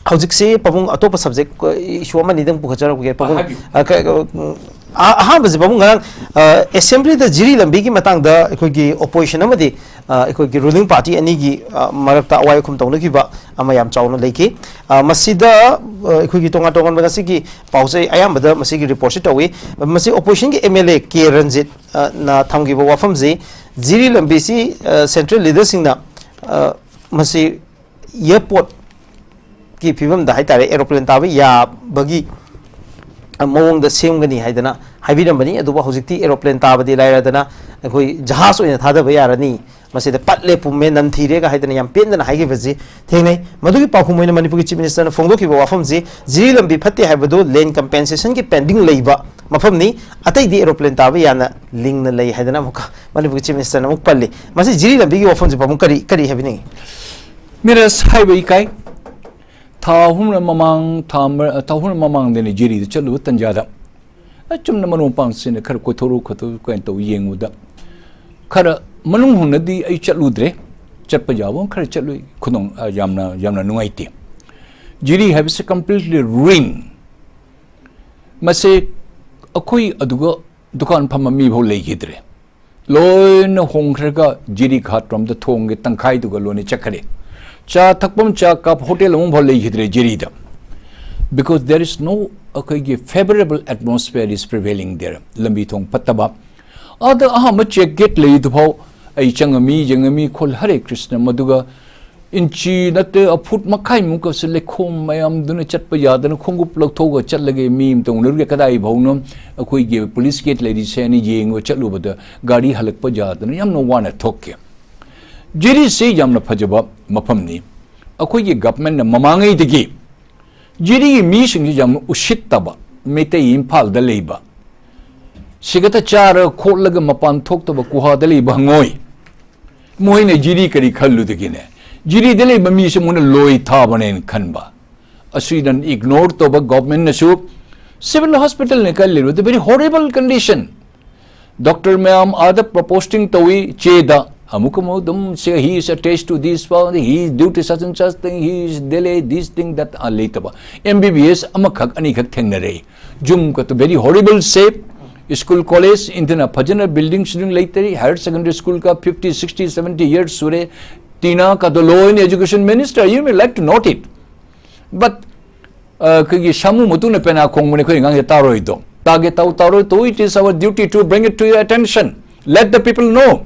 ꯍꯧꯖꯤꯛꯁꯤ ꯄꯥꯕꯨꯡ, ꯑꯇꯣꯞꯄ ꯁꯕꯖꯦꯛ, ꯑ, ꯏꯁꯨ ꯑꯃꯅꯤꯗꯪ ꯄꯨꯈꯠꯆꯔꯛꯄꯒꯦ ꯄꯥꯕꯨꯡ꯫ ꯍꯥꯏꯕꯤꯌꯨ꯫ ꯑ, ꯀ-, ꯎꯝ, ꯑ-, ꯑꯍꯥꯟꯕꯁꯤ ꯄꯥꯕꯨꯡ, ꯉꯔꯥꯡ, ꯑ, ꯑꯦꯁꯦꯝꯕ꯭ꯂꯤꯗ ꯖꯤꯔꯤ ꯂꯝꯕꯤꯒꯤ ꯃꯇꯥꯡꯗ ꯑꯩꯈꯣꯏꯒꯤ ꯑꯣꯄꯣꯖꯤꯁꯟ ꯑꯃꯗꯤ, ꯑ, ꯑꯩꯈꯣꯏꯒꯤ ꯔꯨꯂꯤꯡ ꯄꯥꯔꯇꯤ ꯑꯅꯤꯒꯤ, ꯑ, ꯃꯔꯛꯇ ꯑꯋꯥꯏ ꯑꯈꯨꯝ ꯇꯧꯅꯈꯤꯕ ꯑꯃ ꯌꯥꯝ ꯆꯥꯎꯅ ꯂꯩꯈꯤ꯫ ꯑ, ꯃꯁꯤꯗ, ꯑ, ꯑꯩꯈꯣꯏꯒꯤ ꯇꯣꯉꯥꯟ ꯇꯣꯉꯥꯟꯕ ꯉꯁꯤꯒꯤ ꯄꯥꯎꯆꯦ ꯑꯌꯥꯝꯕꯗ ꯃꯁꯤꯒꯤ ꯔꯤꯄꯣꯔꯠꯁꯤ ꯇꯧꯏ꯫ ꯃꯁꯤ ꯑꯣꯄꯣꯖꯤꯁꯟꯒꯤ M L A K Ranjit, ꯑ, ꯅ ꯊꯝꯈꯤꯕ ꯋꯥꯐꯝꯁꯤ, ꯖꯤꯔꯤ ꯂꯝꯕꯤꯁꯤ, ꯑ, ꯁꯦꯟꯇ꯭ꯔꯦꯜ ꯂꯤꯗꯔꯁꯤꯡꯅ, ꯑ, ꯃꯁꯤ ꯑꯦꯌꯔꯄꯣꯔꯠꯀꯤ ꯐꯤꯕꯝꯗ ꯍꯥꯏꯇꯥꯔꯦ, ꯑꯦꯔꯣꯄ꯭ꯂꯦꯟ ꯇꯥꯕ ꯌꯥꯕꯒꯤ ꯃꯑꯣꯡꯗ ꯁꯦꯝꯒꯅꯤ ꯍꯥꯏꯗꯅ ꯍꯥꯏꯕꯤꯔꯝꯕꯅꯤ꯫ ꯑꯗꯨꯕꯨ ꯍꯧꯖꯤꯛꯇꯤ ꯑꯦꯔꯣꯄ꯭ꯂꯦꯟ ꯇꯥꯕꯗꯤ ꯂꯥꯏꯔꯗꯅ ꯑꯩꯈꯣꯏ ꯖꯍꯥꯖ ꯑꯣꯏꯅ ꯊꯥꯗꯕ ꯌꯥꯔꯅꯤ, ꯃꯁꯤꯗ ꯄꯠꯂꯦ ꯄꯨꯝꯃꯦ ꯅꯝꯊꯤꯔꯦꯒ ꯍꯥꯏꯗꯅ ꯌꯥꯝ ꯄꯦꯟꯗꯅ ꯍꯥꯏꯈꯤꯕꯁꯤ ꯊꯦꯡꯅꯩ꯫ ꯃꯗꯨꯒꯤ ꯄꯥꯎꯈꯨꯝ ꯑꯣꯏꯅ ꯃꯅꯤꯄꯨꯔꯒꯤ ꯆꯤꯐ ꯃꯤꯅꯤꯁꯇꯔꯅ ꯐꯣꯡꯗꯣꯛꯈꯤꯕ ꯋꯥꯐꯝꯁꯤ, ꯖꯤꯔꯤ ꯂꯝꯕꯤ ꯐꯠꯇꯦ ꯍꯥꯏꯕꯗꯨ ꯂꯦꯟ ꯀꯝꯄꯦꯟꯁꯦꯁꯟꯒꯤ ꯄꯦꯟꯗꯤꯡ ꯂꯩꯕ ꯃꯐꯝꯅꯤ, ꯑꯇꯩꯗꯤ ꯑꯦꯔꯣꯄ꯭ꯂꯦꯟ ꯇꯥꯕ ꯌꯥꯅ ꯂꯤꯡꯅ ꯂꯩ ꯍꯥꯏꯗꯅ ꯑꯃꯨꯛꯀ ꯃꯅꯤꯄꯨꯔꯒꯤ ꯆꯤꯐ ꯃꯤꯅꯤꯁꯇꯔꯅ ꯑꯃꯨꯛ ꯄꯜꯂꯤ꯫ ꯃꯁꯤ ꯖꯤꯔꯤ ꯂꯝꯕꯤꯒꯤ ꯋꯥꯐꯝꯁꯤ ꯄꯥꯕꯨꯡ ꯀꯔꯤ, ꯀꯔꯤ ꯍꯥꯏꯕꯤꯅꯤꯡꯉꯤ? ꯃꯤꯔꯁ ꯍꯥꯏꯕ ꯏꯀꯥꯏ꯫ ꯊꯥ ꯑꯍꯨꯝꯅ ꯃꯃꯥꯡ, ꯊꯥ ꯃ-, ꯊꯥ ꯑꯍꯨꯝꯅ ꯃꯃꯥꯡꯗꯅꯤ ꯖꯤꯔꯤꯗ ꯆꯠꯂꯨꯕ ꯇꯟꯖꯥꯗ, ꯑ, ꯆꯨꯝꯅ ꯃꯔꯨꯞ ꯃꯄꯥꯡꯁꯤꯡꯅ ꯈꯔ ꯀꯣꯏꯊꯣꯔꯛꯎ ꯈꯣꯠꯇꯣꯔꯛꯎ ꯀꯥꯏꯅ ꯇꯧ ꯌꯦꯡꯉꯨꯗ, ꯈꯔ ꯃꯅꯨꯡ ꯍꯨꯟꯅꯗꯤ ꯑꯩ ꯆꯠꯂꯨꯗ꯭ꯔꯦ꯫ ꯆꯠꯄ ꯌꯥꯕ ꯈꯔ ꯆꯠꯂꯨꯏ꯫ ꯈꯨꯗꯣꯡ, ꯑ, ꯌꯥꯝꯅ, ꯌꯥꯝꯅ ꯅꯨꯡꯉꯥꯏꯇꯦ꯫ ꯖꯤꯔꯤ ꯍꯥꯏꯕꯁꯤ completely ruin꯫ ꯃꯁꯤ ꯑꯩꯈꯣꯏ ꯑꯗꯨꯒ ꯗꯨꯀꯥꯟ ꯐꯝꯕ ꯃꯤꯐꯥꯎ ꯂꯩꯈꯤꯗ꯭ꯔꯦ꯫ ꯂꯣꯏꯅ ꯍꯣꯡꯈ꯭ꯔꯒ ꯖꯤꯔꯤ ꯘꯥꯠ ꯔꯣꯝꯗ ꯊꯣꯡꯒꯤ ꯇꯪꯈꯥꯏꯗꯨꯒ ꯂꯣꯏꯅ ꯆꯠꯈ꯭ꯔꯦ꯫ ꯆꯥ ꯊꯛꯐꯝ, ꯆꯥ ꯀꯥꯞ ꯍꯣꯇꯦꯜ ꯑꯃꯐꯥꯎ ꯂꯩꯈꯤꯗ꯭ꯔꯦ ꯖꯤꯔꯤꯗ꯫ Because there is no, ꯑꯩꯈꯣꯏꯒꯤ, favorable atmosphere is prevailing there꯫ ꯂꯝꯕꯤ ꯊꯣꯡ ꯐꯠꯇꯕ꯫ ꯑꯗ ꯑꯍꯥꯟꯕ ꯆꯦꯛ ꯒꯦꯠ ꯂꯩꯗꯨꯐꯥꯎ ꯑꯩ ꯆꯪꯉꯝꯃꯤ, ꯌꯦꯡꯉꯝꯃꯤ, ꯈꯣꯜ ꯍꯔꯦ ꯀ꯭ꯔꯤꯁꯅ, ꯃꯗꯨꯒ ꯏꯟꯆꯤ ꯅꯠꯇꯦ, ꯑ, ꯐꯨꯠ ꯃꯈꯥꯏꯃꯨꯛꯀꯁꯨ ꯂꯩꯈꯣꯝ ꯃꯌꯥꯝꯗꯨꯅ ꯆꯠꯄ ꯌꯥꯗꯅ ꯈꯣꯡꯎꯞ ꯂꯧꯊꯣꯛꯑꯒ ꯆꯠꯂꯒꯦ, ꯃꯤ ꯑꯃꯇ ꯎꯅꯔꯨꯒꯦ, ꯀꯗꯥꯏ ꯐꯥꯎꯅꯣ ꯑꯩꯈꯣꯏꯒꯤ ꯄꯨꯂꯤꯁ ꯒꯦꯠ ꯂꯩꯔꯤꯁꯦ ꯍꯥꯏꯅ ꯌꯦꯡꯉꯒ ꯆꯠꯂꯨꯕꯗ ꯒꯥꯔꯤ ꯍꯜꯂꯛꯄ ꯌꯥꯗꯅ ꯌꯥꯝꯅ ꯋꯥꯅ ꯊꯣꯛꯈꯤ꯫ ꯖꯤꯔꯤꯁꯤ ꯌꯥꯝꯅ ꯐꯖꯕ ꯃꯐꯝꯅꯤ꯫ ꯑꯩꯈꯣꯏꯒꯤ ꯒꯚꯔꯟꯃꯦꯟꯠꯅ ꯃꯃꯥꯡꯉꯩꯗꯒꯤ ꯖꯤꯔꯤꯒꯤ ꯃꯤꯁꯤꯡꯁꯤ ꯌꯥꯝꯅ ꯎꯁꯤꯠꯇꯕ, ꯃꯩꯇꯩ ꯏꯝꯐꯥꯜꯗ ꯂꯩꯕ, ꯁꯤꯒꯇ ꯆꯥꯔꯒ ꯈꯣꯠꯂꯒ ꯃꯄꯥꯟ ꯊꯣꯛꯇꯕ ꯀꯨꯍꯥꯗ ꯂꯩꯕ ꯍꯪꯉꯣꯏ꯫ ꯃꯣꯏꯅ ꯖꯤꯔꯤ ꯀꯔꯤ ꯈꯜꯂꯨꯗꯒꯤꯅꯦ? ꯖꯤꯔꯤꯗ ꯂꯩꯕ ꯃꯤꯁꯦ ꯃꯣꯏꯅ ꯂꯣꯏ ꯊꯥꯕꯅꯦꯅ ꯈꯟꯕ꯫ ꯑꯁꯤꯗ ꯏꯒꯅꯣꯔ ꯇꯧꯕ ꯒꯣꯚꯔꯟꯃꯦꯟꯠꯅꯁꯨ꯫ ꯁꯤꯚꯤꯜ ꯍꯣꯁꯄꯤꯇꯥꯜꯅ ꯀꯜꯂꯤꯔꯣ? The very horrible condition. Doctor ꯃꯌꯥꯝ ꯑꯥꯗ ꯄ꯭ꯔꯣꯄꯣꯁꯇꯤꯡ ꯇꯧꯏ ꯆꯦꯗ꯫ ꯑꯃꯨꯛ ꯑꯃꯨꯛ ꯑꯗꯨꯝ ꯁꯦ, he is attached to this, he is due to such and such thing, he is delay, this thing, that, ꯑꯥ, ꯂꯩꯇꯕ꯫ ꯑꯦꯝ ꯕꯤ ꯕꯤ ꯑꯦꯁ ꯑꯃꯈꯛ ꯑꯅꯤꯈꯛ ꯊꯦꯡꯅꯔꯦ꯫ ꯖꯨꯝ ꯀꯠꯇ very horrible shape. School college ꯏꯟꯊꯨꯅ ꯐꯖꯅ ꯕꯤꯜꯗꯤꯡ ꯁꯤꯜꯗꯤꯡ ꯂꯩꯇꯔꯤ꯫ ꯍꯥꯌꯔ ꯁꯦꯀꯦꯟꯗꯔꯤ ꯁ꯭ꯀꯨꯜꯒ ꯐꯤꯐꯇꯤ, ꯁꯤꯛꯁꯇꯤ, ꯁꯕꯦꯟꯇꯤ ꯌꯔꯁ ꯁꯨꯔꯦ꯫ ꯇꯤꯅꯥ ꯀꯗꯣ ꯂꯣꯏꯅ education minister, you may like to note it. But, uh, ꯑꯩꯈꯣꯏꯒꯤ ꯁꯥꯃꯨ ꯃꯇꯨꯅ ꯄꯦꯅꯥ ꯈꯣꯡꯕꯅꯤ, ꯑꯩꯈꯣꯏ ꯑꯉꯥꯡꯁꯦ ꯇꯥꯔꯣꯏꯗꯣ꯫ ꯇꯥꯒꯦ ꯇꯥꯎ ꯇꯥꯔꯣꯏ ꯇꯧ, it is our duty to bring it to your attention. Let the people know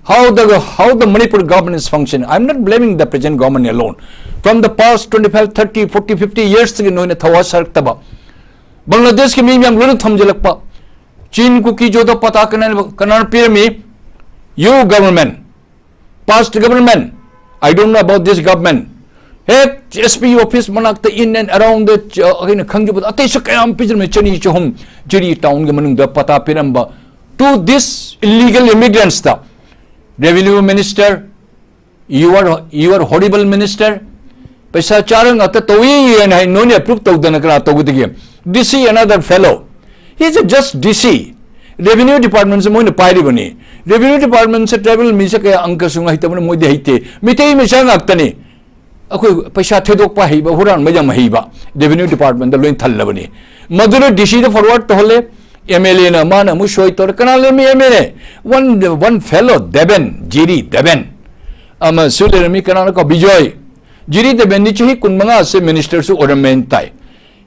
how the, how the Manipur government is functioning. I'm not blaming the present government alone. From the past twenty-five, thirty, forty, fifty years ꯇꯒꯤ ꯅꯣꯏꯅ ꯊꯧꯋꯥ ꯁꯥꯔꯛꯇꯕ꯫ ꯕꯪꯒ꯭ꯂꯥꯗꯦꯁꯀꯤ ꯃꯤ ꯃꯌꯥꯝ ꯂꯣꯏꯅ ꯊꯝꯖꯤꯜꯂꯛꯄ꯫ ꯆꯤꯟ ꯀꯨꯀꯤ ꯖꯣꯗꯣ ꯄꯇꯥ ꯀꯅꯥ, ꯀꯅꯥꯅ ꯄꯤꯔꯝꯃꯤ? You government. Past government, I don't know about this government. ꯍꯦꯛ ꯑꯦꯁ ꯄꯤ ꯑꯣꯐꯤꯁ ꯃꯅꯥꯛꯇ in and around the, ꯑ, ꯑꯩꯅ ꯈꯪꯖꯕꯗ ꯑꯇꯩꯁꯨ ꯀꯌꯥꯝ ꯄꯤꯖꯔꯝꯃꯤ, ꯆꯅꯤ ꯆꯍꯨꯝ ꯖꯤꯔꯤ ꯇꯥꯎꯟꯒꯤ ꯃꯅꯨꯡꯗ ꯄꯇꯥ ꯄꯤꯔꯝꯕ to this illegal immigrants ꯇ꯫ Revenue minister, you are, you are horrible minister. ꯄꯩꯁꯥ ꯆꯥꯔ ꯉꯥꯛꯇ ꯇꯧꯏ ꯍꯥꯏꯅ ꯍꯥꯏ, ꯅꯣꯏꯅ ꯑꯦꯄ꯭ꯔꯨꯞ ꯇꯧꯗꯅ ꯀꯅꯥ ꯇꯧꯒꯗꯒꯦ? ꯗꯤ ꯁꯤ, another fellow. He is a just ꯗꯤ ꯁꯤ꯫ ꯔꯦꯚꯤꯅ꯭ꯌꯨ ꯗꯤꯄꯥꯔꯠꯃꯦꯟꯁꯦ ꯃꯣꯏꯅ ꯄꯥꯏꯔꯤꯕꯅꯤ꯫ ꯔꯦꯚꯤꯅ꯭ꯌꯨ ꯗꯤꯄꯥꯔꯠꯃꯦꯟꯁꯦ ꯇ꯭ꯔꯥꯏꯕꯦꯜ ꯃꯤꯁꯦ ꯀꯌꯥ ꯑꯪꯀ ꯁꯨꯡ ꯍꯩꯇꯕꯅ ꯃꯣꯏꯗꯤ ꯍꯩꯇꯦ꯫ ꯃꯤꯇꯩ ꯃꯆꯥ ꯉꯥꯛꯇꯅꯤ꯫ ꯑꯩꯈꯣꯏ ꯄꯩꯁꯥ ꯊꯦꯗꯣꯛꯄ ꯍꯩꯕ, ꯍꯨꯔꯥꯟꯕ ꯌꯥꯝ ꯍꯩꯕ꯫ ꯔꯦꯚꯤꯅ꯭ꯌꯨ ꯗꯤꯄꯥꯔꯠꯃꯦꯟꯗ ꯂꯣꯏ ꯊꯜꯂꯕꯅꯤ꯫ ꯃꯗꯨꯅ ꯗꯤ ꯁꯤꯗ ꯐꯣꯔꯋꯥꯔꯗ ꯇꯧꯍꯜꯂꯦ꯫ ꯑꯦꯝ ꯑꯦꯜ ꯑꯦꯅ ꯃꯥꯅ ꯑꯃꯨꯛ ꯁꯣꯏ ꯇꯧꯔꯦ꯫ ꯀꯅꯥ ꯂꯩꯔꯝꯃꯤ ꯑꯦꯝ ꯑꯦꯜ ꯑꯦ? One, one fellow, ꯗꯦꯕꯦꯟ, ꯖꯤꯔꯤ ꯗꯦꯕꯦꯟ꯫ ꯑꯃꯁꯨ ꯂꯩꯔꯝꯃꯤ, ꯀꯅꯥꯅꯣ ꯀꯣ? ꯕꯤꯖꯣꯏ꯫ ꯖꯤꯔꯤ ꯗꯦꯕꯦꯟꯗꯤ ꯆꯍꯤ ꯀꯨꯟꯃꯉꯥꯁꯦ ꯃꯤꯅꯤꯁꯇꯔꯁꯨ ꯑꯣꯏꯔꯝꯃꯦꯅ ꯇꯥꯏ꯫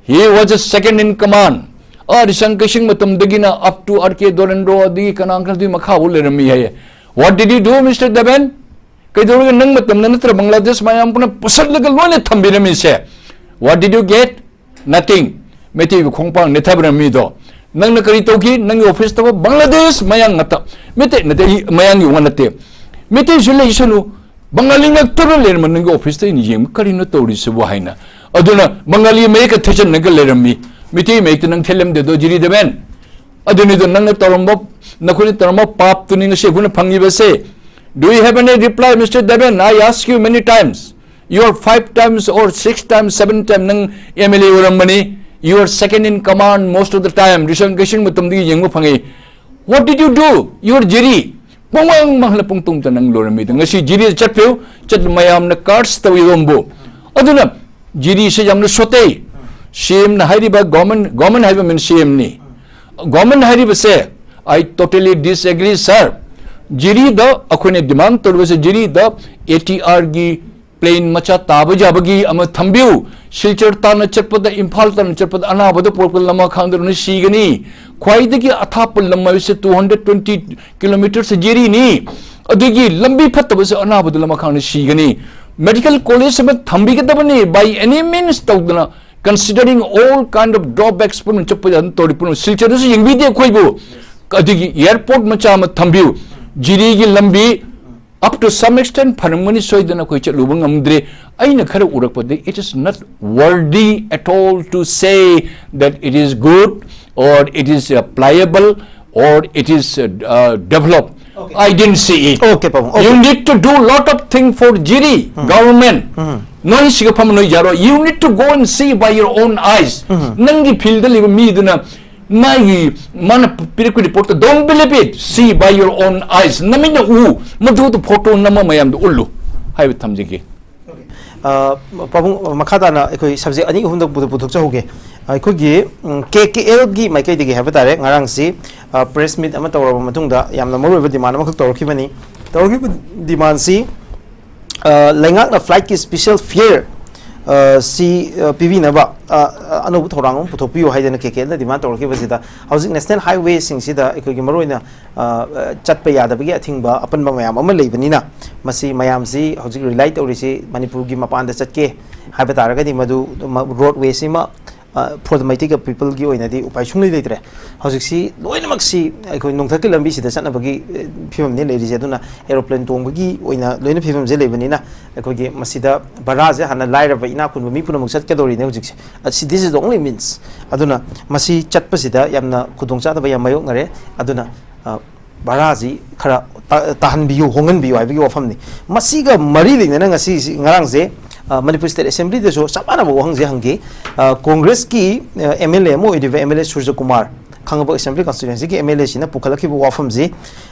He was a second in command. ꯑꯥ, ꯔꯤꯁꯪ ꯀꯩꯁꯤꯡ ꯃꯇꯝꯗꯒꯤꯅ up to R K Dorendro ꯑꯗꯒꯤ ꯀꯅꯥ ꯀꯅꯥꯗꯨꯒꯤ ꯃꯈꯥꯐꯥꯎ ꯂꯩꯔꯝꯃꯤ ꯍꯥꯏꯌꯦ꯫ What did you do, mister Deben? ꯀꯩꯗꯧꯔꯒꯦ ꯅꯪ ꯃꯇꯝꯗ ꯅꯠꯇ꯭ꯔ ꯕꯪꯒ꯭ꯂꯥꯗꯦꯁ ꯃꯌꯥꯝ ꯄꯨꯝꯅ ꯄꯨꯁꯜꯂꯒ ꯂꯣꯏꯅ ꯊꯝꯕꯤꯔꯝꯃꯤꯁꯦ? What did you get? Nothing. ꯃꯩꯇꯩꯕꯨ ꯈꯣꯡꯄꯥꯡ ꯅꯦꯠꯊꯕꯤꯔꯝꯃꯤꯗꯣ ꯅꯪꯅ ꯀꯔꯤ ꯇꯧꯈꯤ? ꯅꯪꯒꯤ ꯑꯣꯐꯤꯁꯇꯕꯨ ꯕꯪꯒ꯭ꯂꯥꯗꯦꯁ ꯃꯌꯥꯡ ꯉꯥꯛꯇ꯫ ꯃꯩꯇꯩ ꯅꯠꯇꯦ, ꯑꯩ ꯃꯌꯥꯡꯒꯤ ꯋꯥ ꯅꯠꯇꯦ꯫ ꯃꯩꯇꯩꯁꯨ ꯂꯩꯁꯅꯨ, ꯕꯪꯒꯥꯂꯤ ꯉꯥꯛꯇꯔ ꯂꯩꯔꯝꯕ ꯅꯪꯒꯤ ꯑꯣꯐꯤꯁꯇ ꯑꯩꯅ ꯌꯦꯡꯕ, "ꯀꯔꯤꯅꯣ ꯇꯧꯔꯤꯁꯤꯕꯨ?" ꯍꯥꯏꯅ꯫ ꯑꯗꯨꯅ ꯕꯪꯒꯥꯂꯤ ꯃꯌꯦꯛꯀ ꯊꯦꯠꯆꯟꯅꯒ ꯂꯩꯔꯝꯃꯤ꯫ ꯃꯩꯇꯩ ꯃꯌꯦꯛꯇ ꯅꯪ ꯊꯦꯠꯂꯝꯗꯦꯗꯣ, ꯖꯤꯔꯤ ꯗꯦꯕꯦꯟ? ꯑꯗꯨꯅꯤꯗꯣ ꯅꯪꯅ ꯇꯧꯔꯝꯕ, ꯅꯈꯣꯏꯅ ꯇꯧꯔꯝꯕ ꯄꯥꯞꯇꯨꯅꯤ ꯉꯁꯤ ꯑꯩꯈꯣꯏꯅ ꯐꯪꯉꯤꯕꯁꯦ꯫ Do you have any reply, Mister Deven? I ask you many times. You are five times or six times, seven times ꯅꯪ M L A ꯑꯣꯏꯔꯝꯕꯅꯤ꯫ You are second in command most of the time. ꯔꯤꯁꯟ ꯀꯩꯁꯤꯡ ꯃꯇꯝꯗꯒꯤ ꯌꯦꯡꯕ ꯐꯪꯉꯤ꯫ What did you do? You are ꯖꯤꯔꯤ꯫ ꯄꯨꯡꯃꯥꯡ ꯃꯥꯡꯍꯜꯂ ꯄꯨꯡꯇꯨꯝꯇ ꯅꯪ ꯂꯣꯏꯔꯝꯃꯤꯗ꯫ ꯉꯁꯤ ꯖꯤꯔꯤ ꯆꯠꯄꯤꯌꯨ, ꯆꯠ ꯃꯌꯥꯝꯅ cards ꯇꯧꯏꯗꯣꯝꯕꯨ꯫ ꯑꯗꯨꯅ ꯖꯤꯔꯤꯁꯦ ꯌꯥꯝꯅ ꯁꯣꯠꯇꯩ꯫ ꯁꯤ ꯑꯦꯝꯅ ꯍꯥꯏꯔꯤꯕ ꯒꯣꯔꯃꯦꯟ, ꯒꯣꯔꯃꯦꯟ ꯍꯥꯏꯕ ꯃꯤꯟ ꯁꯤ ꯑꯦꯝꯅꯤ꯫ ꯒꯣꯔꯃꯦꯟ ꯍꯥꯏꯔꯤꯕꯁꯦ, I totally disagree, sir. ꯖꯤꯔꯤꯗ ꯑꯩꯈꯣꯏꯅ ꯗꯤꯃꯥꯟ ꯇꯧꯔꯤꯕꯁꯦ, ꯖꯤꯔꯤꯗ ꯑꯦ ꯇꯤ ꯑꯥꯔꯒꯤ ꯄ꯭ꯂꯦꯟ ꯃꯆꯥ ꯇꯥꯕ ꯌꯥꯕꯒꯤ ꯑꯃ ꯊꯝꯕꯤꯌꯨ꯫ ꯁꯤꯜꯆꯔ ꯇꯥꯟꯅ ꯆꯠꯄꯗ, ꯏꯝꯐꯥꯜ ꯇꯥꯟꯅ ꯆꯠꯄꯗ ꯑꯅꯥꯕꯗ ꯄꯣꯔꯛꯄꯗ ꯂꯃꯈꯥꯡꯗ ꯂꯣꯏꯅ ꯁꯤꯒꯅꯤ꯫ ꯈ꯭ꯋꯥꯏꯗꯒꯤ ꯑꯊꯥꯞꯄ ꯂꯝ ꯍꯥꯏꯕꯁꯦ two hundred twenty kilometres ꯖꯤꯔꯤꯅꯤ꯫ ꯑꯗꯨꯒꯤ ꯂꯝꯕꯤ ꯐꯠꯇꯕꯁꯦ ꯑꯅꯥꯕꯗ ꯂꯃꯈꯥꯡꯗ ꯁꯤꯒꯅꯤ꯫ ꯃꯦꯗꯤꯀꯦꯜ ꯀꯣꯂꯦꯖ ꯑꯃ ꯊꯝꯕꯤꯒꯗꯕꯅꯤ by any means ꯇꯧꯗꯅ, considering all kind of drawbacks ꯄꯨꯝꯅꯃꯛ ꯆꯠꯄ ꯌꯥꯗꯅ ꯇꯧꯔꯤ ꯄꯨꯝꯅꯃꯛ꯫ ꯁꯤꯜꯆꯔꯗꯁꯨ ꯌꯦꯡꯕꯤꯗꯦ ꯑꯩꯈꯣꯏꯕꯨ꯫ ꯑꯗꯨꯒꯤ ꯑꯦꯌꯔꯄꯣꯔꯠ ꯃꯆꯥ ꯑꯃ ꯊꯝꯕꯤꯌꯨ꯫ ꯖꯤꯔꯤꯒꯤ ꯂꯝꯕꯤ up to some extent ꯐꯔꯝꯒꯅꯤ, ꯁꯣꯏꯗꯅ ꯑꯩꯈꯣꯏ ꯆꯠꯂꯨꯕ ꯉꯝꯗ꯭ꯔꯦ꯫ ꯑꯩꯅ ꯈꯔ ꯎꯔꯛꯄꯗ, it is not worthy at all to say that it is good or it is, uh, pliable or it is, uh, uh, developed. I didn't see it. Okay, Pabung. Okay. You need to do lot of thing for Jiri government. ꯅꯣꯏ ꯁꯤꯒ ꯐꯝꯕ ꯅꯣꯏ ꯌꯥꯔꯣꯏ꯫ You need to go and see by your own eyes. ꯅꯪꯒꯤ field ꯗ ꯂꯩꯕ ꯃꯤꯗꯨꯅ ꯃꯥꯒꯤ, ꯃꯥꯅ ꯄꯤꯔꯛꯄ ꯔꯤꯄꯣꯔꯠꯇ, don't believe it, see by your own eyes. ꯅꯃꯤꯠꯅ ꯎ, ꯃꯗꯨꯗ ꯐꯣꯇꯣ ꯅꯝꯃ ꯃꯌꯥꯝꯗ ꯎꯠꯂꯨ ꯍꯥꯏꯕ ꯊꯝꯖꯒꯦ꯫ ꯑ, ꯄꯥꯕꯨꯡ, ꯃꯈꯥ ꯇꯥꯅ ꯑꯩꯈꯣꯏ ꯁꯕꯖꯦꯛ ꯑꯅꯤ ꯑꯍꯨꯝꯗ ꯄꯨꯊꯣꯛꯆꯍꯧꯒꯦ꯫ ꯑꯩꯈꯣꯏꯒꯤ ꯀꯦ ꯀꯦ ꯑꯦꯜꯒꯤ ꯃꯥꯏꯀꯩꯗꯒꯤ ꯍꯥꯏꯕ ꯇꯥꯔꯦ, ꯉꯔꯥꯡꯁꯤ ꯄ꯭ꯔꯦꯁ ꯃꯤꯠ ꯑꯃ ꯇꯧꯔꯕ ꯃꯇꯨꯡꯗ ꯌꯥꯝꯅ ꯃꯔꯨꯑꯣꯏꯕ ꯗꯤꯃꯥꯟ ꯑꯃꯈꯛ ꯇꯧꯔꯛꯈꯤꯕꯅꯤ꯫ ꯇꯧꯔꯛꯈꯤꯕ ꯗꯤꯃꯥꯟꯁꯤ, ꯑ, ꯂꯩꯉꯥꯛꯅ ꯐ꯭ꯂꯥꯏꯠꯀꯤ ꯁ꯭ꯄꯤꯁꯦꯜ ꯐꯤꯌꯔ, ꯑ, ꯁꯤ, ꯑ, ꯄꯤꯕꯤꯅꯕ, ꯑ, ꯑ, ꯑꯅꯧꯕ ꯊꯧꯔꯥꯡ ꯑꯃ ꯄꯨꯊꯣꯛꯄꯤꯌꯨ ꯍꯥꯏꯗꯅ ꯀꯦ ꯀꯦ ꯑꯦꯜꯅ ꯗꯤꯃꯥꯟ ꯇꯧꯔꯛꯈꯤꯕꯁꯤꯗ, ꯍꯧꯖꯤꯛ ꯅꯦꯁꯅꯦꯜ ꯍꯥꯏꯋꯦꯁꯤꯡꯁꯤꯗ ꯑꯩꯈꯣꯏꯒꯤ ꯃꯔꯨꯑꯣꯏꯅ, ꯑ, ꯑ, ꯆꯠꯄ ꯌꯥꯗꯕꯒꯤ ꯑꯊꯤꯡꯕ ꯑꯄꯟꯕ ꯃꯌꯥꯝ ꯑꯃ ꯂꯩꯕꯅꯤꯅ, ꯃꯁꯤ ꯃꯌꯥꯝꯁꯤ ꯍꯧꯖꯤꯛ ꯔꯤꯂꯥꯏ ꯇꯧꯔꯤꯁꯤ ꯃꯅꯤꯄꯨꯔꯒꯤ ꯃꯄꯥꯟꯗ ꯆꯠꯀꯦ ꯍꯥꯏꯕ ꯇꯥꯔꯒꯗꯤ ꯃꯗꯨ ꯔꯣꯗꯋꯦꯁꯤꯃ ꯐꯣꯔ ꯗ ꯃꯩꯇꯩꯒ ꯄꯤꯄꯜꯒꯤ ꯑꯣꯏꯅꯗꯤ ꯎꯄꯥꯏ ꯁꯨꯡꯂꯩ ꯂꯩꯇ꯭ꯔꯦ꯫ ꯍꯧꯖꯤꯛꯁꯤ ꯂꯣꯏꯅꯃꯛꯁꯤ ꯑꯩꯈꯣꯏ ꯅꯣꯡꯊꯛꯀꯤ ꯂꯝꯕꯤꯁꯤꯗ ꯆꯠꯅꯕꯒꯤ ꯑꯦ, ꯐꯤꯕꯝꯅꯤ ꯂꯩꯔꯤꯁꯦ꯫ ꯑꯗꯨꯅ ꯑꯦꯔꯣꯄ꯭ꯂꯦꯟ ꯇꯣꯡꯕꯒꯤ ꯑꯣꯏꯅ ꯂꯣꯏꯅ ꯐꯤꯕꯝꯁꯦ ꯂꯩꯕꯅꯤꯅ ꯑꯩꯈꯣꯏꯒꯤ ꯃꯁꯤꯗ ꯚꯔꯥꯁꯦ ꯍꯥꯟꯅ ꯂꯥꯏꯔꯕ ꯏꯅꯥꯛ ꯈꯨꯟꯕ ꯃꯤ ꯄꯨꯝꯅꯃꯛ ꯆꯠꯀꯗꯧꯔꯤꯅꯦ ꯍꯧꯖꯤꯛꯁꯦ꯫ ꯑꯁꯤ, this is the only means꯫ ꯑꯗꯨꯅ ꯃꯁꯤ ꯆꯠꯄꯁꯤꯗ ꯌꯥꯝꯅ ꯈꯨꯗꯣꯡꯆꯥꯗꯕ ꯌꯥꯝ ꯃꯥꯌꯣꯛꯅꯔꯦ꯫ ꯑꯗꯨꯅ ꯑ, ꯚꯔꯥꯁꯤ ꯈꯔ ꯇꯥ-, ꯇꯥꯍꯟꯕꯤꯌꯨ, ꯍꯣꯡꯍꯟꯕꯤꯌꯨ ꯍꯥꯏꯕꯒꯤ ꯋꯥꯐꯝꯅꯤ꯫ ꯃꯁꯤꯒ ꯃꯔꯤ ꯂꯩꯅꯅ ꯉꯁꯤ, ꯉꯔꯥꯡꯁꯦ, ꯑ, ꯃꯅꯤꯄꯨꯔ ꯁ꯭ꯇꯦꯠ ꯑꯦꯁꯦꯝꯕ꯭ꯂꯤꯗꯁꯨ ꯆꯞ ꯃꯥꯟꯅꯕ ꯋꯥꯍꯪꯁꯦ ꯍꯪꯈꯤ꯫ ꯑ, ꯀꯣꯡꯒ꯭ꯔꯦꯁꯀꯤ, ꯑ, ꯑꯦꯝ ꯑꯦꯜ ꯑꯦ ꯑꯃ ꯑꯣꯏꯔꯤꯕ M L A Surajkumar, Khangabok assembly ꯀꯟꯁꯇꯤꯇ꯭ꯋꯦꯟꯁꯤꯒꯤ ꯑꯦꯝ ꯑꯦꯜ ꯑꯦꯁꯤꯅ ꯄꯨꯈꯠꯂꯛꯈꯤꯕ ꯋꯥꯐꯝꯁꯤ,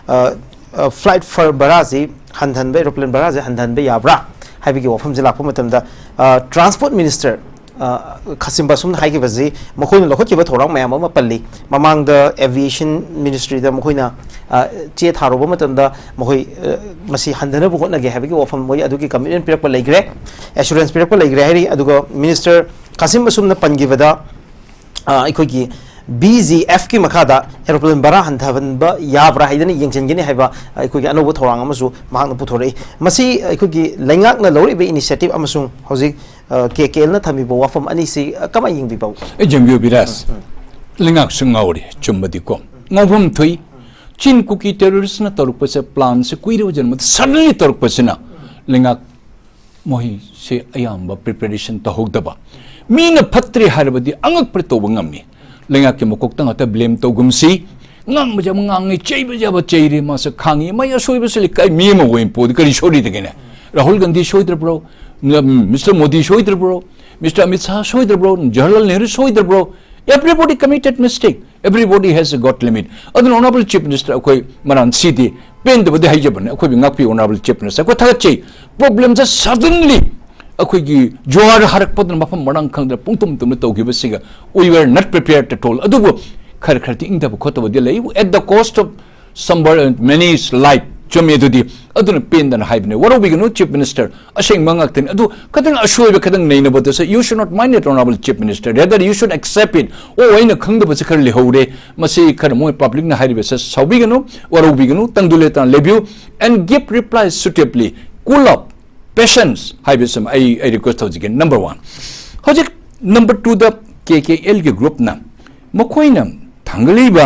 ꯑ, ꯑ, ꯐ꯭ꯂꯥꯏꯠ ꯐꯔ ꯚꯔꯥꯁꯤ ꯍꯟꯊꯍꯟꯕ, ꯑꯦꯔꯣꯄ꯭ꯂꯦꯟ ꯚꯔꯥꯁꯤ ꯍꯟꯊꯍꯟꯕ ꯌꯥꯕ꯭ꯔꯥ ꯍꯥꯏꯕꯒꯤ ꯋꯥꯐꯝꯁꯤ ꯂꯥꯛꯄ ꯃꯇꯝꯗ, ꯑ, ꯇ꯭ꯔꯥꯟꯁꯄꯣꯔꯠ ꯃꯤꯅꯤꯁꯇꯔ ꯑ, ꯈꯥꯁꯤꯝ ꯕꯥꯁꯨꯝꯅ ꯍꯥꯏꯈꯤꯕꯁꯤ ꯃꯈꯣꯏꯅ ꯂꯧꯈꯠꯈꯤꯕ ꯊꯧꯔꯥꯡ ꯃꯌꯥꯝ ꯑꯃ ꯄꯜꯂꯤ꯫ ꯃꯃꯥꯡꯗ ꯑꯦꯚꯤꯌꯦꯁꯟ ꯃꯤꯅꯤꯁꯇ꯭ꯔꯤꯗ ꯃꯈꯣꯏꯅ, ꯑ, ꯆꯦ ꯊꯥꯔꯨꯕ ꯃꯇꯝꯗ ꯃꯈꯣꯏ, ꯑ, ꯃꯁꯤ ꯍꯟꯊꯅꯕ ꯍꯣꯠꯅꯒꯦ ꯍꯥꯏꯕꯒꯤ ꯋꯥꯐꯝ, ꯃꯣꯏ ꯑꯗꯨꯒꯤ ꯀꯃꯤꯠꯃꯦꯟ ꯄꯤꯔꯛꯄ ꯂꯩꯈ꯭ꯔꯦ, ꯑꯦꯁꯨꯔꯦꯟꯁ ꯄꯤꯔꯛꯄ ꯂꯩꯈ꯭ꯔꯦ ꯍꯥꯏꯔꯤ꯫ ꯑꯗꯨꯒ ꯃꯤꯅꯤꯁꯇꯔ ꯈꯥꯁꯤꯝ ꯕꯥꯁꯨꯝꯅ ꯄꯟꯈꯤꯕꯗ, ꯑ, ꯑꯩꯈꯣꯏꯒꯤ ꯕꯤ ꯖꯤ ꯑꯦꯐꯀꯤ ꯃꯈꯥꯗ ꯑꯦꯔꯣꯄ꯭ꯂꯦꯟ ꯚꯔꯥ ꯍꯟꯊꯍꯟꯕ ꯌꯥꯕ꯭ꯔꯥ ꯍꯥꯏꯗꯅ ꯌꯦꯡꯁꯤꯟꯒꯅꯤ ꯍꯥꯏꯕ ꯑꯩꯈꯣꯏꯒꯤ ꯑꯅꯧꯕ ꯊꯧꯔꯥꯡ ꯑꯃꯁꯨ ꯃꯍꯥꯛꯅ ꯄꯨꯊꯣꯔꯛꯏ꯫ ꯃꯁꯤ ꯑꯩꯈꯣꯏꯒꯤ ꯂꯩꯉꯥꯛꯅ ꯂꯧꯔꯤꯕ ꯏꯅꯤꯁꯤꯌꯦꯇꯤꯚ ꯑꯃꯁꯨꯡ ꯍꯧꯖꯤꯛ, ꯑ, ꯀꯦ ꯀꯦ ꯑꯦꯜꯅ ꯊꯝꯃꯤꯕ ꯋꯥꯐꯝ ꯑꯅꯤꯁꯤ, ꯑ, ꯀꯃꯥꯏꯅ ꯌꯦꯡꯕꯤꯕ? ꯑꯩ ꯌꯦꯡꯕꯤꯌꯨ ꯕꯤꯔꯥꯖ, ꯂꯩꯉꯥꯛꯁꯨ ꯉꯥꯎꯔꯤ, ꯆꯨꯝꯕꯗꯤꯀꯣ꯫ ꯉꯥꯎꯐꯝ ꯊꯣꯛꯏ꯫ ꯆꯤꯟ ꯀꯨꯀꯤ ꯇꯦꯔꯣꯔꯤꯁꯅ ꯇꯧꯔꯛꯄꯁꯦ, ꯄ꯭ꯂꯥꯟꯁꯦ ꯀꯨꯏꯔꯕ ꯖꯟꯃꯗ ꯁꯗꯟꯂꯤ ꯇꯧꯔꯛꯄꯁꯤꯅ ꯂꯩꯉꯥꯛ ꯃꯣꯏꯁꯦ ꯑꯌꯥꯝꯕ ꯄ꯭ꯔꯤꯄꯦꯔꯦꯁꯟ ꯇꯧꯍꯧꯗꯕ꯫ ꯃꯤꯅ ꯐꯠꯇ꯭ꯔꯦ ꯍꯥꯏꯔꯕꯗꯤ ꯑꯉꯛꯄ ꯇꯧꯕ ꯉꯝꯃꯤ꯫ ꯂꯩꯉꯥꯛꯀꯤ ꯃꯀꯣꯛꯇ ꯉꯥꯛꯇ ꯕ꯭ꯂꯦꯝ ꯇꯧꯒꯨꯝꯁꯤ꯫ ꯉꯥꯡꯕꯁꯦ ꯑꯃ ꯉꯥꯡꯉꯤ, ꯆꯩꯕꯁꯦ ꯑꯃ ꯆꯩꯔꯤ, ꯃꯥꯁꯦ ꯈꯥꯡꯉꯤ꯫ ꯃꯥꯏ ꯑꯁꯣꯏꯕꯁꯨ ꯂꯩ, ꯀꯥꯏ ꯃꯤ ꯑꯃ ꯑꯣꯏꯅ ꯄꯣꯗꯤ ꯀꯔꯤ ꯁꯣꯔꯤꯗꯒꯤꯅꯦ? ꯔꯥꯍꯨꯜ ꯒꯥꯟꯙꯤ ꯁꯣꯏꯗ꯭ꯔꯕ꯭ꯔꯣ? ꯃꯤꯁꯇꯔ ꯃꯣꯗꯤ ꯁꯣꯏꯗ꯭ꯔꯕ꯭ꯔꯣ? ꯃꯤꯁꯇꯔ ꯑꯃꯤꯠ ꯁꯥꯍ ꯁꯣꯏꯗ꯭ꯔꯕ꯭ꯔꯣ? ꯖꯋꯥꯍꯔꯂꯥꯜ ꯅꯦꯍꯔꯨ ꯁꯣꯏꯗ꯭ꯔꯕ꯭ꯔꯣ? Everybody committed mistake. Everybody has got limit. ꯑꯗꯨꯅ honourable chief minister ꯑꯩꯈꯣꯏ ꯃꯔꯥꯟ ꯁꯤꯗꯤ ꯄꯦꯟꯗꯕꯗꯤ ꯍꯥꯏꯖꯕꯅꯤ, ꯑꯩꯈꯣꯏꯕꯨ ꯉꯥꯛꯄꯤꯌꯨ honourable chief minister꯫ ꯑꯩꯈꯣꯏ ꯊꯥꯒꯠꯆꯩ꯫ ꯄ꯭ꯔꯣꯕ꯭ꯂꯦꯝꯁꯦ ꯁꯗꯟꯂꯤ ꯑꯩꯈꯣꯏꯒꯤ ꯖ꯭ꯋꯥꯔ ꯍꯥꯔꯛꯄꯗꯨꯅ ꯃꯐꯝ ꯃꯔꯥꯡ ꯈꯪꯗꯅ ꯄꯨꯡꯇꯨꯝ ꯇꯨꯝꯅ ꯇꯧꯈꯤꯕꯁꯤꯒ we were not prepared at all꯫ ꯑꯗꯨꯕꯨ ꯈꯔ ꯈꯔꯗꯤ ꯏꯪꯊꯕ ꯈꯣꯠꯇꯕꯗꯤ ꯂꯩ, at the cost of somebody, many's life꯫ ꯆꯨꯝꯃꯤ ꯑꯗꯨꯗꯤ꯫ ꯑꯗꯨꯅ ꯄꯦꯟꯗꯅ ꯍꯥꯏꯕꯅꯦ, ꯋꯥꯔꯧꯕꯤꯒꯅꯨ chief minister, ꯑꯁꯦꯡꯕ ꯉꯥꯛꯇꯅꯤ꯫ ꯑꯗꯨ ꯈꯤꯇꯪ ꯑꯁꯣꯏꯕ ꯈꯤꯇꯪ ꯅꯩꯅꯕꯗꯁꯨ you should not mind it, honourable chief minister, rather you should accept it꯫ ꯑꯣ, ꯑꯩꯅ ꯈꯪꯗꯕꯁꯦ ꯈꯔ ꯂꯩꯍꯧꯔꯦ, ꯃꯁꯤ ꯈꯔ ꯃꯣꯏ ꯄꯕ꯭ꯂꯤꯛꯅ ꯍꯥꯏꯔꯤꯕꯁꯦ ꯁꯥꯎꯕꯤꯒꯅꯨ, ꯋꯥꯔꯧꯕꯤꯒꯅꯨ, ꯇꯪꯗꯨ ꯂꯦꯇꯥꯅ ꯂꯩꯕꯤꯌꯨ꯫ And give reply suitably, cool up, patience ꯍꯥꯏꯕꯁꯤꯃ ꯑꯩ, ꯑꯩ ꯔꯤꯀ꯭ꯋꯦꯁ ꯇꯧꯖꯒꯦ, ꯅꯝꯕꯔ ꯋꯥꯟ꯫ ꯍꯧꯖꯤꯛ ꯅꯝꯕꯔ ꯇꯨꯗ ꯀꯦ ꯀꯦ ꯑꯦꯜꯒꯤ ꯒ꯭ꯔꯨꯞꯅ ꯃꯈꯣꯏꯅ ꯊꯥꯡꯒꯠꯂꯤꯕ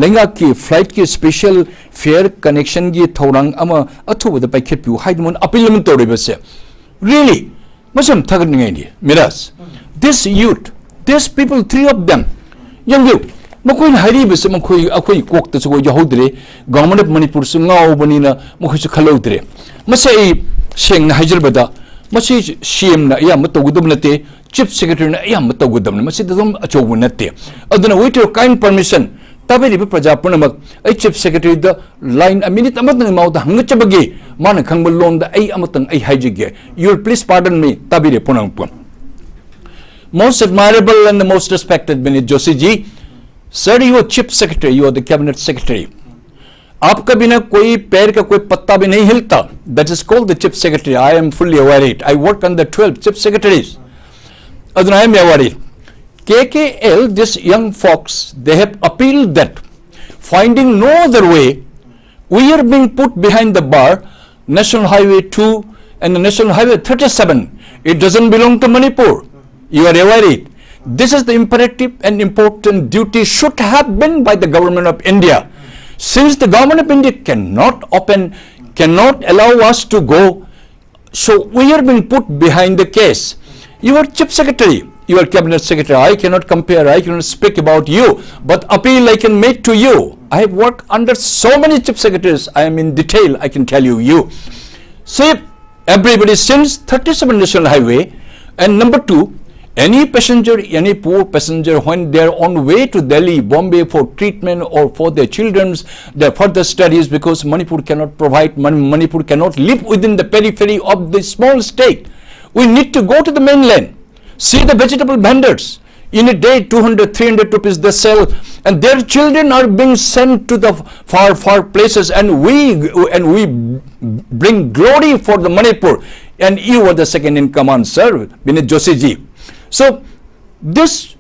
ꯂꯩꯉꯥꯛꯀꯤ ꯐ꯭ꯂꯥꯏꯠꯀꯤ ꯁ꯭ꯄꯦꯁꯦꯜ ꯐꯤꯌꯔ ꯀꯅꯦꯛꯁꯟꯒꯤ ꯊꯧꯔꯥꯡ ꯑꯃ ꯑꯊꯨꯕꯗ ꯄꯥꯏꯈꯠꯄꯤꯌꯨ ꯍꯥꯏꯗꯨꯅ ꯑꯄꯤꯜ ꯑꯃ ꯇꯧꯔꯤꯕꯁꯦ, really, ꯃꯁꯤ ꯌꯥꯝ ꯊꯥꯒꯠꯅꯤꯡꯉꯥꯏꯅꯤ, Miraj. This youth, these people, three of them, ꯌꯦꯡꯕꯤꯌꯨ, ꯃꯈꯣꯏꯅ ꯍꯥꯏꯔꯤꯕꯁꯦ ꯃꯈꯣꯏ, ꯑꯩꯈꯣꯏ ꯀꯣꯛꯇꯁꯨ ꯑꯩꯈꯣꯏ ꯌꯥꯎꯍꯧꯗ꯭ꯔꯦ꯫ Government of ꯃꯅꯤꯄꯨꯔꯁꯨ ꯉꯥꯎꯕꯅꯤꯅ ꯃꯈꯣꯏꯁꯨ ꯈꯜꯍꯧꯗ꯭ꯔꯦ꯫ ꯃꯁꯤ ꯑꯩ ꯁꯦꯡꯅ ꯍꯥꯏꯖꯔꯕꯗ, ꯃꯁꯤ ꯁꯤ ꯑꯦꯝꯅ ꯑꯌꯥꯝꯕ ꯇꯧꯒꯗꯕ ꯅꯠꯇꯦ, ꯆꯤꯐ ꯁꯦꯀ꯭ꯔꯦꯇꯔꯤꯅ ꯑꯌꯥꯝꯕ ꯇꯧꯒꯗꯕꯅꯤ꯫ ꯃꯁꯤꯗ ꯑꯗꯨꯝ ꯑꯆꯧꯕ ꯅꯠꯇꯦ꯫ ꯑꯗꯨꯅ, with your kind permission, ꯇꯥꯕꯤꯔꯤꯕ ꯄ꯭ꯔꯖꯥ ꯄꯨꯝꯅꯃꯛ, ꯑꯩ ꯆꯤꯐ ꯁꯦꯀ꯭ꯔꯦꯇꯔꯤꯗ ꯂꯥꯏꯟ ꯑ ꯃꯤꯅꯤꯠ ꯑꯃꯇꯪ ꯃꯥꯎꯗ ꯍꯪꯒꯠꯆꯕꯒꯤ, ꯃꯥꯅ ꯈꯪꯕ ꯂꯣꯟꯗ ꯑꯩ ꯑꯃꯇꯪ ꯑꯩ ꯍꯥꯏꯖꯒꯦ꯫ You will please pardon me, ꯇꯥꯕꯤꯔꯦ ꯄꯨꯝꯅꯃꯛꯄꯨ꯫ Most admirable and the most respected Vinit Joshi ji, sir, you are chief secretary, you are the cabinet secretary. आपका बिना कोई पैर का कोई पत्ता भी नहीं हिलता। That is called the chief secretary. I am fully aware it. I work under twelve chief secretaries. Aduna I am aware it. K K L, this young folks, they have appealed that, finding no other way, we are being put behind the bar. National Highway two and the National Highway thirty-seven, it doesn't belong to Manipur. You are aware it. This is the imperative and important duty should have been by the government of India. Since the government of India cannot open, cannot allow us to go, so we are being put behind the case. You are chief secretary, you are cabinet secretary. I cannot compare, I cannot speak about you, but appeal I can make to you. I have worked under so many chief secretaries. I am in detail, I can tell you, you. See, everybody, since thirty-seven National Highway, and number two, any passenger, any poor passenger, when they are on way to Delhi, Bombay for treatment or for their children's, their further studies, because Manipur cannot provide, Man-, Manipur cannot live within the periphery of the small state. We need to go to the mainland, see the vegetable vendors. In a day, two hundred, three hundred rupees they sell, and their children are being sent to the far, far places, and we, and we bring glory for the Manipur, and you are the second in command, sir, Vinit Joshi ji. So, this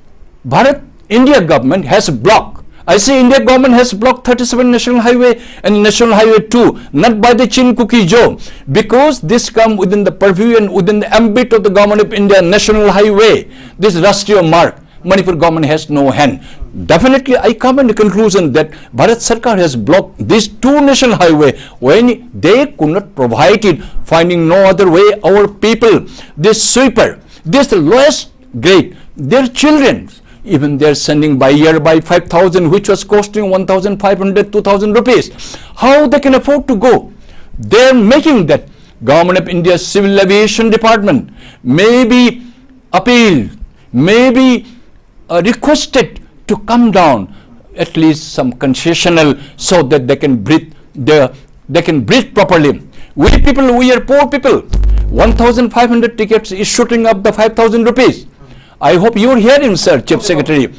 Bharat, India government has blocked. I say India government has blocked thirty-seven National Highway and National Highway two, not by the Chin Kuki Zo, because this come within the purview and within the ambit of the government of India, National Highway, this Rashtriya Marg. Manipur government has no hand. Definitely, I come in the conclusion that Bharat Sarkar has blocked these two national highway when they could not provide it, finding no other way. Our people, this sweeper, this lowest grade, their children, even they're sending by year by five thousand, which was costing one thousand five hundred, two thousand rupees. How they can afford to go? They're making that Government of India Civil Aviation Department may be appealed, may be uh, requested to come down at least some concessional so that they can breathe the they can breathe properly. We people, we are poor people. One thousand five hundred tickets is shooting up the five thousand rupees. I hope you are hearing, sir, Chief Secretary.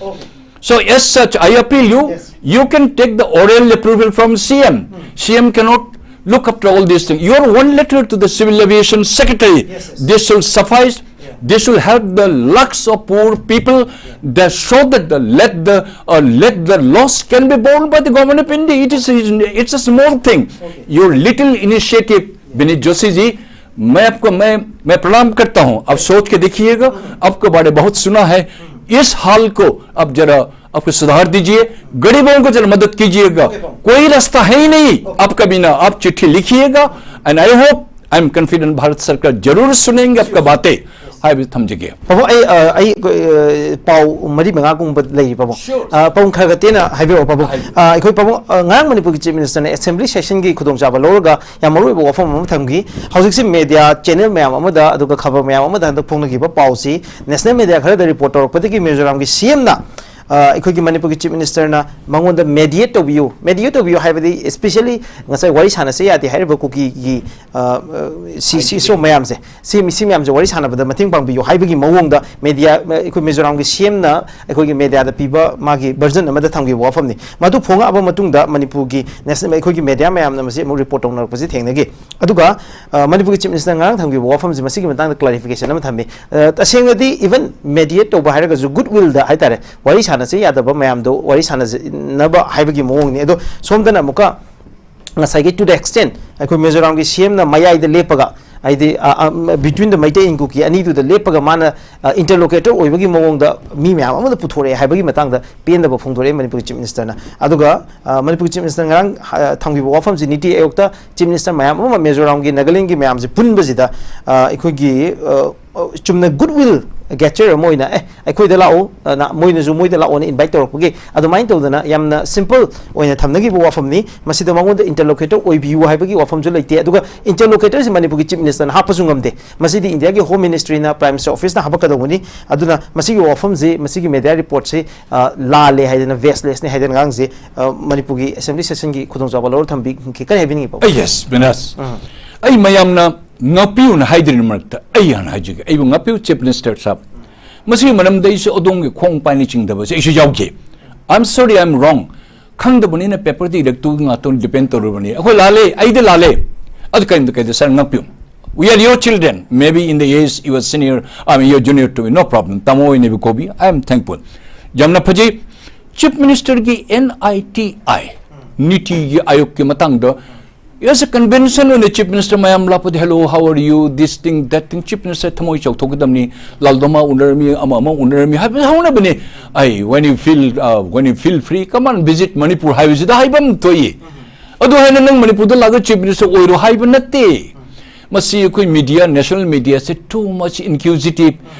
So as such, I appeal you, you can take the oral approval from C M. C M cannot look after all these things. Your one letter to the Civil Aviation Secretary, this will suffice. This will help the lakhs of poor people. That show that the let the uh, let the loss can be borne by the government of India. It is it's a small thing. Your little initiative, Binit Joshi ji, मैं आपको मैं मैं प्रणाम करता हूं। अब सोच के देखिएगा, आपके बारे बहुत सुना है। इस हाल को अब जरा आपको सुधार दीजिए, गरीबों को जरा मदद कीजिएगा। कोई रास्ता है ही नहीं आपका बिना। आप चिट्ठी लिखिएगा। And I hope, I am confident, Bharat सरकार जरूर सुनेंगे आपका बातें। ꯍꯥꯏꯕ ꯊꯝꯖꯒꯦ꯫ ꯄꯥꯕꯨꯡ, ꯑꯩ, ꯑ, ꯑꯩ, ꯑ, ꯄꯥꯎ ꯃꯔꯤ ꯃꯉꯥꯒꯨꯝꯕ ꯂꯩꯔꯤ, ꯄꯥꯕꯨꯡ꯫ Sure. ꯑ, ꯄꯥꯕꯨꯡ, ꯈꯔ ꯈꯔ ꯇꯦꯟꯅ ꯍꯥꯏꯕꯤꯔꯛꯑꯣ, ꯄꯥꯕꯨꯡ꯫ ꯍꯥꯏꯕꯤꯌꯨ꯫ ꯑ, ꯑꯩꯈꯣꯏ, ꯄꯥꯕꯨꯡ, ꯑ, ꯉꯔꯥꯡ ꯃꯅꯤꯄꯨꯔꯒꯤ Chief Minister ꯅ assembly session ꯒꯤ ꯈꯨꯗꯣꯡꯆꯥꯕ ꯂꯧꯔꯒ ꯌꯥꯝ ꯃꯔꯨ ꯑꯣꯏꯕ ꯋꯥꯐꯝ ꯑꯃ ꯊꯝꯈꯤ꯫ ꯍꯧꯖꯤꯛꯁꯦ media channel ꯃꯌꯥꯝ ꯑꯃꯗ, ꯑꯗꯨꯒ ꯈꯕꯔ ꯃꯌꯥꯝ ꯑꯃꯗ ꯍꯟꯗꯛ ꯐꯣꯡꯅꯈꯤꯕ ꯄꯥꯎꯁꯤ, national media ꯈꯔꯗ report ꯇꯧꯔꯛꯄꯗꯒꯤ ꯃꯤꯖꯣꯔꯥꯝꯒꯤ C M ꯅ, ꯑ, ꯑꯩꯈꯣꯏꯒꯤ ꯃꯅꯤꯄꯨꯔꯒꯤ Chief Minister ꯅ ꯃꯉꯣꯟꯗ mediate ꯇꯧꯕꯤꯌꯨ, mediate ꯇꯧꯕꯤꯌꯨ ꯍꯥꯏꯕꯗꯤ especially ꯉꯁꯥꯏ ꯋꯥꯔꯤ ꯁꯥꯟꯅꯁꯦ ꯌꯥꯗꯦ ꯍꯥꯏꯔꯤꯕ ꯀꯨꯀꯤꯒꯤ, ꯑ, ꯑ, ꯁꯤ, ꯁꯤ, ꯁꯣ ꯃꯌꯥꯝꯁꯦ, ꯁꯤ, ꯁꯤ ꯃꯌꯥꯝꯁꯦ ꯋꯥꯔꯤ ꯁꯥꯟꯅꯕꯗ ꯃꯇꯦꯡ ꯄꯥꯡꯕꯤꯌꯨ ꯍꯥꯏꯕꯒꯤ ꯃꯑꯣꯡꯗ media, ꯑꯩꯈꯣꯏ ꯃꯤꯖꯣꯔꯥꯝꯒꯤ C M ꯅ ꯑꯩꯈꯣꯏꯒꯤ media ꯗ ꯄꯤꯕ ꯃꯥꯒꯤ version ꯑꯃꯗ ꯊꯝꯈꯤꯕ ꯋꯥꯐꯝꯅꯤ꯫ ꯃꯗꯨ ꯐꯣꯡꯉꯛꯑꯕ ꯃꯇꯨꯡꯗ ꯃꯅꯤꯄꯨꯔꯒꯤ national, ꯑꯩꯈꯣꯏꯒꯤ media ꯃꯌꯥꯝꯅ ꯃꯁꯤ ꯑꯃꯨꯛ report ꯇꯧꯅꯔꯛꯄꯁꯤ ꯊꯦꯡꯅꯈꯤ꯫ ꯑꯗꯨꯒ, ꯑ, ꯃꯅꯤꯄꯨꯔꯒꯤ Chief Minister ꯅ ꯉꯔꯥꯡ ꯊꯝꯈꯤꯕ ꯋꯥꯐꯝꯁꯤ ꯃꯁꯤꯒꯤ ꯃꯇꯥꯡꯗ clarification ꯑꯃ ꯊꯝꯃꯤ꯫ ꯑ, ꯇꯁꯦꯡꯅꯗꯤ even mediate ꯇꯧꯕ ꯍꯥꯏꯔꯒꯁꯨ good will ꯗ ꯍꯥꯏꯇꯥꯔꯦ, ꯋꯥꯔꯤ ꯁꯥꯟꯅꯁꯦ ꯌꯥꯗꯕ ꯃꯌꯥꯝꯗꯣ ꯋꯥꯔꯤ ꯁꯥꯟꯅꯅꯕ ꯍꯥꯏꯕꯒꯤ ꯃꯑꯣꯡꯅꯤ꯫ ꯑꯗꯣ ꯁꯣꯝꯗꯅ ꯑꯃꯨꯛꯀ ꯉꯁꯥꯏꯒꯤ to the extent ꯑꯩꯈꯣꯏ ꯃꯤꯖꯣꯔꯥꯝꯒꯤ C M ꯅ ꯃꯌꯥꯏꯗ ꯂꯦꯞꯄꯒ ꯍꯥꯏꯗꯤ, between the Meitei and Kuki ꯑꯅꯤꯗꯨꯗ ꯂꯦꯞꯄꯒ ꯃꯥꯅ interlocutor ꯑꯣꯏꯕꯒꯤ ꯃꯑꯣꯡꯗ ꯃꯤ ꯃꯌꯥꯝ ꯑꯃꯗ ꯄꯨꯊꯣꯔꯛꯑꯦ ꯍꯥꯏꯕꯒꯤ ꯃꯇꯥꯡꯗ ꯄꯦꯟꯗꯕ ꯐꯣꯡꯗꯣꯔꯛꯑꯦ ꯃꯅꯤꯄꯨꯔꯒꯤ Chief Minister ꯅ꯫ ꯑꯗꯨꯒ ꯃꯅꯤꯄꯨꯔꯒꯤ Chief Minister ꯉꯔꯥꯡ ꯊꯝꯈꯤꯕ ꯋꯥꯐꯝꯁꯤ, ꯅꯤꯇꯤ ꯑꯥꯌꯣꯒꯇ Chief Minister ꯃꯌꯥꯝ ꯑꯃ, ꯃꯤꯖꯣꯔꯥꯝꯒꯤ, ꯅꯥꯒꯥꯂꯦꯟꯒꯤ ꯃꯌꯥꯝꯁꯤ ꯄꯨꯟꯕꯁꯤꯗ ꯑꯩꯈꯣꯏꯒꯤ ꯆꯨꯝꯅ good will gesture ꯑꯃ ꯑꯣꯏꯅ, ꯑꯦ, ꯑꯩꯈꯣꯏꯗ ꯂꯥꯛꯎ, ꯃꯣꯏꯅꯁꯨ ꯃꯣꯏꯗ ꯂꯥꯛꯑꯣꯅ invite ꯇꯧꯔꯛꯄꯒꯤ, ꯑꯗꯨꯃꯥꯏꯅ ꯇꯧꯗꯅ ꯌꯥꯝꯅ simple ꯑꯣꯏꯅ ꯊꯝꯅꯈꯤꯕ ꯋꯥꯐꯝꯅꯤ꯫ ꯃꯁꯤꯗ ꯃꯉꯣꯟꯗ interlocutor ꯑꯣꯏꯕꯤꯌꯨ ꯍꯥꯏꯕꯒꯤ ꯋꯥꯐꯝꯁꯨ ꯂꯩꯇꯦ꯫ ꯑꯗꯨꯒ interlocutor ꯁꯤ ꯃꯅꯤꯄꯨꯔꯒꯤ Chief Minister ꯅ ꯍꯥꯞꯄꯁꯨ ꯉꯝꯗꯦ꯫ ꯃꯁꯤꯗꯤ ꯏꯟꯗꯤꯌꯥꯒꯤ Home Ministry ꯅ, Prime Minister Office ꯅ ꯍꯥꯞꯄꯛꯀꯗꯧꯕꯅꯤ꯫ ꯑꯗꯨꯅ ꯃꯁꯤꯒꯤ ꯋꯥꯐꯝꯁꯤ, ꯃꯁꯤꯒꯤ media report ꯁꯤ ꯂꯥꯜꯂꯦ ꯍꯥꯏꯗꯅ, baseless ꯅꯤ ꯍꯥꯏꯗꯅ ꯉꯔꯥꯡꯁꯦ ꯃꯅꯤꯄꯨꯔꯒꯤ Assembly session ꯒꯤ ꯈꯨꯗꯣꯡꯆꯥꯕ ꯂꯧꯔ ꯊꯝꯕꯤꯈꯤ꯫ ꯀꯔꯤ ꯍꯥꯏꯕꯤꯅꯤꯡꯉꯤ, ꯄꯥꯕꯨꯡ? ꯑꯩ, yes, ꯕꯤꯅꯥꯁ꯫ ꯑꯩ ꯃꯌꯥꯝꯅ ꯉꯥꯛꯄꯤꯌꯨꯅ ꯍꯥꯏꯗ꯭ꯔꯤꯉꯩ ꯃꯔꯛꯇ ꯑꯩ ꯍꯥꯟꯅ ꯍꯥꯏꯖꯒꯦ꯫ ꯑꯩꯕꯨ ꯉꯥꯛꯄꯤꯌꯨ, Chief Minister ꯁꯥꯍꯕ꯫ ꯃꯁꯤꯒꯤ ꯃꯔꯝꯗ ꯑꯩꯁꯨ ꯑꯗꯣꯝꯒꯤ ꯈꯣꯡ ꯄꯥꯏꯅ ꯆꯤꯡꯗꯕꯁꯦ ꯑꯩꯁꯨ ꯌꯥꯎꯈꯤ꯫ I'm sorry, I'm wrong. ꯈꯪꯗꯕꯅꯤꯅ paper ꯗ ꯏꯔꯛꯇꯨꯒꯤ ꯉꯥꯛꯇ depend ꯇꯧꯔꯨꯕꯅꯤ꯫ ꯑꯩꯈꯣꯏ ꯂꯥꯜꯂꯦ, ꯑꯩꯗꯤ ꯂꯥꯜꯂꯦ꯫ ꯑꯗꯨ ꯀꯔꯤꯝꯇ ꯀꯩꯗ, sir, ꯉꯥꯛꯄꯤꯌꯨ꯫ We are your children. Maybe in the age you are senior, I mean, you are junior to me. No problem. ꯇꯥꯃꯣ ꯑꯣꯏꯅ ꯀꯧꯕꯤ꯫ I am thankful. ꯌꯥꯝꯅ ꯐꯖꯩ꯫ Chief Minister ꯒꯤ N I T I, ꯅꯤꯇꯤ ꯑꯥꯌꯣꯒꯀꯤ ꯃꯇꯥꯡꯗ, as a convention ꯑꯣꯏꯅ Chief Minister ꯃꯌꯥꯝ ꯂꯥꯛꯄꯗ, "Hello, how are you?" This thing, that thing, Chief Minister ꯊꯃꯣꯏ ꯆꯥꯎꯊꯣꯛꯀꯗꯕꯅꯤ꯫ ꯂꯥꯜꯗꯣꯃꯥ ꯎꯅꯔꯝꯃꯤ, ꯑꯃ ꯑꯃ ꯎꯅꯔꯝꯃꯤ ꯍꯥꯏꯕ ꯍꯧꯅꯕꯅꯤ꯫ ꯑꯩ, "When you feel, uh, when you feel free, come and visit Manipur" ꯍꯥꯏꯕꯁꯤꯗ ꯍꯥꯏꯕ ꯑꯃ ꯊꯣꯛꯏ꯫ ꯑꯗꯨ ꯍꯥꯏꯅ ꯅꯪ ꯃꯅꯤꯄꯨꯔꯗ ꯂꯥꯛꯑꯒ Chief Minister ꯑꯣꯏꯔꯣ ꯍꯥꯏꯕ ꯅꯠꯇꯦ꯫ ꯃꯁꯤ ꯑꯩꯈꯣꯏ media, national media ꯁꯦ too much inquisitive,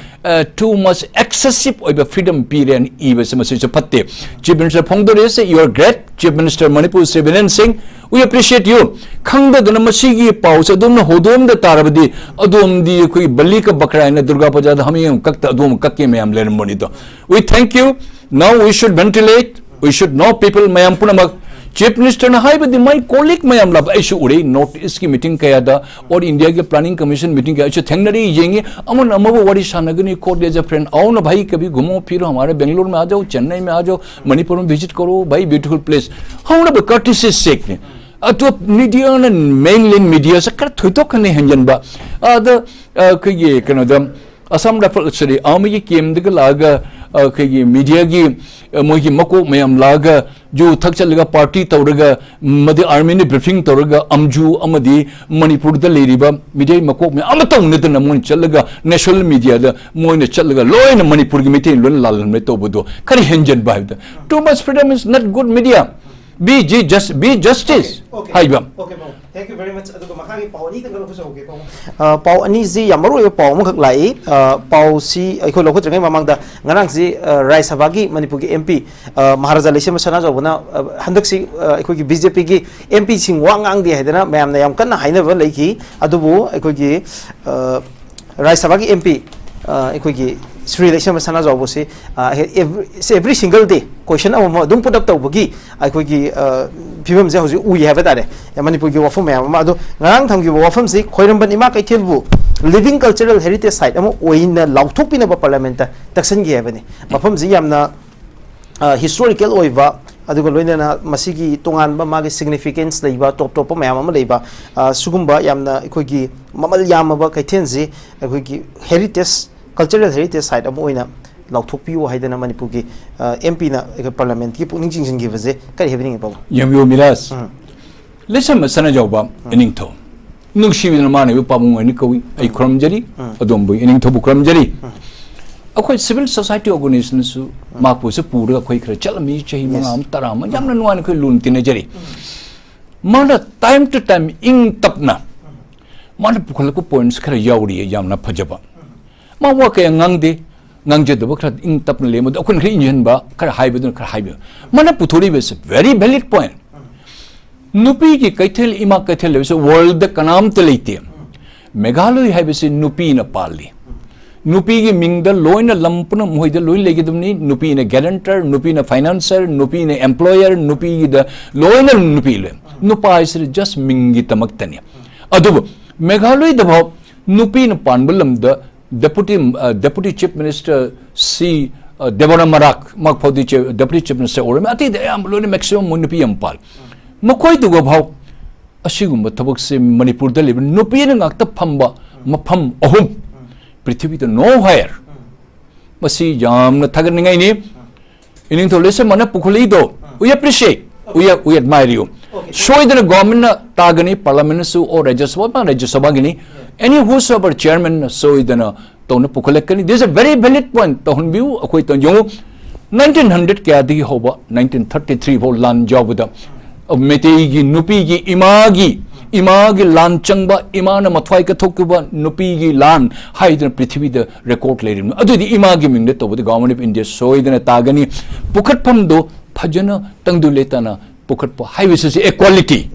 uh, too much excessive ꯑꯣꯏꯕ freedom ꯄꯤꯔꯦꯅ ꯏꯕꯁꯦ ꯃꯁꯤꯁꯨ ꯐꯠꯇꯦ꯫ Chief Minister ꯐꯣꯡꯗꯣꯔꯛꯏꯁꯦ, "You are great, Chief Minister Manipur Shri Biren Singh, we appreciate you." ꯈꯪꯗꯗꯅ ꯃꯁꯤꯒꯤ ꯄꯥꯎꯁꯦ ꯑꯗꯣꯝꯅ ꯍꯣꯗꯣꯝꯗ ꯇꯥꯔꯕꯗꯤ, ꯑꯗꯣꯝꯗꯤ ꯑꯩꯈꯣꯏꯒꯤ ꯕꯂꯤ ꯀ ꯕꯀ꯭ꯔꯥ ꯍꯥꯏꯅ ꯗꯨꯔꯒꯥ ꯄꯨꯖꯥꯗ ꯍꯥꯃꯦꯡ ꯑꯃ ꯀꯛꯇ ꯑꯗꯣꯝ ꯀꯛꯀꯦ ꯃꯌꯥꯝ ꯂꯩꯔꯝꯕꯅꯤꯗꯣ꯫ We thank you. Now we should ventilate. We should know people, ꯃꯌꯥꯝ ꯄꯨꯝꯅꯃꯛ꯫ Chief Minister ꯅ ꯍꯥꯏꯕꯗꯤ ꯃꯥꯏ colleague ꯃꯌꯥꯝ ꯂꯥꯛꯄ ꯑꯩꯁꯨ ꯎꯔꯦ, North East ꯀꯤ meeting ꯀꯌꯥꯗ, or India ꯒꯤ Planning Commission meeting ꯀꯌꯥ ꯑꯩꯁꯨ ꯊꯦꯡꯅꯔꯤ, ꯌꯦꯡꯉꯤ, ꯑꯃꯅ ꯑꯃꯕꯨ ꯋꯥꯔꯤ ꯁꯥꯟꯅꯒꯅꯤ, court as a friend, "आओ ना भाई, कभी घूमो फिरो, हमारे बेंगलुरु में आ जाओ, चेन्नई में आ जाओ, मणिपुर में visit करो भाई, beautiful place." ꯍꯧꯅꯕ courtesy sake ꯅꯤ꯫ ꯑꯗꯣ media ꯅ, mainland media ꯁꯦ ꯈꯔ ꯊꯣꯏꯗꯣꯛ ꯍꯦꯟꯖꯟꯕ꯫ ꯑꯗ, ꯑ, ꯑꯩꯈꯣꯏꯒꯤ ꯀꯩꯅꯣꯗ, Assam Rifle, sorry, army ꯒꯤ camp ꯇꯒ ꯂꯥꯛꯑꯒ, ꯑꯩꯈꯣꯏꯒꯤ ꯃꯤꯗꯤꯌꯥꯒꯤ, ꯑ, ꯃꯣꯏꯒꯤ ꯃꯀꯣꯛ ꯃꯌꯥꯝ ꯂꯥꯛꯑꯒ ꯌꯨ ꯊꯛꯆꯜꯂꯒ ꯄꯥꯔꯇꯤ ꯇꯧꯔꯒ, ꯃꯗꯤ ꯑꯥꯔꯃꯤꯅ ꯕ꯭ꯔꯤꯐꯤꯡ ꯇꯧꯔꯒ ꯑꯝꯖꯨ ꯑꯃꯗꯤ ꯃꯅꯤꯄꯨꯔꯗ ꯂꯩꯔꯤꯕ ꯃꯤꯗꯤꯌꯥꯒꯤ ꯃꯀꯣꯛ ꯃꯌꯥꯝ ꯑꯃ ꯇꯧꯅꯗꯅ ꯃꯣꯏꯅ ꯆꯠꯂꯒ ꯅꯦꯁꯅꯦꯜ ꯃꯤꯗꯤꯌꯥꯗ ꯃꯣꯏꯅ ꯆꯠꯂꯒ ꯂꯣꯏꯅ ꯃꯅꯤꯄꯨꯔꯒꯤ ꯃꯩꯇꯩ ꯂꯣꯏꯅ ꯂꯥꯜꯍꯟꯕ ꯇꯧꯕꯗꯣ ꯈꯔ ꯍꯦꯟꯖꯟꯕ ꯍꯥꯏꯕꯗ, too much freedom is not good media. Be ji-, just, be justice. Okay, okay. ꯍꯥꯏꯕ꯫ Okay, ꯄꯥꯎ꯫ Thank you very much. ꯑꯗꯨꯒ ꯃꯈꯥꯒꯤ ꯄꯥꯎ ꯑꯅꯤꯇꯪꯒ ꯂꯧꯊꯣꯛꯆꯍꯧꯒꯦ, ꯄꯥꯎ꯫ ꯑ, ꯄꯥꯎ ꯑꯅꯤꯁꯤ ꯌꯥꯝ ꯃꯔꯨ ꯑꯣꯏꯕ ꯄꯥꯎ ꯑꯃꯈꯛ ꯂꯥꯛꯏ꯫ ꯑ, ꯄꯥꯎꯁꯤ ꯑꯩꯈꯣꯏ ꯂꯧꯈꯠꯇ꯭ꯔꯤꯉꯩ ꯃꯃꯥꯡꯗ ꯉꯔꯥꯡꯁꯤ, ꯑ, ꯔꯥꯖ꯭ꯌ ꯁꯚꯥꯒꯤ ꯃꯅꯤꯄꯨꯔꯒꯤ ꯑꯦꯝ ꯄꯤ, ꯑ, ꯃꯍꯥꯔꯥꯖꯥ ꯂꯩꯁꯦꯝꯕ ꯁꯅꯥꯖꯥꯎꯕꯅ, ꯑ, ꯍꯟꯗꯛꯁꯤ, ꯑ, ꯑꯩꯈꯣꯏꯒꯤ ꯕꯤ ꯖꯦ ꯄꯤꯒꯤ ꯑꯦꯝ ꯄꯤꯁꯤꯡ ꯋꯥ ꯉꯥꯡꯗꯦ ꯍꯥꯏꯗꯅ ꯃꯌꯥꯝꯅ ꯌꯥꯝ ꯀꯟꯅ ꯍꯥꯏꯅꯕ ꯂꯩꯈꯤ꯫ ꯑꯗꯨꯕꯨ ꯑꯩꯈꯣꯏꯒꯤ, ꯑ, ꯔꯥꯖ꯭ꯌ ꯁꯚꯥꯒꯤ ꯑꯦꯝ ꯄꯤ, ꯑ, ꯑꯩꯈꯣꯏꯒꯤ ꯁ꯭ꯔꯤ ꯂꯩꯁꯦꯝꯕ ꯁꯅꯥꯖꯥꯎꯕꯁꯤ, ꯑ, every, every single day question ꯑꯃꯃꯝ ꯑꯗꯨꯝ put up ꯇꯧꯕꯒꯤ ꯑꯩꯈꯣꯏꯒꯤ, ꯑ, ꯐꯤꯕꯝꯁꯦ ꯍꯧꯖꯤꯛ ꯎꯏ ꯍꯥꯏꯕ ꯇꯥꯔꯦ꯫ ꯃꯅꯤꯄꯨꯔꯒꯤ ꯋꯥꯐꯝ ꯃꯌꯥꯝ ꯑꯃ꯫ ꯑꯗꯣ ꯉꯔꯥꯡ ꯊꯝꯈꯤꯕ ꯋꯥꯐꯝꯁꯤ ꯈ꯭ꯋꯥꯏꯔꯝꯕꯟ ꯏꯃꯥ ꯀꯩꯊꯦꯜꯕꯨ living cultural heritage site ꯑꯃ ꯑꯣꯏꯅ ꯂꯥꯎꯊꯣꯛꯄꯤꯅꯕ ꯄꯥꯔꯂꯤꯌꯥꯃꯦꯟꯠꯇ ꯇꯛꯁꯟꯈꯤ ꯍꯥꯏꯕꯅꯤ꯫ ꯃꯐꯝꯁꯤ ꯌꯥꯝꯅ, ꯑ, historical ꯑꯣꯏꯕ, ꯑꯗꯨꯒ ꯂꯣꯏꯅꯅ ꯃꯁꯤꯒꯤ ꯇꯣꯉꯥꯟꯕ ꯃꯥꯒꯤ significance ꯂꯩꯕ, ꯇꯣꯞ ꯇꯣꯞꯄ ꯃꯌꯥꯝ ꯑꯃ ꯂꯩꯕ, ꯑ, ꯁꯤꯒꯨꯝꯕ ꯌꯥꯝꯅ ꯑꯩꯈꯣꯏꯒꯤ ꯃꯃꯜ ꯌꯥꯝꯃꯕ ꯀꯩꯊꯦꯜꯁꯤ ꯑꯩꯈꯣꯏꯒꯤ heritage, cultural heritage site ꯑꯃ ꯑꯣꯏꯅ ꯂꯥꯎꯊꯣꯛꯄꯤꯌꯨ ꯍꯥꯏꯗꯅ ꯃꯅꯤꯄꯨꯔꯒꯤ, ꯑ, ꯑꯦꯝ ꯄꯤꯅ ꯑꯩꯈꯣꯏ ꯄꯥꯔꯂꯤꯌꯥꯃꯦꯟꯠꯀꯤ ꯄꯨꯛꯅꯤꯡ ꯆꯤꯡꯁꯤꯟꯈꯤꯕꯁꯦ ꯀꯔꯤ ꯍꯥꯏꯕꯤꯅꯤꯡꯉꯤ, ꯄꯥꯕꯨꯡ? ꯌꯦꯡꯕꯤꯌꯨ ꯃꯤꯔꯥꯖ, ꯎꯝ꯫ ꯂꯩꯁꯦꯝꯕ ꯁꯅꯥꯖꯥꯎꯕ ꯎꯝ꯫ ꯏꯅꯤꯡꯊꯧ, ꯅꯨꯡꯁꯤꯕꯤꯗꯨꯅ ꯃꯥꯅ ꯑꯩꯕꯨ ꯄꯥꯕꯨꯡ ꯑꯣꯏꯅ ꯀꯧꯏ꯫ ꯑꯩ ꯎꯝ꯫ ꯈꯨꯔꯨꯝꯖꯔꯤ, ꯎꯝ꯫ ꯑꯗꯣꯝꯕꯨ ꯏꯅꯤꯡꯊꯧꯕꯨ ꯈꯨꯔꯨꯝꯖꯔꯤ꯫ ꯎꯝ꯫ ꯑꯩꯈꯣꯏ civil society organizationꯁꯨ ꯎꯝ꯫ ꯃꯍꯥꯛꯄꯨꯁꯨ ꯄꯨꯔꯒ ꯑꯩꯈꯣꯏ ꯈꯔ ꯆꯠꯂꯝꯃꯤ, ꯆꯍꯤ ꯃꯉꯥ Yes꯫ ꯑꯃ, ꯇꯔꯥ ꯑꯃ, ꯎꯝ꯫ ꯌꯥꯝꯅ ꯅꯨꯡꯉꯥꯏꯅ ꯑꯩꯈꯣꯏ ꯂꯨꯅ ꯇꯤꯟꯅꯖꯔꯤ꯫ ꯎꯝ꯫ ꯃꯥꯅ time to time ꯏꯪ ꯇꯞꯅ ꯃꯥꯅ ꯄꯨꯈꯠꯂꯛꯄ points ꯈꯔ ꯌꯥꯎꯔꯤꯌꯦ, ꯌꯥꯝꯅ ꯐꯖꯕ꯫ ꯃꯥ ꯋꯥ ꯀꯌꯥ ꯉꯥꯡꯗꯦ, ꯉꯥꯡꯖꯗꯕ ꯈꯔ ꯏꯪ ꯇꯞꯅ ꯂꯩ, ꯃꯗꯨ ꯑꯩꯈꯣꯏꯅ ꯈꯔ ꯏꯟꯖꯟꯕ, ꯈꯔ ꯍꯥꯏꯕꯗꯨꯅ ꯈꯔ ꯍꯥꯏꯕꯤꯌꯨ꯫ ꯃꯥꯅ ꯄꯨꯊꯣꯔꯛꯏꯕꯁꯦ very valid point꯫ ꯅꯨꯄꯤꯒꯤ ꯀꯩꯊꯦꯜ, ꯏꯃꯥ ꯀꯩꯊꯦꯜ ꯍꯥꯏꯕꯁꯦ worldꯗ ꯀꯅꯥꯝꯇ ꯂꯩꯇꯦ꯫ ꯃꯦꯘꯥꯂꯣꯏ ꯍꯥꯏꯕꯁꯤ ꯅꯨꯄꯤꯅ ꯄꯥꯜꯂꯤ꯫ ꯅꯨꯄꯤꯒꯤ ꯃꯤꯡꯗ ꯂꯣꯏꯅ ꯂꯝ ꯄꯨꯝꯅꯃꯛ ꯃꯈꯣꯏꯗ ꯂꯣꯏ ꯂꯩꯒꯗꯕꯅꯤ꯫ ꯅꯨꯄꯤꯅ guarantor, ꯅꯨꯄꯤꯅ financer, ꯅꯨꯄꯤꯅ employer, ꯅꯨꯄꯤꯒꯤꯗ ꯂꯣꯏꯅ ꯅꯨꯄꯤ ꯂꯣꯏ꯫ ꯅꯨꯄꯥ ꯍꯥꯏꯁꯤꯗꯤ just ꯃꯤꯡꯒꯤꯗꯃꯛꯇꯅꯤ꯫ ꯑꯗꯨꯕꯨ ꯃꯦꯘꯥꯂꯣꯏꯗꯐꯥꯎ ꯅꯨꯄꯤꯅ ꯄꯥꯟꯕ ꯂꯝꯗ Deputy, ꯑ, Deputy Chief Minister ꯁꯤ, ꯑ, ꯗꯦꯕꯣꯔꯥ ꯃꯔꯥꯛ, ꯃꯍꯥꯛ ꯐꯥꯎꯗꯤ ꯆꯦ-, Deputy Chief Minister ꯑꯣꯏꯔꯝꯃꯤ꯫ ꯑꯇꯩꯗꯤ ꯑꯌꯥꯝꯕ ꯂꯣꯏꯅ maximum ꯃꯣꯏ ꯅꯨꯄꯤ ꯌꯥꯝ ꯄꯥꯜꯂꯤ꯫ ꯃꯈꯣꯏꯗꯨꯒ ꯐꯥꯎ ꯑꯁꯤꯒꯨꯝꯕ ꯊꯕꯛꯁꯦ ꯃꯅꯤꯄꯨꯔꯗ ꯂꯩꯕ ꯅꯨꯄꯤꯅ ꯉꯥꯛꯇ ꯐꯝꯕ ꯃꯐꯝ ꯑꯍꯨꯝ, ꯄ꯭ꯔꯤꯊꯤꯕꯤꯗ nowhere꯫ ꯃꯁꯤ ꯌꯥꯝꯅ ꯊꯥꯒꯠꯅꯤꯡꯉꯥꯏꯅꯤ꯫ ꯏꯅꯤꯡꯊꯧ ꯂꯩꯁꯦꯝꯕꯅ ꯄꯨꯈꯠꯂꯛꯏꯗꯣ, we appreciate, we, we admire you. ꯁꯣꯏꯗꯅ ꯒꯣꯔꯃꯦꯟꯅ ꯇꯥꯒꯅꯤ, ꯄꯥꯔꯂꯥꯃꯦꯟꯅꯁꯨ ꯑꯣ ꯔꯥꯖ꯭ꯌ ꯁꯚꯥ, ꯃꯥ ꯔꯥꯖ꯭ꯌ ꯁꯚꯥꯒꯤꯅꯤ, any whosoever chairman ꯅ ꯁꯣꯏꯗꯅ ꯇꯧꯅ ꯄꯨꯈꯠꯂꯛꯀꯅꯤ꯫ This is a very valid point. ꯇꯧꯍꯟꯕꯤꯌꯨ꯫ ꯑꯩꯈꯣꯏ ꯇꯧ-, ꯌꯦꯡꯉꯨ, ꯅꯥꯏꯟꯇꯤꯟ ꯍꯟꯗ꯭ꯔꯦꯗ ꯀꯌꯥꯗꯒꯤ ꯍꯧꯕ, ꯅꯥꯏꯟꯇꯤꯟ ꯊꯥꯔꯇꯤ ꯊ꯭ꯔꯤ ꯐꯥꯎ ꯂꯥꯟ ꯌꯥꯎꯕꯗ, ꯃꯩꯇꯩꯒꯤ ꯅꯨꯄꯤꯒꯤ, ꯏꯃꯥꯒꯤ, ꯏꯃꯥꯒꯤ ꯂꯥꯟ ꯆꯪꯕ, ꯏꯃꯥꯅ ꯃꯊ꯭ꯋꯥꯏ ꯀꯠꯊꯣꯛꯈꯤꯕ ꯅꯨꯄꯤꯒꯤ ꯂꯥꯟ ꯍꯥꯏꯗꯅ ꯄ꯭ꯔꯤꯊꯤꯕꯤꯗ ꯔꯦꯀꯣꯔꯗ ꯂꯩꯔꯤꯕꯅꯤ꯫ ꯑꯗꯨꯗꯤ ꯏꯃꯥꯒꯤ ꯃꯤꯡꯗ ꯇꯧꯕꯗ Government of India ꯁꯣꯏꯗꯅ ꯇꯥꯒꯅꯤ꯫ ꯄꯨꯈꯠꯐꯝꯗꯣ ꯐꯖꯅ ꯇꯪꯗꯨ ꯂꯩꯇꯥꯅ ꯄꯨꯈꯠꯄ ꯍꯥꯏꯕꯁꯤꯁꯨ equality꯫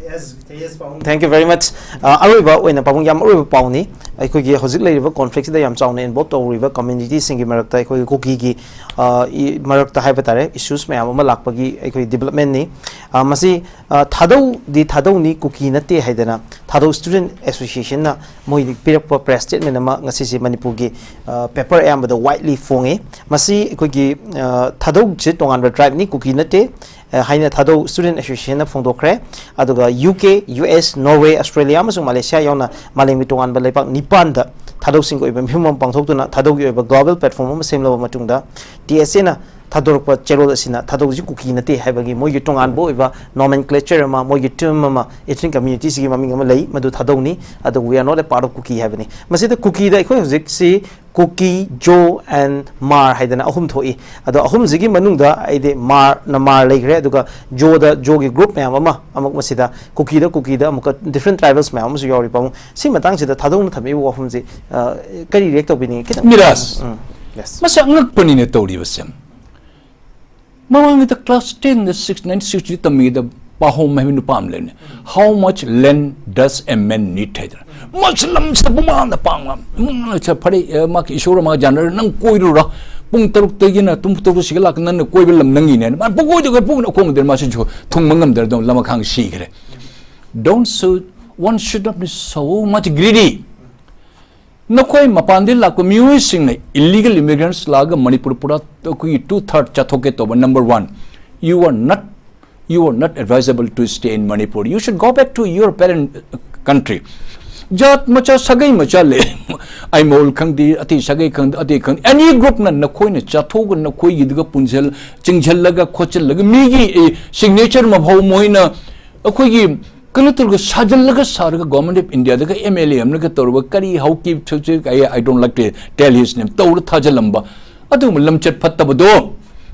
Thank you very much. ꯑ, ꯑꯔꯣꯏꯕ ꯑꯣꯏꯅ ꯄꯥꯕꯨꯡ, ꯌꯥꯝ ꯑꯔꯣꯏꯕ ꯄꯥꯎꯅꯤ꯫ ꯑꯩꯈꯣꯏꯒꯤ ꯍꯧꯖꯤꯛ ꯂꯩꯔꯤꯕ ꯀꯣꯟꯐ꯭ꯂꯤꯛꯁꯤꯗ ꯌꯥꯝ ꯆꯥꯎꯅ ꯏꯟꯚꯣꯜꯕ ꯇꯧꯔꯤꯕ ꯀꯝꯃ꯭ꯌꯨꯅꯤꯇꯤꯁꯤꯡꯒꯤ ꯃꯔꯛꯇ, ꯑꯩꯈꯣꯏꯒꯤ ꯀꯨꯀꯤꯒꯤ, ꯑ, ꯏ-, ꯃꯔꯛꯇ ꯍꯥꯏꯕ ꯇꯥꯔꯦ, ꯏꯁꯨꯁ ꯃꯌꯥꯝ ꯑꯃ ꯂꯥꯛꯄꯒꯤ ꯑꯩꯈꯣꯏ ꯗꯤꯕꯦꯂꯞꯃꯦꯟꯅꯤ꯫ ꯑ, ꯃꯁꯤ, ꯑ, ꯊꯥꯗꯧꯗꯤ ꯊꯥꯗꯧꯅꯤ, ꯀꯨꯀꯤ ꯅꯠꯇꯦ ꯍꯥꯏꯗꯅ ꯊꯥꯗꯧ ꯁ꯭ꯇꯨꯗꯦꯟꯠ ꯑꯦꯁꯣꯁꯤꯌꯦꯁꯟꯅ ꯃꯣꯏ ꯄꯤꯔꯛꯄ ꯄ꯭ꯔꯦꯁ ꯁ꯭ꯇꯦꯠꯃꯦꯟ ꯑꯃ ꯉꯁꯤꯁꯦ ꯃꯅꯤꯄꯨꯔꯒꯤ, ꯑ, ꯄꯦꯄꯔ ꯑꯌꯥꯝꯕꯗ ꯋꯥꯏꯗꯂꯤ ꯐꯣꯡꯉꯤ꯫ ꯃꯁꯤ ꯑꯩꯈꯣꯏꯒꯤ, ꯑ, ꯊꯥꯗꯧꯁꯦ ꯇꯣꯉꯥꯟꯕ ꯇ꯭ꯔꯥꯏꯕꯅꯤ, ꯀꯨꯀꯤ ꯅꯠꯇꯦ, ꯑ, ꯍꯥꯏꯅ ꯊꯥꯗꯧ ꯁ꯭ꯇꯨꯗꯦꯟꯠ ꯑꯦꯁꯣꯁꯤꯌꯦꯁꯟꯅ ꯐꯣꯡꯗꯣꯛꯈ꯭ꯔꯦ꯫ ꯑꯗꯨꯒ U K, U S, Norway, Australia ꯑꯃꯁꯨꯡ ꯃꯂꯦꯁꯤꯌꯥ ꯌꯥꯎꯅ ꯃꯥꯂꯦꯝꯒꯤ ꯇꯣꯉꯥꯟꯕ ꯂꯩꯕꯥꯛ ꯅꯤꯄꯥꯟꯗ ꯊꯥꯗꯧꯁꯤꯡꯒꯤ ꯑꯣꯏꯕ ꯃꯤꯐꯝ ꯑꯃ ꯄꯥꯡꯊꯣꯛꯇꯨꯅ ꯊꯥꯗꯧꯒꯤ ꯑꯣꯏꯕ ꯒ꯭ꯂꯣꯕꯦꯜ ꯄ꯭ꯂꯦꯠꯐꯣꯔꯝ ꯑꯃ ꯁꯦꯝꯂꯕ ꯃꯇꯨꯡꯗ, ꯇꯤ ꯑꯦꯁ ꯑꯦꯅ ꯊꯥꯗꯣꯔꯛꯄ ꯆꯦꯔꯣꯜ ꯑꯁꯤꯅ ꯊꯥꯗꯧꯁꯤ ꯀꯨꯀꯤ ꯅꯠꯇꯦ ꯍꯥꯏꯕꯒꯤ ꯃꯣꯏꯒꯤ ꯇꯣꯉꯥꯟꯕ ꯑꯣꯏꯕ ꯅꯣꯃꯦꯟꯀ꯭ꯂꯦꯆꯔ ꯑꯃ, ꯃꯣꯏꯒꯤ ꯇꯔꯝ ꯑꯃ, ꯏꯊꯅꯤꯛ ꯀꯝꯃ꯭ꯌꯨꯅꯤꯇꯤꯁꯤꯒꯤ ꯃꯃꯤꯡ ꯑꯃ ꯂꯩ, ꯃꯗꯨ ꯊꯥꯗꯧꯅꯤ꯫ ꯑꯗꯨ we are not a part of ꯀꯨꯀꯤ ꯍꯥꯏꯕꯅꯤ꯫ ꯃꯁꯤꯗ ꯀꯨꯀꯤꯗ ꯑꯩꯈꯣꯏ ꯍꯧꯖꯤꯛꯁꯤ ꯀꯨꯀꯤ, ꯖꯣ ꯑꯦꯟ ꯃꯥꯔ ꯍꯥꯏꯗꯅ ꯑꯍꯨꯝ ꯊꯣꯛꯏ꯫ ꯑꯗꯣ ꯑꯍꯨꯝꯁꯤꯒꯤ ꯃꯅꯨꯡꯗ ꯑꯩꯗꯤ ꯃꯥꯔꯅ ꯃꯥꯔ ꯂꯩꯈ꯭ꯔꯦ, ꯑꯗꯨꯒ ꯖꯣꯗ, ꯖꯣꯒꯤ ꯒ꯭ꯔꯨꯞ ꯃꯌꯥꯝ ꯑꯃ ꯑꯃꯨꯛ ꯃꯁꯤꯗ ꯀꯨꯀꯤꯗ, ꯀꯨꯀꯤꯗ ꯑꯃꯨꯛꯀ ꯗꯤꯐ꯭ꯔꯦꯟꯠ ꯇ꯭ꯔꯥꯏꯕꯜꯁ ꯃꯌꯥꯝ ꯑꯃꯁꯨ ꯌꯥꯎꯔꯤ꯫ ꯄꯥꯕꯨꯡ, ꯁꯤ ꯃꯇꯥꯡꯁꯤꯗ ꯊꯥꯗꯧꯅ ꯊꯝꯃꯛꯏꯕ ꯋꯥꯐꯝꯁꯤ, ꯑ, ꯀꯔꯤ ꯔꯤꯌꯦꯛ ꯇꯧꯕꯤꯅꯤꯡꯉꯤ? ꯈꯤꯇꯪ ꯃꯤꯔꯥꯖ, ꯎꯝ, yes. ꯃꯁꯤ ꯑꯉꯛꯄꯅꯤꯅ ꯇꯧꯔꯤꯕꯁꯦ꯫ ꯃꯃꯥꯡꯉꯩꯗ ꯀ꯭ꯂꯥꯁ ꯇꯦꯟꯗ ꯁꯤꯛꯁ, ꯅꯥꯏꯟꯇꯤꯟ ꯁꯤꯛꯁꯇꯤ ꯇꯝꯃꯤꯉꯩꯗ ꯄꯥꯍꯣꯝ ꯍꯥꯏꯕ ꯅꯨꯄꯥ ꯑꯃ ꯂꯩꯕꯅꯦ꯫ How much land does a man need ꯍꯥꯏꯗꯅ꯫ ꯃꯁꯤ ꯂꯝꯁꯤꯗ ꯄꯨꯡꯃꯥꯡꯗ ꯄꯥꯡꯕ꯫ ꯃꯥꯁꯦ ꯐꯔꯦ, ꯑꯦ, ꯃꯥꯒꯤ ꯏꯁꯣꯔ ꯑꯃꯒ ꯌꯥꯅꯔ ꯅꯪ ꯀꯣꯏꯔꯨꯔꯣ꯫ ꯄꯨꯡ ꯇꯔꯨꯛꯇꯒꯤꯅ ꯄꯨꯡ ꯇꯔꯨꯛ ꯁꯤꯒ ꯂꯥꯛꯀ ꯅꯪꯅ ꯀꯣꯏꯕ ꯂꯝ ꯅꯪꯒꯤꯅꯦ꯫ ꯃꯥ ꯄꯨꯡꯀꯣꯏꯗ ꯀꯣꯏ ꯄꯨꯡꯅ ꯑꯀꯣꯝꯕꯗ ꯃꯥꯁꯤ ꯊꯨꯡꯕ ꯉꯝꯗꯅ ꯑꯗꯨꯝ ꯂꯃꯈꯥꯡ ꯁꯤꯈ꯭ꯔꯦ꯫ Don't so, one should not be so much greedy. ꯅꯈꯣꯏ ꯃꯄꯥꯟꯗꯒꯤ ꯂꯥꯛꯄ ꯃꯤꯑꯣꯏꯁꯤꯡꯅ, ꯏꯂꯤꯒꯦꯜ ꯏꯃꯤꯒ꯭ꯔꯦꯟꯠꯁ ꯂꯥꯛꯑꯒ ꯃꯅꯤꯄꯨꯔ ꯄꯨꯔꯥ ꯑꯩꯈꯣꯏꯒꯤ ꯇꯨ ꯊꯥꯔꯠ ꯆꯥꯊꯣꯛꯀꯦ ꯇꯧꯕ꯫ Number one, you are not, you are not advisable to stay in Manipur. You should go back to your parent country. ꯖꯥꯠ ꯃꯆꯥ, ꯁꯥꯒꯩ ꯃꯆꯥ ꯂꯩ꯫ ꯑꯥꯏꯃꯣꯜ ꯈꯪꯗꯦ, ꯑꯇꯩ ꯁꯥꯒꯩ ꯈꯪꯗꯦ, ꯑꯇꯩ ꯈꯪꯗꯦ, ꯑꯦꯅꯤ ꯒ꯭ꯔꯨꯞꯅ ꯅꯈꯣꯏꯅ ꯆꯥꯊꯣꯛꯑꯒ ꯅꯈꯣꯏꯒꯤꯗꯨꯒ ꯄꯨꯟꯁꯤꯜ ꯆꯤꯡꯁꯤꯜꯂꯒ ꯈꯣꯠꯆꯤꯜꯂꯒ ꯃꯤꯒꯤ ꯁꯤꯒꯅꯦꯆꯔ ꯃꯐꯥꯎ ꯃꯣꯏꯅ ꯑꯩꯈꯣꯏꯒꯤ ꯀꯩꯅꯣ ꯇꯧꯔꯒ ꯁꯥꯖꯤꯜꯂꯒ ꯁꯥꯔꯒ ꯒꯣꯔꯃꯦꯟ ꯑꯣꯐ ꯏꯟꯗꯤꯌꯥꯗꯒ ꯑꯦꯝ ꯑꯦꯜ ꯑꯦ ꯑꯃꯅꯒ ꯇꯧꯔꯒ ꯀꯔꯤ ꯍꯥꯎꯀꯤ ꯁꯨ- ꯁꯨ- I, I don't like to tell his name ꯇꯧꯔ ꯊꯥꯖꯤꯜꯂꯝꯕ ꯑꯗꯨꯒꯨꯝꯕ ꯂꯝꯆꯠ ꯐꯠꯇꯕꯗꯣ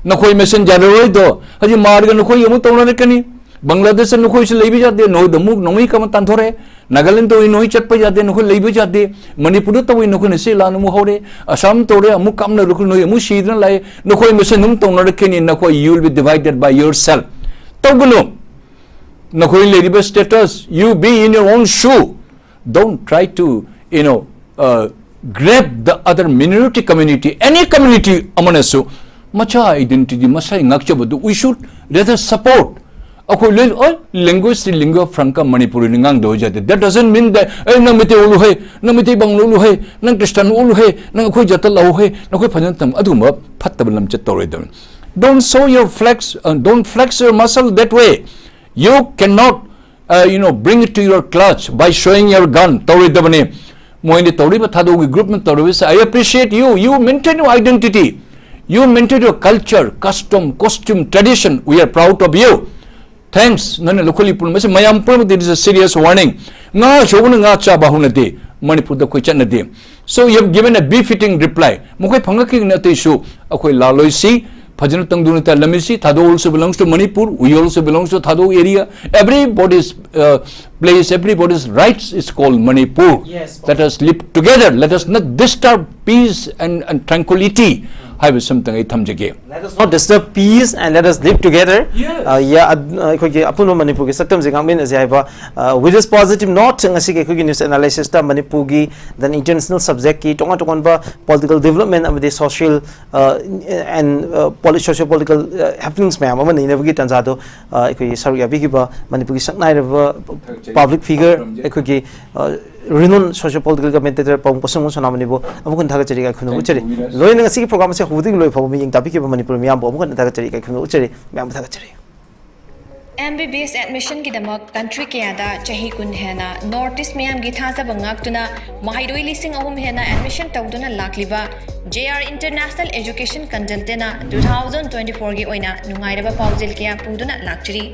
ꯅꯈꯣꯏ ꯃꯁꯦꯟ ꯌꯥꯔꯔꯣꯏꯗꯣ ꯍꯧꯖꯤꯛ ꯃꯥꯔꯒ ꯅꯈꯣꯏ ꯑꯃꯨꯛ ꯇꯧꯅꯔꯛꯀꯅꯤ꯫ ꯕꯪꯒ꯭ꯂꯥꯗꯦꯁꯇ ꯅꯈꯣꯏꯁꯨ ꯂꯩꯕ ꯌꯥꯗꯦ, ꯅꯈꯣꯏꯗ ꯑꯃꯨꯛ ꯅꯣꯡꯃꯩ ꯀꯥꯞꯄ ꯇꯥꯟꯊꯣꯔꯛꯑꯦ꯫ ꯅꯥꯒꯥꯂꯦꯟ ꯇꯧꯏ ꯅꯈꯣꯏ ꯆꯠꯄ ꯌꯥꯗꯦ, ꯅꯈꯣꯏ ꯂꯩꯕ ꯌꯥꯗꯦ꯫ ꯃꯅꯤꯄꯨꯔꯗ ꯇꯧꯏ ꯅꯈꯣꯏꯅ ꯁꯤ ꯂꯥꯟ ꯑꯃꯨꯛ ꯍꯧꯔꯦ꯫ ꯑꯁꯥꯝ ꯇꯧꯔꯦ ꯑꯃꯨꯛ ꯀꯥꯞꯅꯔꯛ ꯅꯈꯣꯏ ꯑꯃꯨꯛ ꯁꯤꯗꯅ ꯂꯥꯛꯑꯦ꯫ ꯅꯈꯣꯏ ꯃꯁꯦꯟ ꯑꯗꯨꯝ ꯇꯧꯅꯔꯛꯀꯅꯤ꯫ ꯅꯈꯣꯏ you will be divided by yourself꯫ ꯇꯧꯒꯅꯨ꯫ ꯅꯈꯣꯏ ꯂꯩꯔꯤꯕ status, you be in your own shoe. Don't try to, you know, uh, grab the other minority community, any community ꯑꯃꯅꯁꯨ ꯃꯆꯥ identity ꯃꯁꯥꯒꯤ ꯉꯥꯛꯆꯕꯗꯨ we should rather support꯫ ꯑꯩꯈꯣꯏ ꯂꯣꯏ ꯑꯣꯏ language ꯁꯤ lingua franca ꯃꯅꯤꯄꯨꯔꯤꯅ ꯉꯥꯡꯗꯕ ꯌꯥꯗꯦ꯫ That doesn't mean that ꯑꯦ ꯅꯪ ꯃꯩꯇꯩ ꯑꯣꯜꯂꯨ ꯍꯩ, ꯅꯪ ꯃꯩꯇꯩ ꯕꯪꯒꯥꯂꯤ ꯑꯣꯜꯂꯨ ꯍꯩ, ꯅꯪ ꯈ꯭ꯔꯤꯁꯇꯥꯟ ꯑꯣꯜꯂꯨ ꯍꯩ, ꯅꯪ ꯑꯩꯈꯣꯏ ꯖꯥꯠꯇ ꯂꯥꯛꯎ ꯍꯩ, ꯅꯈꯣꯏ ꯐꯖꯅ ꯇꯝ ꯑꯗꯨꯒꯨꯝꯕ ꯐꯠꯇꯕ ꯂꯝꯆꯠ ꯇꯧꯔꯣꯏꯗꯕꯅꯤ꯫ Don't show your flex, uh, don't flex your muscle that way. You cannot uh, you know, bring it to your clutch by showing your gun. ꯇꯧꯔꯣꯏꯗꯕꯅꯤ꯫ ꯃꯣꯏꯅ ꯇꯧꯔꯤꯕ ꯊꯥꯗꯧꯒꯤ group ꯅ ꯇꯧꯔꯤꯕꯁꯦ I appreciate you. You maintain your identity. You maintain your culture, custom, costume, tradition. We are proud of you. Thanks. ꯅꯪꯅ ꯂꯧꯈꯠꯂꯤ ꯄꯨꯝꯅꯃꯛꯁꯦ ꯃꯌꯥꯝ ꯄꯨꯝꯅꯃꯛꯇ it is a serious warning. ꯉꯥ ꯁꯧꯕꯅ ꯉꯥ ꯆꯥꯕ ꯍꯧꯅꯗꯦ꯫ ꯃꯅꯤꯄꯨꯔꯗ ꯑꯩꯈꯣꯏ ꯆꯠꯅꯗꯦ꯫ So you have given a befitting reply. ꯃꯈꯣꯏ ꯐꯪꯉꯛꯈꯤꯒꯅꯤ ꯑꯇꯩꯁꯨ ꯑꯩꯈꯣꯏ ꯂꯥꯜꯂꯣꯏꯁꯤ꯫ ꯐꯖꯅ ꯇꯪꯗꯨꯅ ꯇꯥꯂꯝꯃꯤꯁꯤ꯫ Thadou also belongs to Manipur. We also belongs to Thadou area. Everybody's uh, place, everybody's rights is called Manipur. Yes. Let us live together. Let us not disturb peace and, and tranquility. ꯍꯥꯏꯕ something ꯑꯩ ꯊꯝꯖꯒꯦ꯫ Let us not disturb peace and let us live together. Yes. Uh, yeah, ꯑꯩꯈꯣꯏꯒꯤ ꯑꯄꯨꯟꯕ ꯃꯅꯤꯄꯨꯔꯒꯤ ꯁꯛꯇꯝꯁꯦ ꯉꯥꯛꯃꯤꯟꯅꯁꯦ ꯍꯥꯏꯕ uh, with this positive note ꯉꯁꯤꯒꯤ ꯑꯩꯈꯣꯏꯒꯤ news analysis ꯇ ꯃꯅꯤꯄꯨꯔꯒꯤ then international subject ꯀꯤ ꯇꯣꯉꯥꯟ ꯇꯣꯉꯥꯟꯕ political development ꯑꯃꯗꯤ social uh, and uh, polit- socio political uh, happenings ꯃꯌꯥꯝ ꯑꯃ ꯅꯩꯅꯕꯒꯤ ꯇꯥꯟꯖꯥꯗꯣ uh, ꯑꯩꯈꯣꯏꯒꯤ ꯁꯔꯨꯛ ꯌꯥꯕꯤꯈꯤꯕ ꯃꯅꯤꯄꯨꯔꯒꯤ ꯁꯛꯅꯥꯏꯔꯕ public figure ꯑꯩꯈꯣꯏꯒꯤ uh, renowned socio political commentator ꯄꯥꯕꯨꯡ ꯄꯣꯠꯁꯪꯕꯝ ꯁꯣꯅꯥꯃꯅꯤꯕꯨ ꯑꯃꯨꯛ ꯍꯟꯅ ꯊꯥꯒꯠꯆꯔꯤ ꯏꯀꯥꯏ ꯈꯨꯝꯅꯕ ꯎꯠꯆꯔꯤ꯫ ꯂꯣꯏꯅ ꯉꯁꯤꯒꯤ program ꯑꯁꯦ ꯍꯧꯕꯗꯒꯤ ꯂꯣꯏ ꯐꯥꯎꯕ ꯃꯤꯠꯌꯦꯡ ꯇꯥꯕꯤꯈꯤꯕ ꯃꯅꯤꯄꯨꯔ ꯃꯤꯌꯥꯝꯕꯨ ꯑꯃꯨꯛ ꯍꯟꯅ ꯊꯥꯒꯠꯆꯔꯤ ꯏꯀꯥꯏ ꯈꯨꯝꯅꯕ ꯎꯠꯆꯔꯤ꯫ ꯃꯌꯥꯝꯕꯨ ꯊꯥꯒꯠꯆꯔꯤ꯫ ꯑꯦꯝ ꯕꯤ ꯕꯤ ꯑꯦꯁ ꯑꯦꯗꯃꯤꯁꯟꯒꯤꯗꯃꯛ ꯀꯟꯇ꯭ꯔꯤ ꯀꯌꯥꯗ ꯆꯍꯤ ꯀꯨꯟ ꯍꯦꯟꯅ ꯅꯣꯔꯠ ꯏꯁ ꯃꯤꯌꯥꯝꯒꯤ ꯊꯥꯖꯕ ꯉꯥꯛꯇꯨꯅ ꯃꯍꯩꯔꯣꯏ ꯂꯤꯁꯤꯡ ꯑꯍꯨꯝ ꯍꯦꯟꯅ ꯑꯦꯗꯃꯤꯁꯟ ꯇꯧꯗꯨꯅ ꯂꯥꯛꯂꯤꯕ ꯖꯦ ꯑꯥꯔ ꯏꯟꯇꯔꯅꯦꯁꯅꯦꯜ ꯑꯦꯖꯨꯀꯦꯁꯟ ꯀꯟꯁꯜꯇꯦꯟꯅ ꯇꯨ ꯊꯥꯎꯖꯟ ꯇ꯭ꯋꯦꯟꯇꯤ ꯐꯣꯔꯒꯤ ꯑꯣꯏꯅ ꯅꯨꯡꯉꯥꯏꯔꯕ ꯄꯥꯎꯖꯦꯜ ꯀꯌꯥ ꯄꯨꯗꯨꯅ ꯂꯥꯛꯆꯔꯤ꯫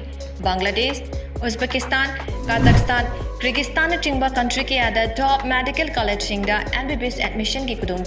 ꯕꯪꯒ꯭ꯂꯥꯗꯦꯁ, ꯎꯖꯕꯦꯀꯤꯁꯇꯥꯟ, ꯀꯥꯖꯥꯛꯁꯇꯥꯟ, ꯀꯤꯔꯒꯤꯁꯇꯥꯟꯅꯆꯤꯡꯕ ꯀꯟꯇ꯭ꯔꯤ ꯀꯌꯥꯗ ꯇꯣꯞ ꯃꯦꯗꯤꯀꯦꯜ ꯀꯣꯂꯦꯖꯁꯤꯡꯗ ꯑꯦꯝ ꯕꯤ ꯕꯤ ꯑꯦꯁ ꯑꯦꯗꯃꯤꯁꯟꯒꯤ ꯈꯨꯗꯣꯡ